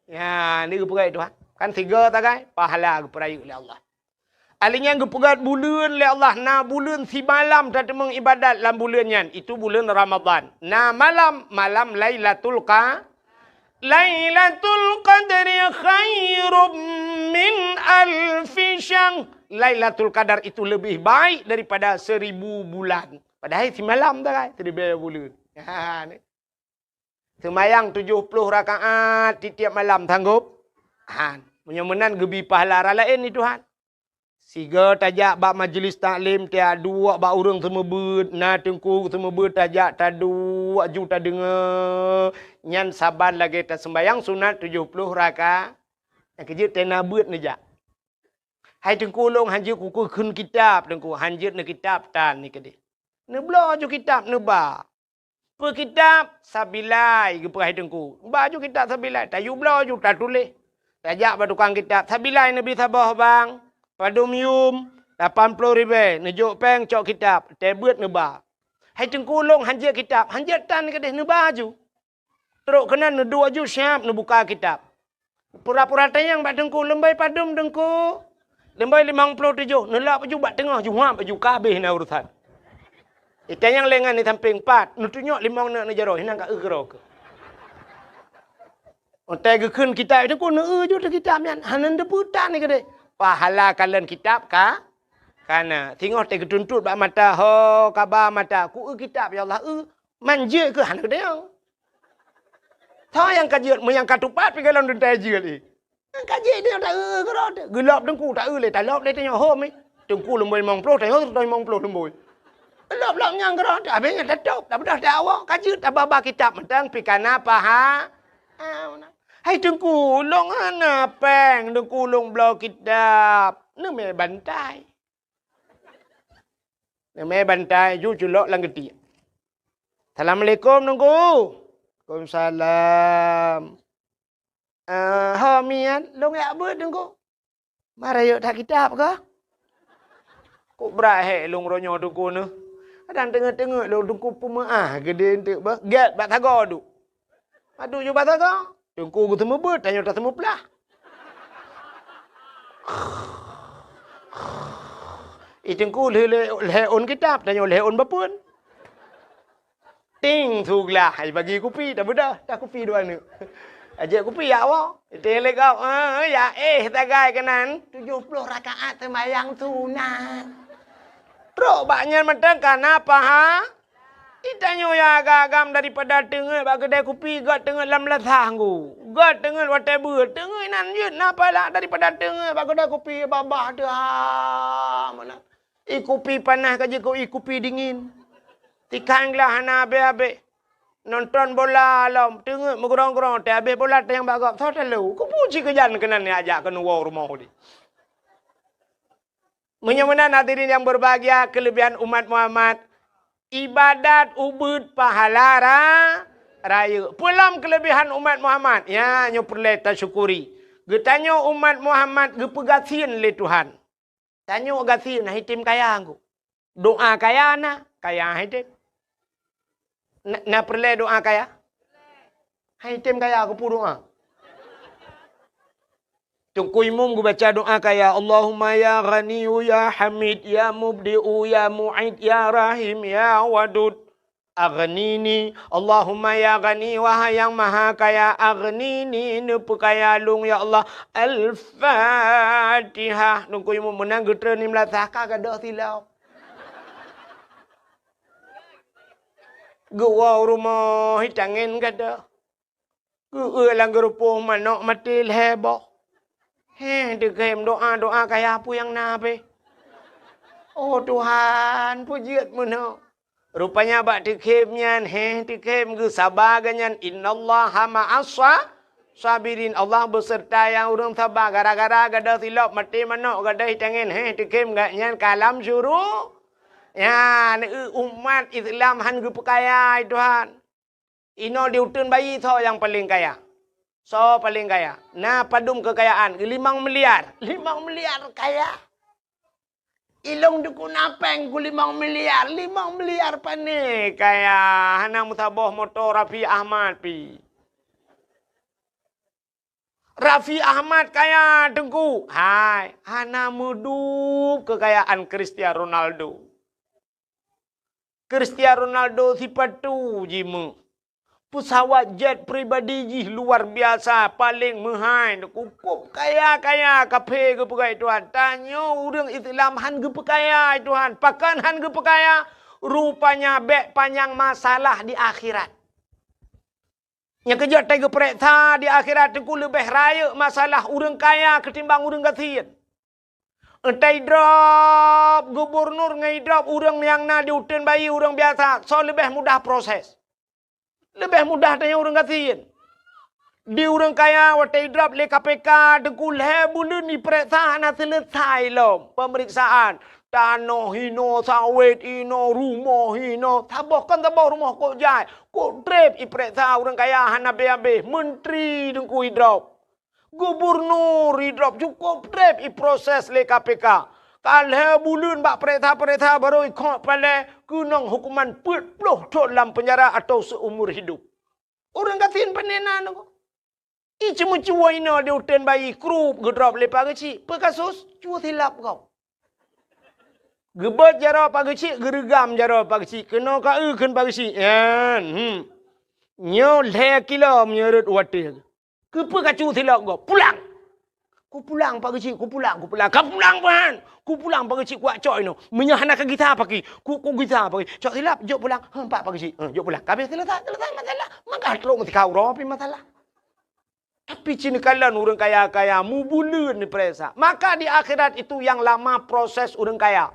nyan, ni geupeugöt Tuhan. Kan sigoe sagai, pahala geupeurayeuk lé Allah. Ahli nyan geupeugöt buleuen lé Allah, na buleuen simalam tateumeung ibadat lam buleuen nyan, itu buleuen Ramadhan. Na malam, malam Lailatul Qa-, Lailatul Qadri khairum min alfi syahr. Lailatul Qadar itu lebih baik daripada seribu bulan. Padahai simalam sagai, siribèe buleuen. Ha, ni. Seumayang tujoh ploh rakaat tiep-tiep malam, sanggob? Han. Meunyoe meunan geubi pahala rara laén di Tuhan. Sigoe tajak bak majeulis taklim, taduek bak ureuëng seumeubeuet, na teungku seumeubeuet, tajak taduek ju tadeungoe. Nyan saban lagée taseumbayang sunat tujoh ploh rakaat. Nyang keujeuet tena beuet neujak. Hai teungku, lôn hanjeuet kukheun kitab, teungku, hanjeuet neukitab tan ni keudeh. Neubloe ju kitab neuba. Peu kitab? Sabilai, geupeugah hai teungku. Ba ju kitab sabilai, tayue bloe ju tatuléh. Tajak bak tukang kitab, sabilai neubi saboh bang, padum yum, lapan ploh ribée, neujok péng cok kitab, tée beuet neuba. Hai teungku, lôn hanjeuet kitab, hanjeuet tan keudeh, neuba ju. Trok keunan neuduek ju siab neubuka kitab. Pura-pura tanyong bak teungku, "Leumboi padum teungku?" "Leumboi limong ploh tujoh." Neulak bak ju bak teungoh, ju huab bak ju, ka habéh na urusan. Itanyong lé ngon di sampéng, "Pat?" Neutunyok limong neuk neujaroe, hinan ka eu keudroe keuh. Watée geukheun kitab teungku, neueu ju teuh kitab nyan, hana neuteupeue tan keudeh. Pahala kalon kitab ka, ka na. Singoh tée geutuntot bak mata, ho kaba mata, "Ku eu kitab, ya Allah, eu." Man jeuet keuh hana geutanyong. Soe nyang ka jeuet, meunyo nyang ka tupat pih gohlom teuntée jeuet, eh. Nyang ka jeuet nyoe taeu keudroe teuh. Geulop teungku taeu lé, talop lé tanyoe hom, eh. Teungku leumboi limong ploh, tanyoe limong ploh leumboi. Lop-lop nyang keudroe teuh, habéh nyan tatôb, tabeudôh teuh awak, ka jeuet tababa kitab mantong pih ka na paha-, ah, hai teungku, lôn hana péng, teungku lôn bloe kitab. Neumé bantai. Neumé bantai ju culok lam geutiek. "Assalamualaikum, Teungku." "Waalaikumsalam." "Eh, ho miet, lôn jak beuet, Teungku." "Ma rayeuk that kitab kah?" "Kok brat hék lôn uroe nyoe, Teungku, neuh. Kadang teungeut-teungeut lôn, Teungku, peumeu'ah geudeh eunteuk beuh." Gét bak sagoe duek. Padub ju bak sagoe, teungku geuseumeubeuet, tanyoe taseumeuplah. I teungku lheueh lhée ôn kitab, tanyoe lhée ôn bapeuen. Ting, su glah, ai bagi kupi, tabeudôh, dah kupi dua neuk. Ajak kupi, ya Allah. Ting lé gob, eh, ya éh sagai keunan, tujoh ploh rakaat seumayang sunat. Trok bak nyan mantong ka na paha. Itanyoe nyang agam-agam daripada teungeut bak keudai kupi, göt teungeut lam lasah nggu. Göt teungeut watée beuet, teungeut inan jeuet na pahala daripada teungeut bak keudai kupi babah teuh, ha, meunan. I kupi panas ka jeuet keu i kupi dingin. Tikhan glah hana habéh-habéh. Nonton bola lom, teungeut meugrong-grong, teuhabéh bola tanyong bak gob, soe talo. Keupeue cit keujan keunan nyang jak keunoe woe rumoh di. Meunyoe meunan hadirin nyang berbahagia, keulebihan umat Muhammad, ibadat ubeuet pahala ra-, rayeuk. Peue lom keulebihan umat Muhammad? Ya, nyoe peureulée tasyukuri. Geutanyoe umat Muhammad geupeugasien lé Tuhan. Tanyoe gasien, hana item kaya ngku. Doa kaya na, kaya hana item. Na, na peureulée doa kaya? Hana item kaya, keupeue doa? Teungku Imum geubaca doa kaya, "Allahumma ya Ghaniyyu ya Hamid ya Mubdi'u ya Mu'id ya Rahim ya Wadud, aghnini." Allahumma ya Ghani, wahai nyang maha kaya, aghnini, neupeukaya lôn ya Allah. Al-Fatihah. Teungku Imum meunan geutreun lam lasah ka gadôh silop. Geuwoe u rumoh, hi tangen gadôh. Geueu lam geurupoh manok maté lhée boh. Héh, teukhem doa-doa kaya peue nyang na pih. Oh Tuhan, peue jeuet meunoe. Rupanya bak teukhem nyan, héh, teukhem geusaba geuh nyan, "Innallaha ma'as sa-, sabirin." Allah beuseurta nyang ureuëng saba. Gara-gara gadôh silop maté manok gadôh hi tangen, héh, teukhem gobnyan ka lam syuru-, nyan, eu, umat Islam hán geupeukaya, hai Tuhan. Inoe di uteuen bayi soe nyang paleng kaya? Soe paleng kaya? Na padum keukayaan? Limong miliar. Limong miliar kaya. Ilong dukun apeng ku limong miliar. Limong miliar pane kaya? Hana meusaboh moto Raffi Ahmad pi. Raffi Ahmad kaya teungku. Hai, hana meudup keukayaan Cristiano Ronaldo. Cristiano Ronaldo sipatu jimeuet. Peusawat jet pribadi jih luar biasa, paleng meuhai, kukôb kaya-kaya, kaphé geupeugah Tuhan. Tanyoe ureuëng Islam hán geupeukaya Tuhan. Pakon hán geupeukaya? Rupanya bék panyang masalah di akhirat. Nyang keujeuet teugeupeureksa di akhirat teungku leubeh rayeuk masalah ureuëng kaya ketimbang ureuëng gasien. Entah idrop gubernur ngon idrop ureuëng nyang na di uteuen bayi ureuëng biasa, soe leubeh mudah proses? Leubeh mudah tanyong ureuëng gasien. Di ureuëng kaya watée idrop lé K P K teungku lhée buleuen ipeureksa hana seuleusoe lom peumeriksaan. Tanoh hinoe, sawét hinoe, rumoh hinoe. Saboh kon saboh rumoh kok jai. Kok treb ipeureksa ureuëng kaya hana habéh-habéh. Menteri teungku idrop. Gubernur idrop cukup treb iproses lé K P K. Ka lhée buleuen bak peureksa-peureksa barô ikhok palée keunong hukuman peuet ploh thon lam peunjara atau seumur hidup. Ureuëng gasien pane na nyoe. Iceumeucue inoe di uteuen bayi krup geudrop lé Pak Geuchik. Peu kasus? Cue silap gob. Geubeuet jaroe Pak Geuchik, geureugam jaroe Pak Geuchik. Keunoe ka eu kheun Pak Geuchik. Nyan, hmm. Nyoe lhée kilo meunyeurot watée. Keupeue ka cue silap gob? Pulang! Kupulang Pak Geuchik, kupulang, kupulang. Ka pulang, Pak! Kupulang Pak Geuchik, kuwat cok inoe. Meunyoe hana ka gisa paki, ku, kugisa paki. Cok silap, jok pulang. Heuh, empat Pak Geuchik. Heuh, jok pulang. Ka habéh seuleusoe, seuleusoe masalah. Maka trok meutika uroe pih masalah. Tapi ci neukalon ureuëng kaya-kaya mubuleuen neupeuresa. Maka di akhirat itu yang lama proses ureuëng kaya.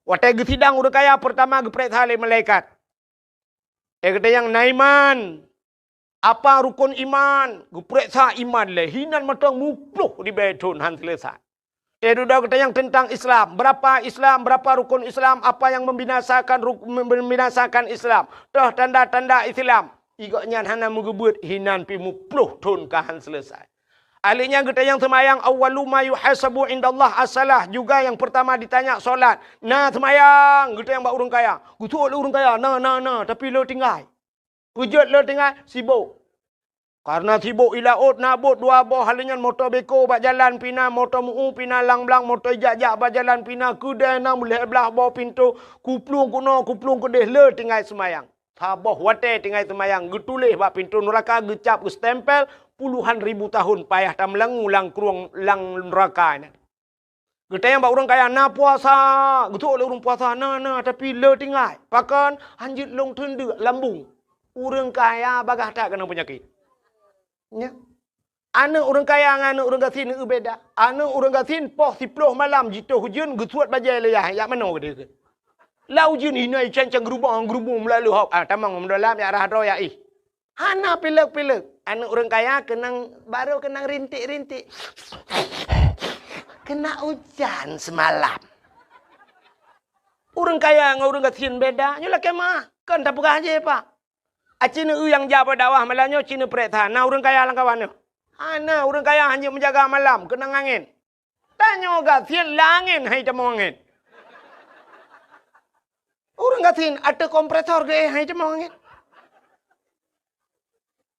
Watée geusidang ureuëng kaya, peurtama geupeuresa lé malaikat. Eh, gata nyang na iman. Apa rukon iman? Geupeuresa iman lé hinan mantong muploh ribée thon han seuleusoe. Teududoe geuta nyang teuntang Islam. Berapa Islam? Berapa rukon Islam? Apa yang membinasakan ruk-, membinasakan Islam? Toh tanda-tanda Islam? Igok nyan hana meugeubeuet hinan pih muploh thon ka han seuleusoe. Ahli nyan geuta nyang seumayang, awwalu ma yuhasabu indallah as-salah, juga yang pertama ditanya solat. Na seumayang geuta nyang bak ureuëng kaya. Geusuet lé ureuëng kaya, na, na, na, tapi le tinggai. Peujeuet le tinggai, sibok. Karena sibok i laôt na bot dua boh, hal nyan moto beko bak jalan pih na, moto meu pih na, lang blang moto ijak-jak bak jalan pih na, keudée na meulhée blaih boh pintoe, kuplueng keunoe, kuplueng keudeh, le tinggai seumayang. Saboh watée tinggai seumayang, geutuléh bak pintoe nuraka geucab geustempel, puluhan ribu tahun payah tameulangu lam krueng lam nuraka nyan. Geutanyong bak ureuëng kaya, na puasa? Geutuléh lé ureuëng puasa, na, na, tapi le tinggai. Pakon? Hanjeuet lôn teundeuk lambung. Ureuëng kaya bagaih that keunong peunyakét. Nya. Aneuëk ureuëng kaya ngon aneuëk ureuëng gasien beda. Aneuëk ureuëng gasien poh siploh malam jitoh ujeuen geusuet bajée lé yah, jak manoe geude. Lam ujeuen inoe cancang geurubong-geurubong meulalu hok. Ah, tamong meudôlam jak rhah droe jak ih. Hana pilek-pilek. Aneuëk ureuëng kaya keunong, barô keunong rintik-rintik. Kena ujan semalam. Ureuëng kaya ngon ureuëng gasien beda. Nyoe lakée meuah. Kon tapeugah jih, Pak. Aci neu nyang jak bak dakwah malam nyoe ci neupeurek that. Na ureuëng kaya lam kawan nyoe? Hana, ureuëng kaya hanjeuet meujaga malam, keunong angén. Tanyoe gasien lam angén hai tamong angén. Ureuëng gasien ateueh kompresor geuéh hai tamong angén.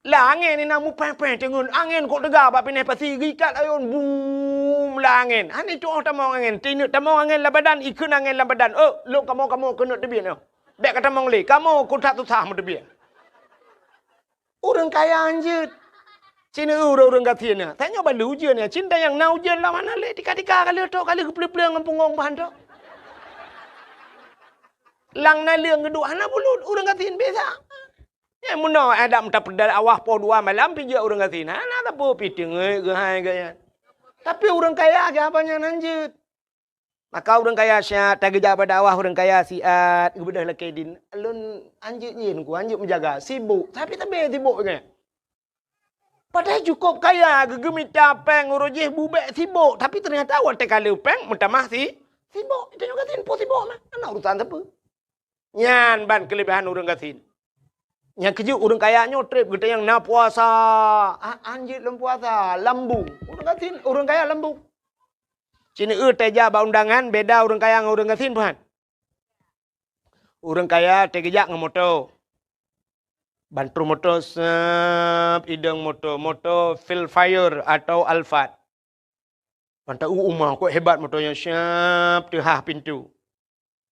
Lam angén inan mupéh-péh teungeun angén kok teuga bak pineh pasi geuikat ayôn bum lam angén. Hana tuoh tamong angén, tineuk tamong angén lam badan, ikheun angén lam badan. Oh, lôn kamoe-kamoe keuneuk teubiet nyoe. Bék ka tamong lé, kamoe kok that susah meuteubiet. Ureuëng kaya hanjeuet. Ci neu ureuëng-ureuëng gasien nyan. Tanyoe ban lheueh ujeuen nyan. Ci neu nyang na ujeuen lam hana lé tika-tika ka lheueh trok ka lheueh geupleueng-pleueng ngon punggong ban trok. Lam naleueng geuduek hana bulut ureuëng gasien biasa. Nyan meunoe adak meuta peudeukwah poh dua malam pih jeuet ureuëng gasien. Hana sapeue pih teungeut geuhai geuh nyan. Tapi ureuëng kaya geuh haba nyan hanjeuet. Maka ureuëng kaya siat, tageujak bak dakwah ureuëng kaya siat, geubeudôh lakée dien. Lôn hanjeuet nyin ku, hanjeuet meujaga, sibok, tapi tabé sibok nyan. Padahai cukôp kaya, geugeumita péng uroe jih bubek sibok, tapi teunyata watée ka le péng meutamah si, sibok. Itu juga simpo sibok mah, hana urusan sapeue. Nyan ban keuleubehan ureuëng gasien. Nyang keujeuet ureuëng kaya nyoe treb geutanyong na puasa. Ah, hanjeuet lom puasa, lambung. Ureuëng gasien, ureuëng kaya lambung. Ci neu teujak bak undangan beda ureuëng kaya ngon ureuëng gasien, Tuhan. Ureuëng kaya teugeujak ngon moto. Ban trôh moto sep idong moto, moto Vellfire atau Alphard. Ban ta-eu uma, kok hebat moto nyan, siap teuhah pintoe.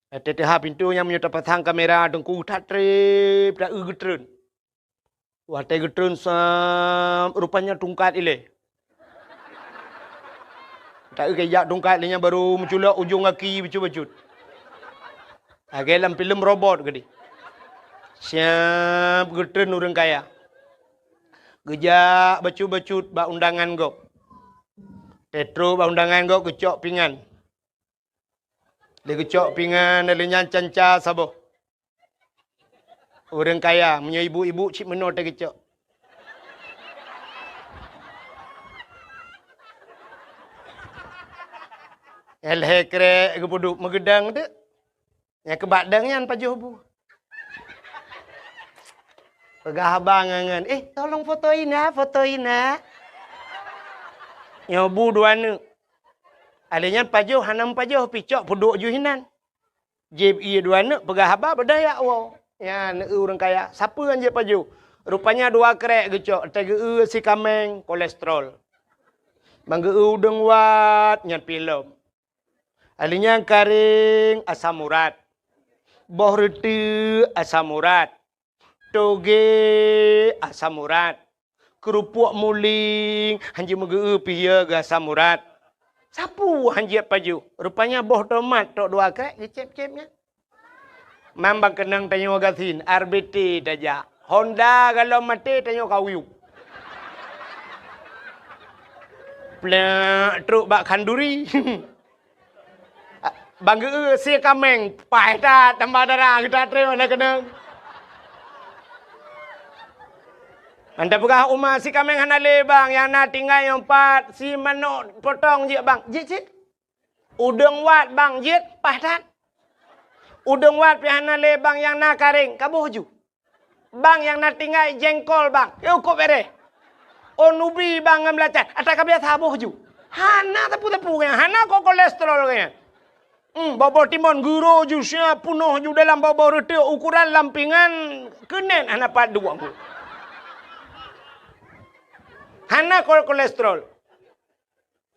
Watée teuhah pintoe nyan meunyoe tapasang kamera teungku that treb ta-eu geutreun. Watée geutreun sep rupanya tungkat ilée. Ta-eu keu jak tungkat lé nyan baru meuculok ujong gaki bacut-bacut. Lagèe lam filem robot geude. Siap geutreun ureueng kaya. Geujak bacut-bacut bak undangan gob. Teutreuk bak undangan gob geucok pingan. Lé geucok pingan, lheueh nyan canca saboh. Ureueng kaya, meunyoe ibu-ibu cit meunoe teuh geucok. Lhèe krek geupeuduek meugeudang teuk. Nyang keubak dang nyan pajoh bu. Peugah abang ngon, "Eh, tolong foto ina, foto ina." Nyoe bu dua neuk. Alèh nyan pajoh hana meupajoh pih cok peuduek ju hinan. Jieb ié dua neuk peugah haba beudaya woe. Nyan ureueng kaya, sapeue nyang jieb pajoh? Rupanya dua krek geucok, teuh geu-eu si kaméng kolesterol. Bang geu-eu udeueng wat nyan pih lom. Alèh nyan karéng asam urat. Boh reuteuek asam urat. Togé asam urat. Keurupuk muling hanjeuet meugeu-eu pih ya geu asam urat. Sapeue hanjeuet pajoh? Rupanya boh tomat trok dua krek geucép-cép nyan. Mambang keunong tanyoe gasien, R B T tajak. Honda galom maté tanyoe kawiyup. Plek trok bak khanduri. Bang geu-eu sie kaméng, paih that tambah darah geutanyoe na keunong. Anda peugah uma si kaméng hana lé bang, nyang na tinggai nyoe pat si manok potong jeuet bang, jeuet cit. Udeueng wat bang jeuet, paih that. Udeueng wat pih hana lé bang, nyang na karéng kaboh ju. Bang nyang na tinggai jengkol bang, yôh kok bereh. Oh nubi bang ngon beulacan, ata ka biasa boh ju. Hana teupeu-teupeu nyan, hana kok kolesterol nyan. Hmm, boh-boh timon guro ju sia punoh ju dalam boh-boh reuteuek ukuran lam pingan keunen hana pat duek. Hana kok kolesterol.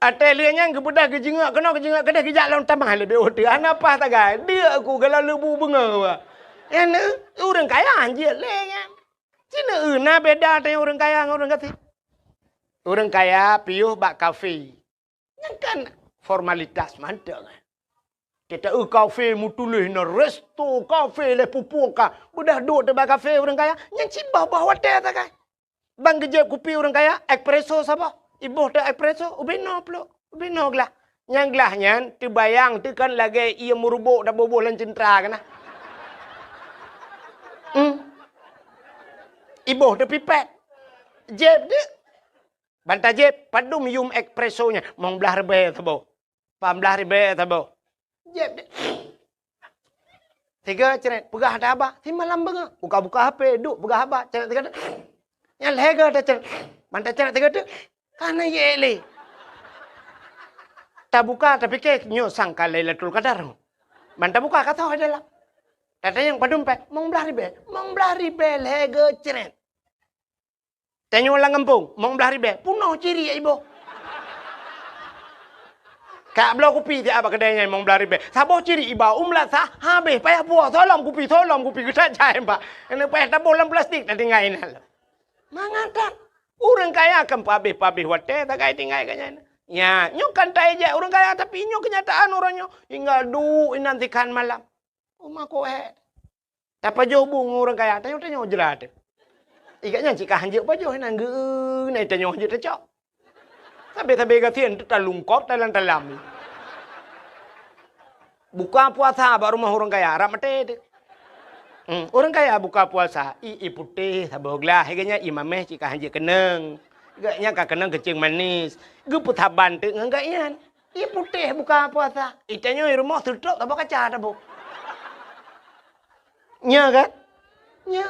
Até lheueh nyan geubeudôh geujeungok keunoe geujeungok keudeh geujak lom tamah leubeh uteue. Hana paih tagai. Deuk ku gala leubu beungoh. Nyan ureueng kaya hanjeuet lé nyan. Cina eu na beda teuh ureueng kaya ngon ureueng gasien. Ureueng kaya piôh bak kafe. Nyan kan formalitas mantong. Teuta eu kafe meutuléh na resto kafe lé pupu ka. Beudôh duek teuh bak kafe ureueng kaya. Nyan cit boh-boh watèe tagai. Bang geujieb kupi ureueng kaya, espresso saboh. Iboh teuh espresso, ubé noe pluek, ubé noe glah. Nyang glah nyan teubayang teuh kan lagèe ié meuruboh taboh-boh lam ceuntra keunan. Hmm. Iboh teuh pipet. Jieb deuh. Ban tajieb, padum yum espresso nyan? Mong blaih ribèe saboh. Pah blaih ribèe saboh. Jieb deh. Tiga cret, peugah ata haba, simalam beungoh. Buka-buka H P, duek peugah haba, cret tiga deh. Nyan lhèe goe tacret. Ban tacret tiga deh, ka na yek lé. Tabuka, tapike, nyoe sangka Lailatul Qadar. Ban tabuka, ka toh dalam. Tatanyong padum pèng, mong blaih ribèe. Mong blaih ribèe lhèe goe cret. Tanyoe lam gampông, mong blaih ribèe, punoh ciri iboh. Ka bloe kupi siat bak keudè nyan mong blaih ribèe. Saboh ciri iba u meulasah, habéh payah puwoe, solom kupi, solom kupi, geutat jai bak. Keuneuk payah taboh lam plastik, tatinggai inan lom. Mangat that. Ureueng kaya kan peuhabéh-peuhabéh watèe, tagai tinggai geuh nyan. Nya, nyoe kan taijak ureueng kaya, tapi nyoe keunyataan uroe nyoe. Hingga duek inan sikhan malam. Uma koh hèk. Tapajoh bu ngon ureueng kaya, tanyoe-tanyoe jra teuh. Ikat nyan cit ka hanjeuet pajoh, inan geu-, na tanyoe hanjeuet tacok. Sabé-sabé gasien teuh talungkot talam-talam. Buka puasa bak rumoh ureueng kaya, rab maté teuh. Hmm, ureueng kaya buka puasa, ie, ie putéh saboh glah, ikat nyan ie mamèh cit ka hanjeuet keunong. Ikat nyan ka keunong keuceung manis. Geupeusaban teuh ngon gobnyan. Ie putéh buka puasa. Itanyoe rumoh seutôt saboh kaca taboh. Nya kan? Nya.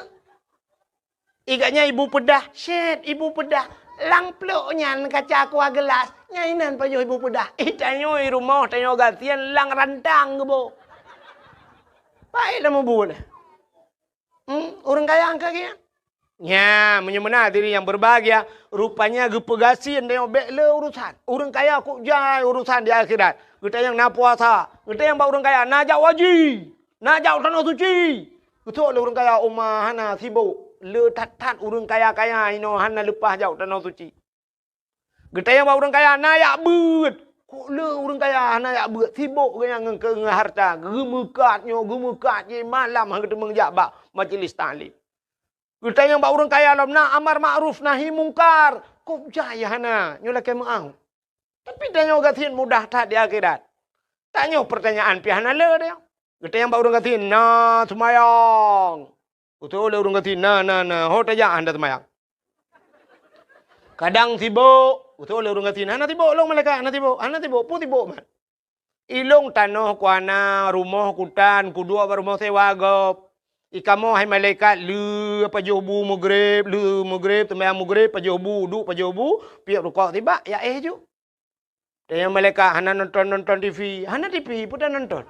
Ikat nyan ibu peudah, syèt ibu peudah. Lam plôk nyan kaca kua geulas, nyan inan pajoh ibu peudah. Itanyoe rumoh tanyoe gasien lam rantang geuboh. Paih lam mubu nyan. Hmm, ureueng kaya angka geuh. Nya, meunyoe meunan hadirin yang berbahagia, rupanya geupeugasien tanyoe bèk le urusan. Ureueng kaya kok jai urusan di akhirat. Geutanyong na puasa, geutanyong bak ureueng kaya na jak haji, na jak tanoh suci. Geutanyong lé ureueng kaya uma hana sibok, le that-that ureueng kaya-kaya inoe hana leupah jak tanoh suci. Geutanyong bak ureueng kaya na jak beuet. Kok le ureuëng kaya hana jak beuet, sibok geuh nyang ngon, ngon harta, geumeukat nyoe, geumeukat jih, malam han geuteumeung jak bak majlis taklim. Geutanyong bak ureuëng kaya lom, na amar makruf nahi mungkar, kok jak hana, nyoe lakée meu'ah. Tapi tanyoe gasien mudah that di akhirat. Tanyoe peurtanyaan pih hana le deh. Geutanyong bak ureuëng gasien, "Na seumayang?" Geutanyong lé ureuëng gasien, "Na, na, na." Ho tajak hana seumayang. Kadang sibok, geutanyong lé ureuëng gasien, "Hana sibok lôn malaikat, hana sibok, hana sibok." Peue sibok man? Ilong tanoh kuana, rumoh kutan, kuduek bak rumoh sewa gob. Ikamoe hai malaikat, lheueh pajoh bu meugreb, lheueh meugreb, seumayang meugreb, pajoh bu, duek pajoh bu, piep rukok sibak, ya éh ju. Tanyong malaikat, "Hana nonton-nonton T V?" "Hana T V, peue ta nonton?"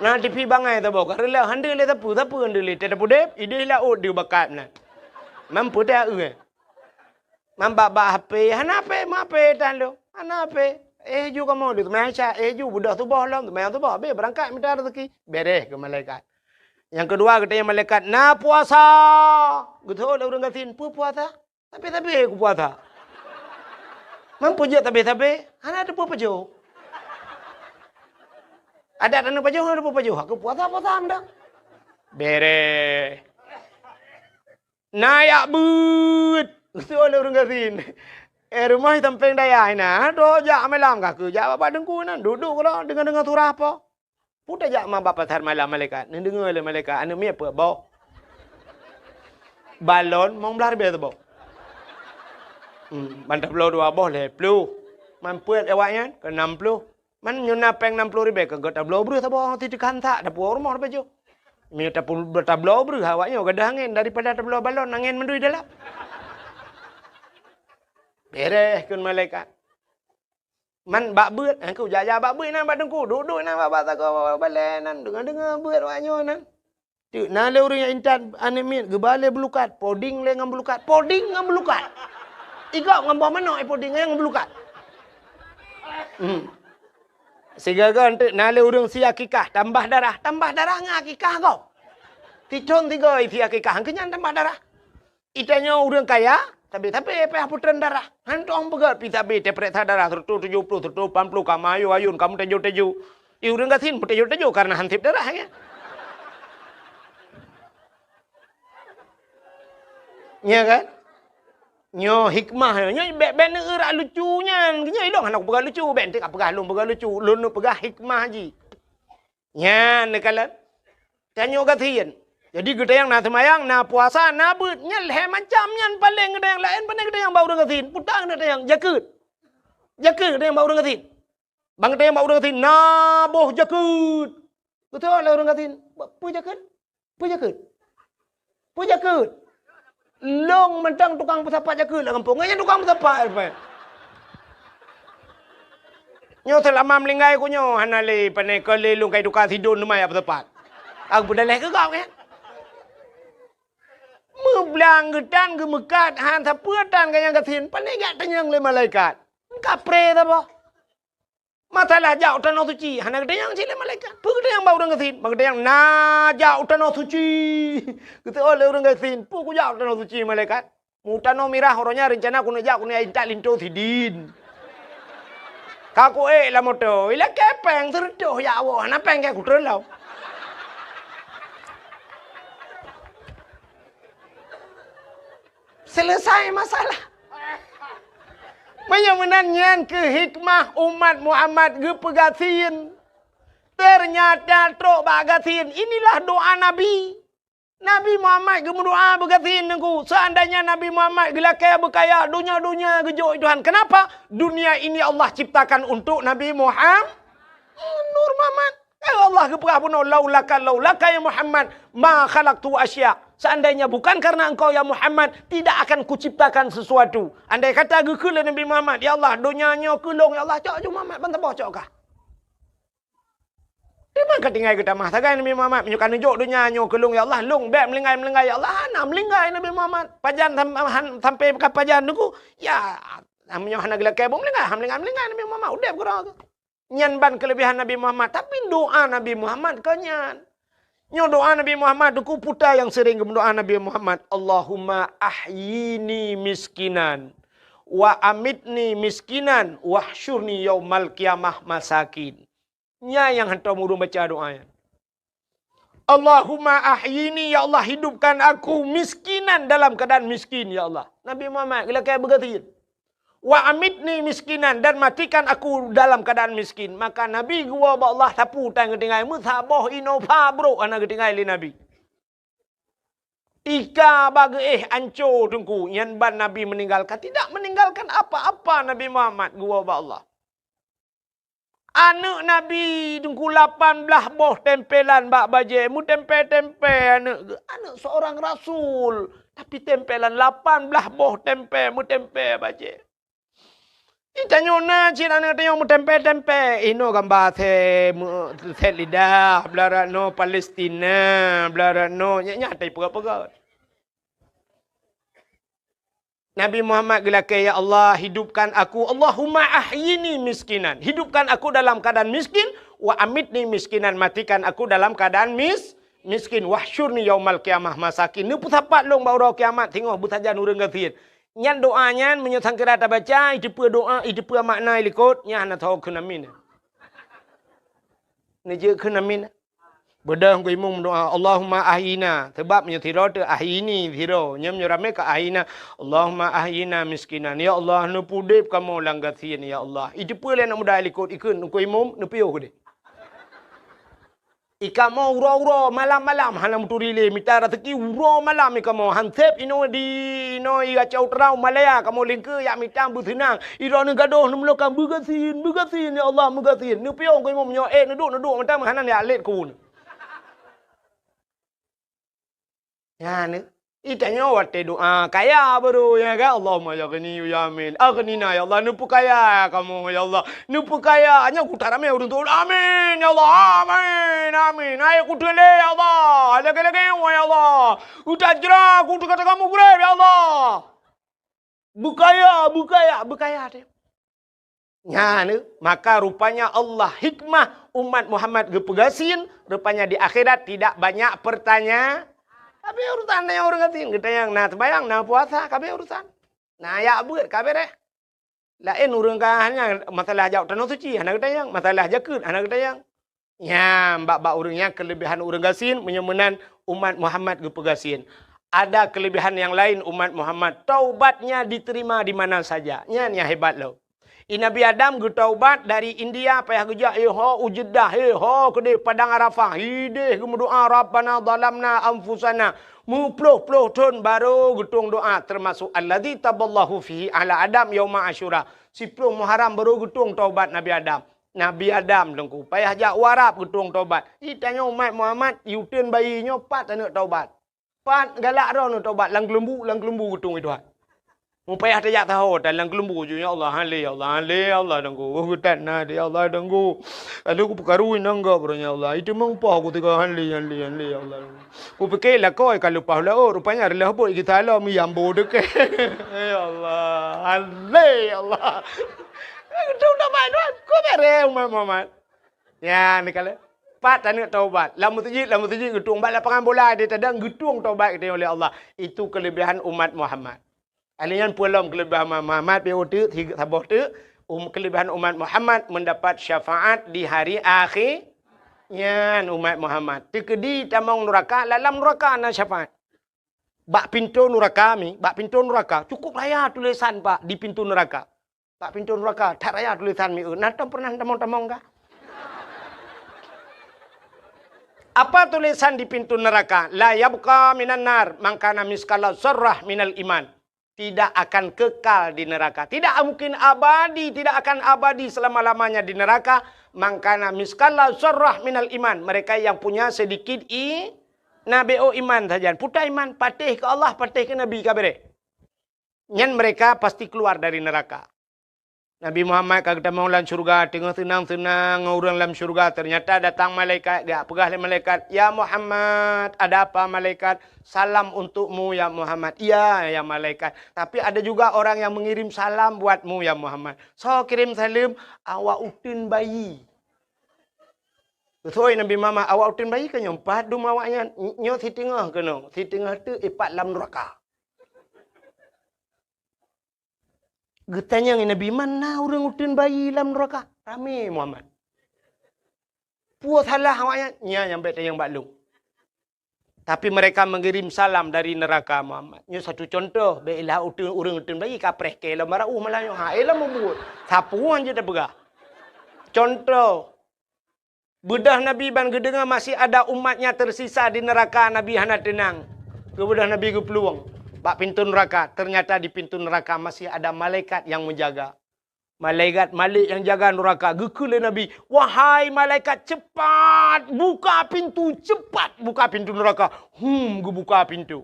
"Na T V bangai saboh, ka reuloh, han deuh lé sapeue, sapeue han deuh lé, teuh tapudeb, ideh laôt deuh bakat meunan. Man peue ta eu, eh? Man bak-bak H P, hana H P, ma H P tan lôn, hana H P." Éh ju kamoe, lheueh seumayang Isya, éh ju, beudôh suboh lom, seumayang suboh, habéh beurangkat mita raseuki, bereh keu malaikat. Nyang keudua, geutanyong malaikat, "Na puasa?" Geutanyong lé ureuëng gasien, "Peue puasa?" "Sabé-sabé kupuasa." "Man peue jeuet sabé-sabé?" "Hana teupeue pajoh." "Adat hana pajoh, hana teupeue pajoh. Aku puasa, puasa mantong." Bereh. "Na jak beuet?" Geutanyong lé ureuëng gasien. "Eh, rumoh sampéng dayah inan, droe jak malam ka keu jak bak teungku inan, duek-duek keudroe deungoe-deungoe surah po." "Peue tajak ma bak pasar malam malaikat?" Neudeungoe lé malaikat, "Aneuëk miet peuet boh. Balon limong blaih ribée saboh. Hmm, ban tabloe dua boh lhée ploh. Man peuet awaknyan keu nam ploh. Man nyoe na péng nam ploh ribée keu geutabloe breueh saboh, ti teukan sak, tapuwoe rumoh tapajoh. Meunyoe tapu-, tabloe breueh awaknyoe gadôh angén daripada tabloe balon angén mandum dalam." Bereh kheun malaikat. Man bak beuet, eh, ku jak-jak bak beuet nan bak teungku, duek-duek nan bak, bak sagoe balée nan, deungoe-deungoe beuet awaknyoe nan. Teuk na lé ureuëng nyang intat aneuëk miet geuba lé beulukat, poding lé ngon beulukat, poding ngon beulukat. Igop ngon boh manok, eh, poding ngon beulukat. Hmm. Sigoe-goe teuk na lé ureuëng sie akikah, tambah darah, tambah darah ngon akikah gob. Sithon sigoe sie akikah, keu nyan tambah darah. Itanyoe ureuëng kaya, sabé-sabé payah putreun darah. Hantom peugét pih sabé teupeuriksa darah seratus tujuh puluh, seratus lapan puluh, ka meuayun-ayun, ka meuteujô-teujô. Di ureuëng gasien meuteujô-teujô kareuna han sép darah, ya. Nya kan? Nyoe hikmah, nyoe bék, bék neueu rak lucu nyan. Nyoe ilong hana kupeugah lucu, bék enteuk kapeugah lôn peugah lucu. Lôn neupeugah hikmah jih. Nyan neukalon. Tanyoe gasien. Jadi geutanyong na seumayang, na puasa, na beuet. Nyan lhée macam nyan paleng geutanyong, laén pane geutanyong bak ureuëng gasien. Peue ta geutanyong, jakeuet. Jakeuet geutanyong bak ureuëng gasien. Ban geutanyong bak ureuëng gasien, na boh jakeuet. Geutanyong lé ureuëng gasien, "Peue jakeuet? Peue jakeuet? Peue jakeuet?" Lôn mantong tukang peusapat jakeuet lam gampông. Nyan tukang peusapat, Pak. Nyoe seulama meulinggai ku nyoe hana lé pane keu lé lôn kai tuka sidon teuma jak peusapat. Aku peudaléh keu gob nyan. Meublang geutan geumeukat han sapeue tan ganyang gasien, pane jak tanyong lé malaikat. Kapré saboh. Masalah jak u tanoh suci, hana geutanyong cit lé malaikat. Peue geutanyong bak ureuëng gasien? Bak geutanyong na jak u tanoh suci. Geutanyong lé ureuëng gasien, "Peue kujak u tanoh suci, malaikat?" "Mu tanoh mirah, uroe nyan reuncana keuneuk jak keuneuk intat linto sidin. Ka kuék lam moto, ilakée péng seureutôh jak woe, hana péng keu kutreun lom." Selesai masalah. Meunyoe meunan nyan keuh hikmah umat Muhammad geupeugasien. Teunyata trok bak gasien, inilah doa Nabi. Nabi Muhammad geumeudoa beugasien teungku. Seandainya Nabi Muhammad geulakée beukaya, donya-donya geujok Tuhan. Kenapa? Dunia ini Allah ciptakan untuk Nabi Muhammad. Nur Muhammad. Eh, Allah geupeugah bunoe, "Laulaka, laulaka ya Muhammad, ma khalaqtu asya." Seandainya bukan karena engkau ya Muhammad, tidak akan kuciptakan sesuatu. Andai kata geukheun lé Nabi Muhammad, "Ya Allah, donya nyoe keu lôn, ya Allah, cok ju Muhammad ban saboh cok kah." Teuma ka tinggai geutamah sagai Nabi Muhammad, "Meunyoe ka neujok donya nyoe keu lôn, ya Allah, lôn bék meulinggai-meulinggai, ya Allah." Hana meulinggai Nabi Muhammad. Pajan sam-, han-, sampai ka pajan teungku, ya, meunyoe hana geulakée buet meulinggai, hana meulinggai-meulinggai Nabi Muhammad, udeb keudroe. Nyan ban keuleubehan Nabi Muhammad, tapi doa Nabi Muhammad kon nyan. Nyoe doa Nabi Muhammad, teungku, peue ta nyang sering geumeudoa Nabi Muhammad, "Allahumma ahyini miskinan, wa amitni miskinan, wahsyurni yaumal qiyamah masakin. Nyan nyang hantom ureuëng baca doa nyan. Allahumma ahyini, ya Allah, hidupkan aku miskinan, dalam keadaan miskin, ya Allah. Nabi Muhammad geulakée beugasien. Wa amitni miskinan, dan matikan aku dalam keadaan miskin. Maka Nabi geuwoe bak Allah sapeue tan geutinggai, meusaboh inoe pha brok hana geutinggai lé Nabi. Ika bak geuéh anco teungku, nyan ban Nabi meninggalkan, tidak meninggalkan apa-apa Nabi Muhammad geuwoe bak Allah. Aneuëk Nabi teungku lapan blaih boh tempelan bak bajée, meutempé-tempé aneuëk geuh, aneuëk seorang rasul, tapi tempelan lapan blaih boh tempé, meutempé bajée. Di tanyoe na cit aneuëk tanyoe meutempé-tempé, inoe gamba sét, sét lidah, blah rot noe Palestina, blah rot noe, nyan, nyan tai peugah-peugah. Nabi Muhammad geulakée, "Ya Allah, hidupkan aku, Allahumma ahyini miskinan." Hidupkan aku dalam keadaan miskin, "wa amitni miskinan." Matikan aku dalam keadaan mis-, miskin. "Wahsyurni yaumal qiyamah masakin." Neupeusapat lôn bak uroe kiamat singoh beusajan ureuëng gasien. Nyan doa nyan meunyoe sangkira tabaca, iteupeue doa, iteupeue makna ilikot, nyan hana tho kheun amin. Neujeuet kheun amin. Beudôh keu imum doa, "Allahumma ahyina." Sabab meunyoe sidroe teuh ahyini sidroe, nyoe meunyoe ramé ka ahyina. "Allahumma ahyina miskinan." Ya Allah, neupeudeb kamoe lam gasien, ya Allah. Iteupeue lé aneuk muda ilikot ikheun keu imum, neupiôh keudeh. Ikamoe uroe-uroe, malam-malam hana meuturi lé, mita raseuki uroe malam ikamoe. Hanseb inoe di, inoe i Aceh Utara, Malaya, kamoe lingkeue jak mita beuseunang. Droeneuh gadôh neumeulokon, "Beugasien, beugasien, ya Allah, beugasien." Neupiôh keu imum nyoe, eh, neuduek, neuduek, mantong hana jak lét keu uneuen. Nyan, eh. Itanyoe watée doa kaya baru, ya kan? Allahumma ya ghani ya amin. Aghnina ya Allah, neupeukaya kamoe ya Allah. Neupeukaya, nyoe kuta ramé ureuëng tuan. Amin ya Allah. Amin. Amin. Hai kuteulé ya Allah. Lagée-lagée ya Allah. Utajra ku teuka-teuka mugreb ya Allah. Beukaya, beukaya, beukaya teuh. Nyan, maka rupanya Allah hikmah umat Muhammad geupeugasien, rupanya di akhirat tidak banyak pertanya-, ka abéh urusan nyan ureuëng gasien, geutanyong na seumayang, na puasa, ka abéh urusan. Na jak beuet, ka abéh. Laén ureuëng ka hanya masalah jak tanoh suci, hana geutanyong, masalah jakeuet, hana geutanyong. Nyan, bak-bak ureuëng nyan keulebihan ureuëng gasien, meunyoe meunan umat Muhammad geupeugasien. Ada kelebihan yang lain umat Muhammad, taubatnya diterima di mana saja. Nyan nyang hebat lom. I Nabi Adam geutaubat dari India, payah geujak, "Eh, ho u Jeddah, eh, ho keudeh Padang Arafah." Ideh geumeudoa, "Rabbana zalamna anfusana." Meuploh-ploh thon baru geutueng doa, termasuk alladzi taballahu fihi ala Adam yauma Asyura. Siploh Muharram baru geutueng taubat Nabi Adam. Nabi Adam teungku, payah jak u Arab geutueng taubat. Itanyoe umat Muhammad, i uteuen bayi nyoe pat aneuk taubat. Pat galak droeneuh taubat, lam keuleumbu, lam keuleumbu geutueng i Tuhan. Mupayah tajak saho, dan lam keuleumbu ju, "Ya Allah, hale, ya Allah, hale, ya Allah, teungku. Oh, geutat na, ya Allah, teungku. Lalu kupeukaru inong gop, ya Allah. Itu meumpah ku tiga hale, hale, hale, ya Allah." Kupike lakoe ka leupah laôt, rupanya reuloh bot geusalom nyang bo deukée. Ya Allah, hale, ya Allah. Geutueng taubat, Tuhan. Ku bere umat Muhammad. Ya, ni kala. Pat taneuk taubat. Lam meuseujid, lam meuseujid geutueng. Bak lapangan bola di tadang geutueng taubat geutanyoe lé Allah. Itu kelebihan umat Muhammad. Ahli nyan peue lom kelebihan umat Muhammad, pi uteuk, saboh teuk, um, kelebihan umat Muhammad mendapat syafaat di hari akhir. Nyan umat Muhammad. Teukeudi tamong nuraka, lam nuraka na syafaat. Bak pintoe nuraka mi, bak pintoe nuraka, cukup raya tulisan, Pak, di pintoe nuraka. Bak pintoe nuraka, that raya tulisan mi, na tom pernah tamong-tamong kah? Apa tulisan di pintu neraka? "La yabqa minan nar man kana miskala zarrah minal iman." Tidak akan kekal di neraka. Tidak mungkin abadi, tidak akan abadi selama-lamanya di neraka. Man kana miskala zarrah minal iman. Mereka yang punya sedikit i-, na B O iman saja. Puta iman, patéh ke Allah, patéh ke Nabi, ka bereh. Nyan mereka pasti keluar dari neraka. Nabi Muhammad ka geutamong lam syurga, teungoh seunang-seunang ngon ureuëng lam syurga, ternyata datang malaikat, geujak peugah lé malaikat, "Ya Muhammad." "Ada apa, malaikat?" "Salam untukmu, ya Muhammad." "Iya, ya malaikat. Tapi ada juga orang yang mengirim salam buatmu, ya Muhammad." "Soe kirém saleuem?" "Awak uteuen bayi." Geusoi Nabi Muhammad, "Awak uteuen bayi keuh nyoe, padum awak nyan?" "Nyoe siteungoh keunoe, siteungoh teuk ipat lam nuraka." Geutanyong Nabi, "Man na ureuëng uteuen bayi lam nuraka?" Ramé Muhammad. Peue salah awaknyan? Nyan nyang bék tanyong bak lôn. Tapi mereka mengirim salam dari neraka Muhammad. Nyoe satu contoh, bék ilah uteuen, ureuëng uteuen bayi kapreh keu lom barauh malah nyoe. Ha, eh lom mubuet. Sapuan je tapeugah. Contoh, beudoh Nabi ban geudeungoe masih ada umatnya tersisa di neraka, Nabi hana teunang. Keu beudoh Nabi geuplueng bak pintoe neraka, ternyata di pintoe neraka masih ada malaikat yang menjaga. Malaikat Malik nyang jaga nuraka geukheun lé Nabi, "Wahai malaikat, cepat buka pintu, cepat buka pintu nuraka." Hum, geubuka pintu.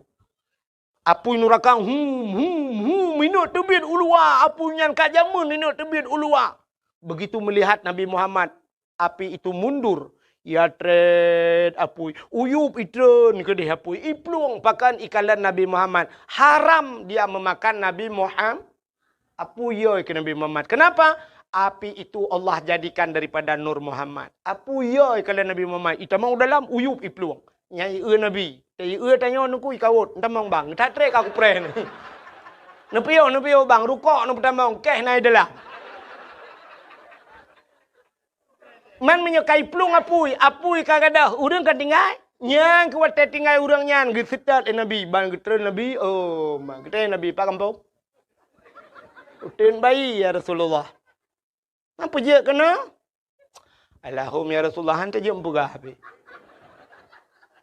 Apui nuraka, hum, hum, hum, inok teubiet u luwa. Apui nyan ka jameun inok teubiet u luwa. Begitu melihat Nabi Muhammad, api itu mundur. Ya tret apui, uyup itreun keudeh apui, iplueng pakan ikalon Nabi Muhammad. Haram dia memakan Nabi Muhammad. Apui yoi keu Nabi Muhammad. Kenapa? Api itu Allah jadikan daripada nur Muhammad. Apui yoi keu Nabi Muhammad. Itamong dalam uyup iplueng. Nyang ieu Nabi. Teu ieu tanyoe nuku ikawot. Ntamong bang. That trek aku preh ni. Neupiyôh, neupiyôh bang. Rukok neupeutamong. Keh nai dalam. Man meunyoe ka iplueng apui, apui ka gadôh, ureuëng ka tinggai. Nyang keu watée tinggai ureuëng nyan geuseutôt lé Nabi, ban geutreun Nabi, oh, ma geutreun Nabi, "Pak gampông?" "Uteuen bayi, ya Rasulullah." "Man peujeuet keunoe?" "Alahum, ya Rasulullah, han teujeuet meupeugah pih."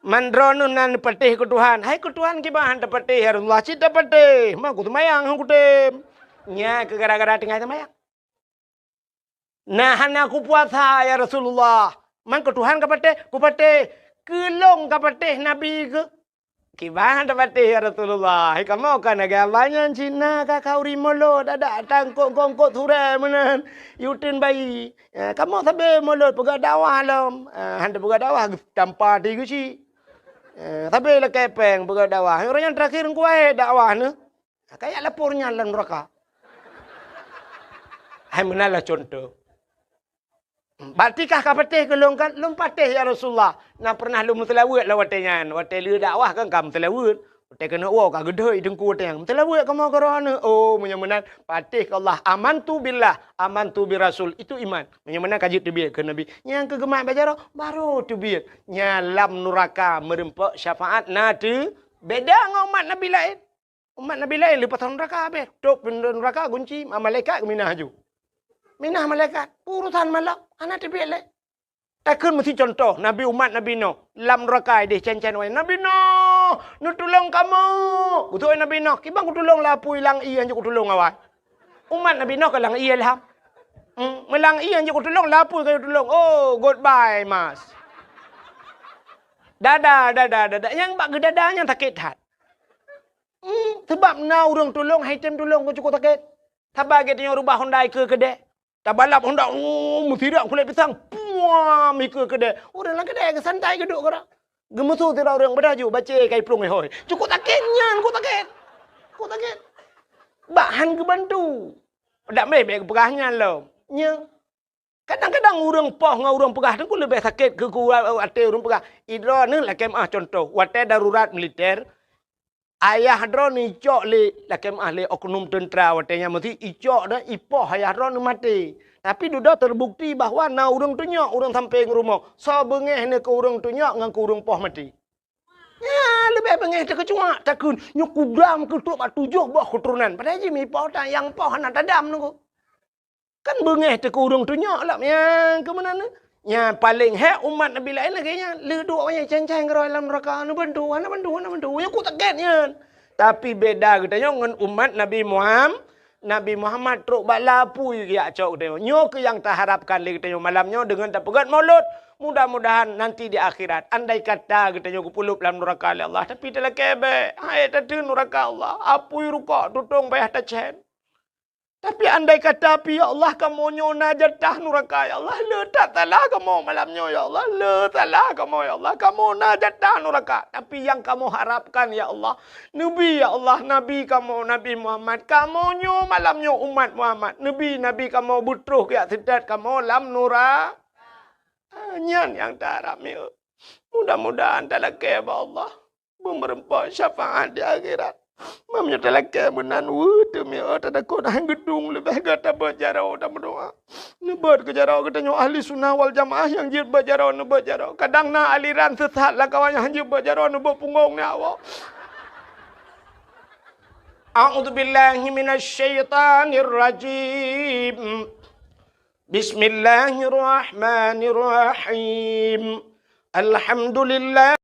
"Man droeneuh nan patéh keu Tuhan?" "Hai keu Tuhan kiban han tapatéh, ya Rasulullah, cit tapatéh, ma kuseumayang han kutem." Nyan keu gara-gara tinggai seumayang. "Nah, hana kupuasa, ya Rasulullah." "Man keu Tuhan kapatéh?" "Kupatéh." "Keu lôn kapatéh Nabi keu?" "Kiban tapatéh, ya Rasulullah. Hai kamoe ka lagée awaknyan cit na ka khauri mulod, adak tangkot-kongkot surée meunan, uteuen bayi. Eh, kamoe sabe mulod peugah dakwah lom. Eh, han tapeugah dakwah, tampa ti geuchik. Eh, sabe lakée péng peugah dakwah. Ureuëng nyang terakhir kuwahé dakwah neuh." Kayak lapor nyan lam neraka. Hai meunan lah contoh. Berarti kah ka patéh keu lôn kan? "Lôn patéh, ya Rasulullah. Na pernah lôn meuseulaweuet lah watée nyan. Watée lheueh dakwah kan ka meuseulaweuet. Watée keuneuk woe ka geudhôi teungku watée nyan. Meuseulaweuet kamoe keu droeneuh." Oh, meunyoe meunan, patéh keu Allah. "Amantu billah, amantu birasul." Itu iman. Meunyoe meunan ka jeuet teubiet keu Nabi. Nyang keu geumat bak jaroe, baru teubiet. Nyan lam nuraka meureumpok syafaat na teu beda ngon umat Nabi laén. Umat Nabi laén leupah nuraka habéh. Tôp pintoe nuraka gunci, ma-, malaikat geuminah aju. Minah malaikat, urosan malak, hana teubiet lé. Takheun meusi contoh, Nabi umat Nabi Nuh, lam nuraka ideh cen-cen awai. "Nabi Nuh, neutulông kamoe!" Beutôi Nabi Nuh, "Kiban kutulông lé apui lam ié hanjeuet kutulông awai." Umat Nabi Nuh ka lam ié lham. Hmm, meulam ié hanjeuet kutulông, lé apui ka kutulông. Oh, goodbye, Mas. Dadah, dadah, dadah. Nyang bak geudada nyan sakét that. Hmm, sabab na ureuëng tulông, hai tem tulông, ka cukôp sakét. Saban geutanyoe rubah honda ikeue keudè. Tabalap honda, oh, meusirak kulét pisang. Puam, ikeue keudè. Ureuëng lam keudè geusantai geuduek keudroe. Geumeusu sidroe ureuëng, "Padahai ju, bacé ka iplueng hôi." Cukôp sakét nyan, cukôp sakét. Cukôp sakét. Bak han geubantu. Dak meh bèk geupeugah nyan lom. Nyo. Kadang-kadang ureuëng poh ngon ureuëng peugah teungku leubeh sakét keu, keu até ureuëng peugah. Idroeneuh lakèe meu'ah contoh, watèe darurat militer, ayah droeneuh icok lé, lakèe meu'ah lé oknum teuntra watèe nyan meusi icok dan ipoh ayah droeneuh maté. Tapi dudoe terbukti bahwa na ureuëng tunyok ureuëng sampéng rumoh, soe beungéh nyan keu ureuëng tunyok ngon keu ureuëng poh maté. Nyan leubeh beungéh takeucuak, takheun nyoe kudam keu trok bak tujoh boh keuturonan. Padahai jih mipoh tan nyang poh hana tadam nunggu. Kan beungéh teuh keu ureuëng tunyok lom nyang keu meunan. Nyan paleng hék umat Nabi laén lagèe nyan. Le duek awaknyan cen-cen keudroe lam neuraka, neubantu, hana bantu, hana bantu. Nyoe cukôp sakét nyan. Tapi beda geutanyoe ngon umat Nabi Muham-, Nabi Muhammad trok bak lapui geujak cok geutanyoe. Nyoe keuh nyang taharapkan lé geutanyoe malam nyoe deungon tapeugét maulud. Mudah-mudahan nanti di akhirat, andai kata geutanyoe geupeulop lam neuraka lé Allah, tapi talakèe bèk, hai tateun neuraka Allah, apui rukok tutong payah tacen. Tapi andai kata pih, ya Allah, kamoe nyoe na jatah neuraka, ya Allah, le that salah kamoe malam nyoe, ya Allah, le salah kamoe, ya Allah, kamoe na jatah neuraka. Tapi nyang kamoe harapkan, ya Allah, neubi, ya Allah, Nabi kamoe, Nabi Muhammad, kamoe nyoe malam nyoe umat Muhammad, neubi Nabi kamoe beutroh keu jak seutôt kamoe lam nura-, ah, nyan nyang taharap, ya. Mudah-mudahan talakèe bak Allah. Beumeureumpok syafaat di akhirat. Meunyoe talakée meunan, weueh teumé, oh, tadakot han geudong leubeh gata beuet jaroe tameudoá. Neubeuet keu jaroe geutanyoe ahli sunnah wal jamaah nyang jeuet beuet jaroe, neubeuet jaroe. Kadang na aliran sesat lam kawan nyang han jeuet beuet jaroe, neubeuet punggong nyan awak. A'udzubillahi minasyaitanirrajim. Bismillahirrahmanirrahim. Alhamdulillah.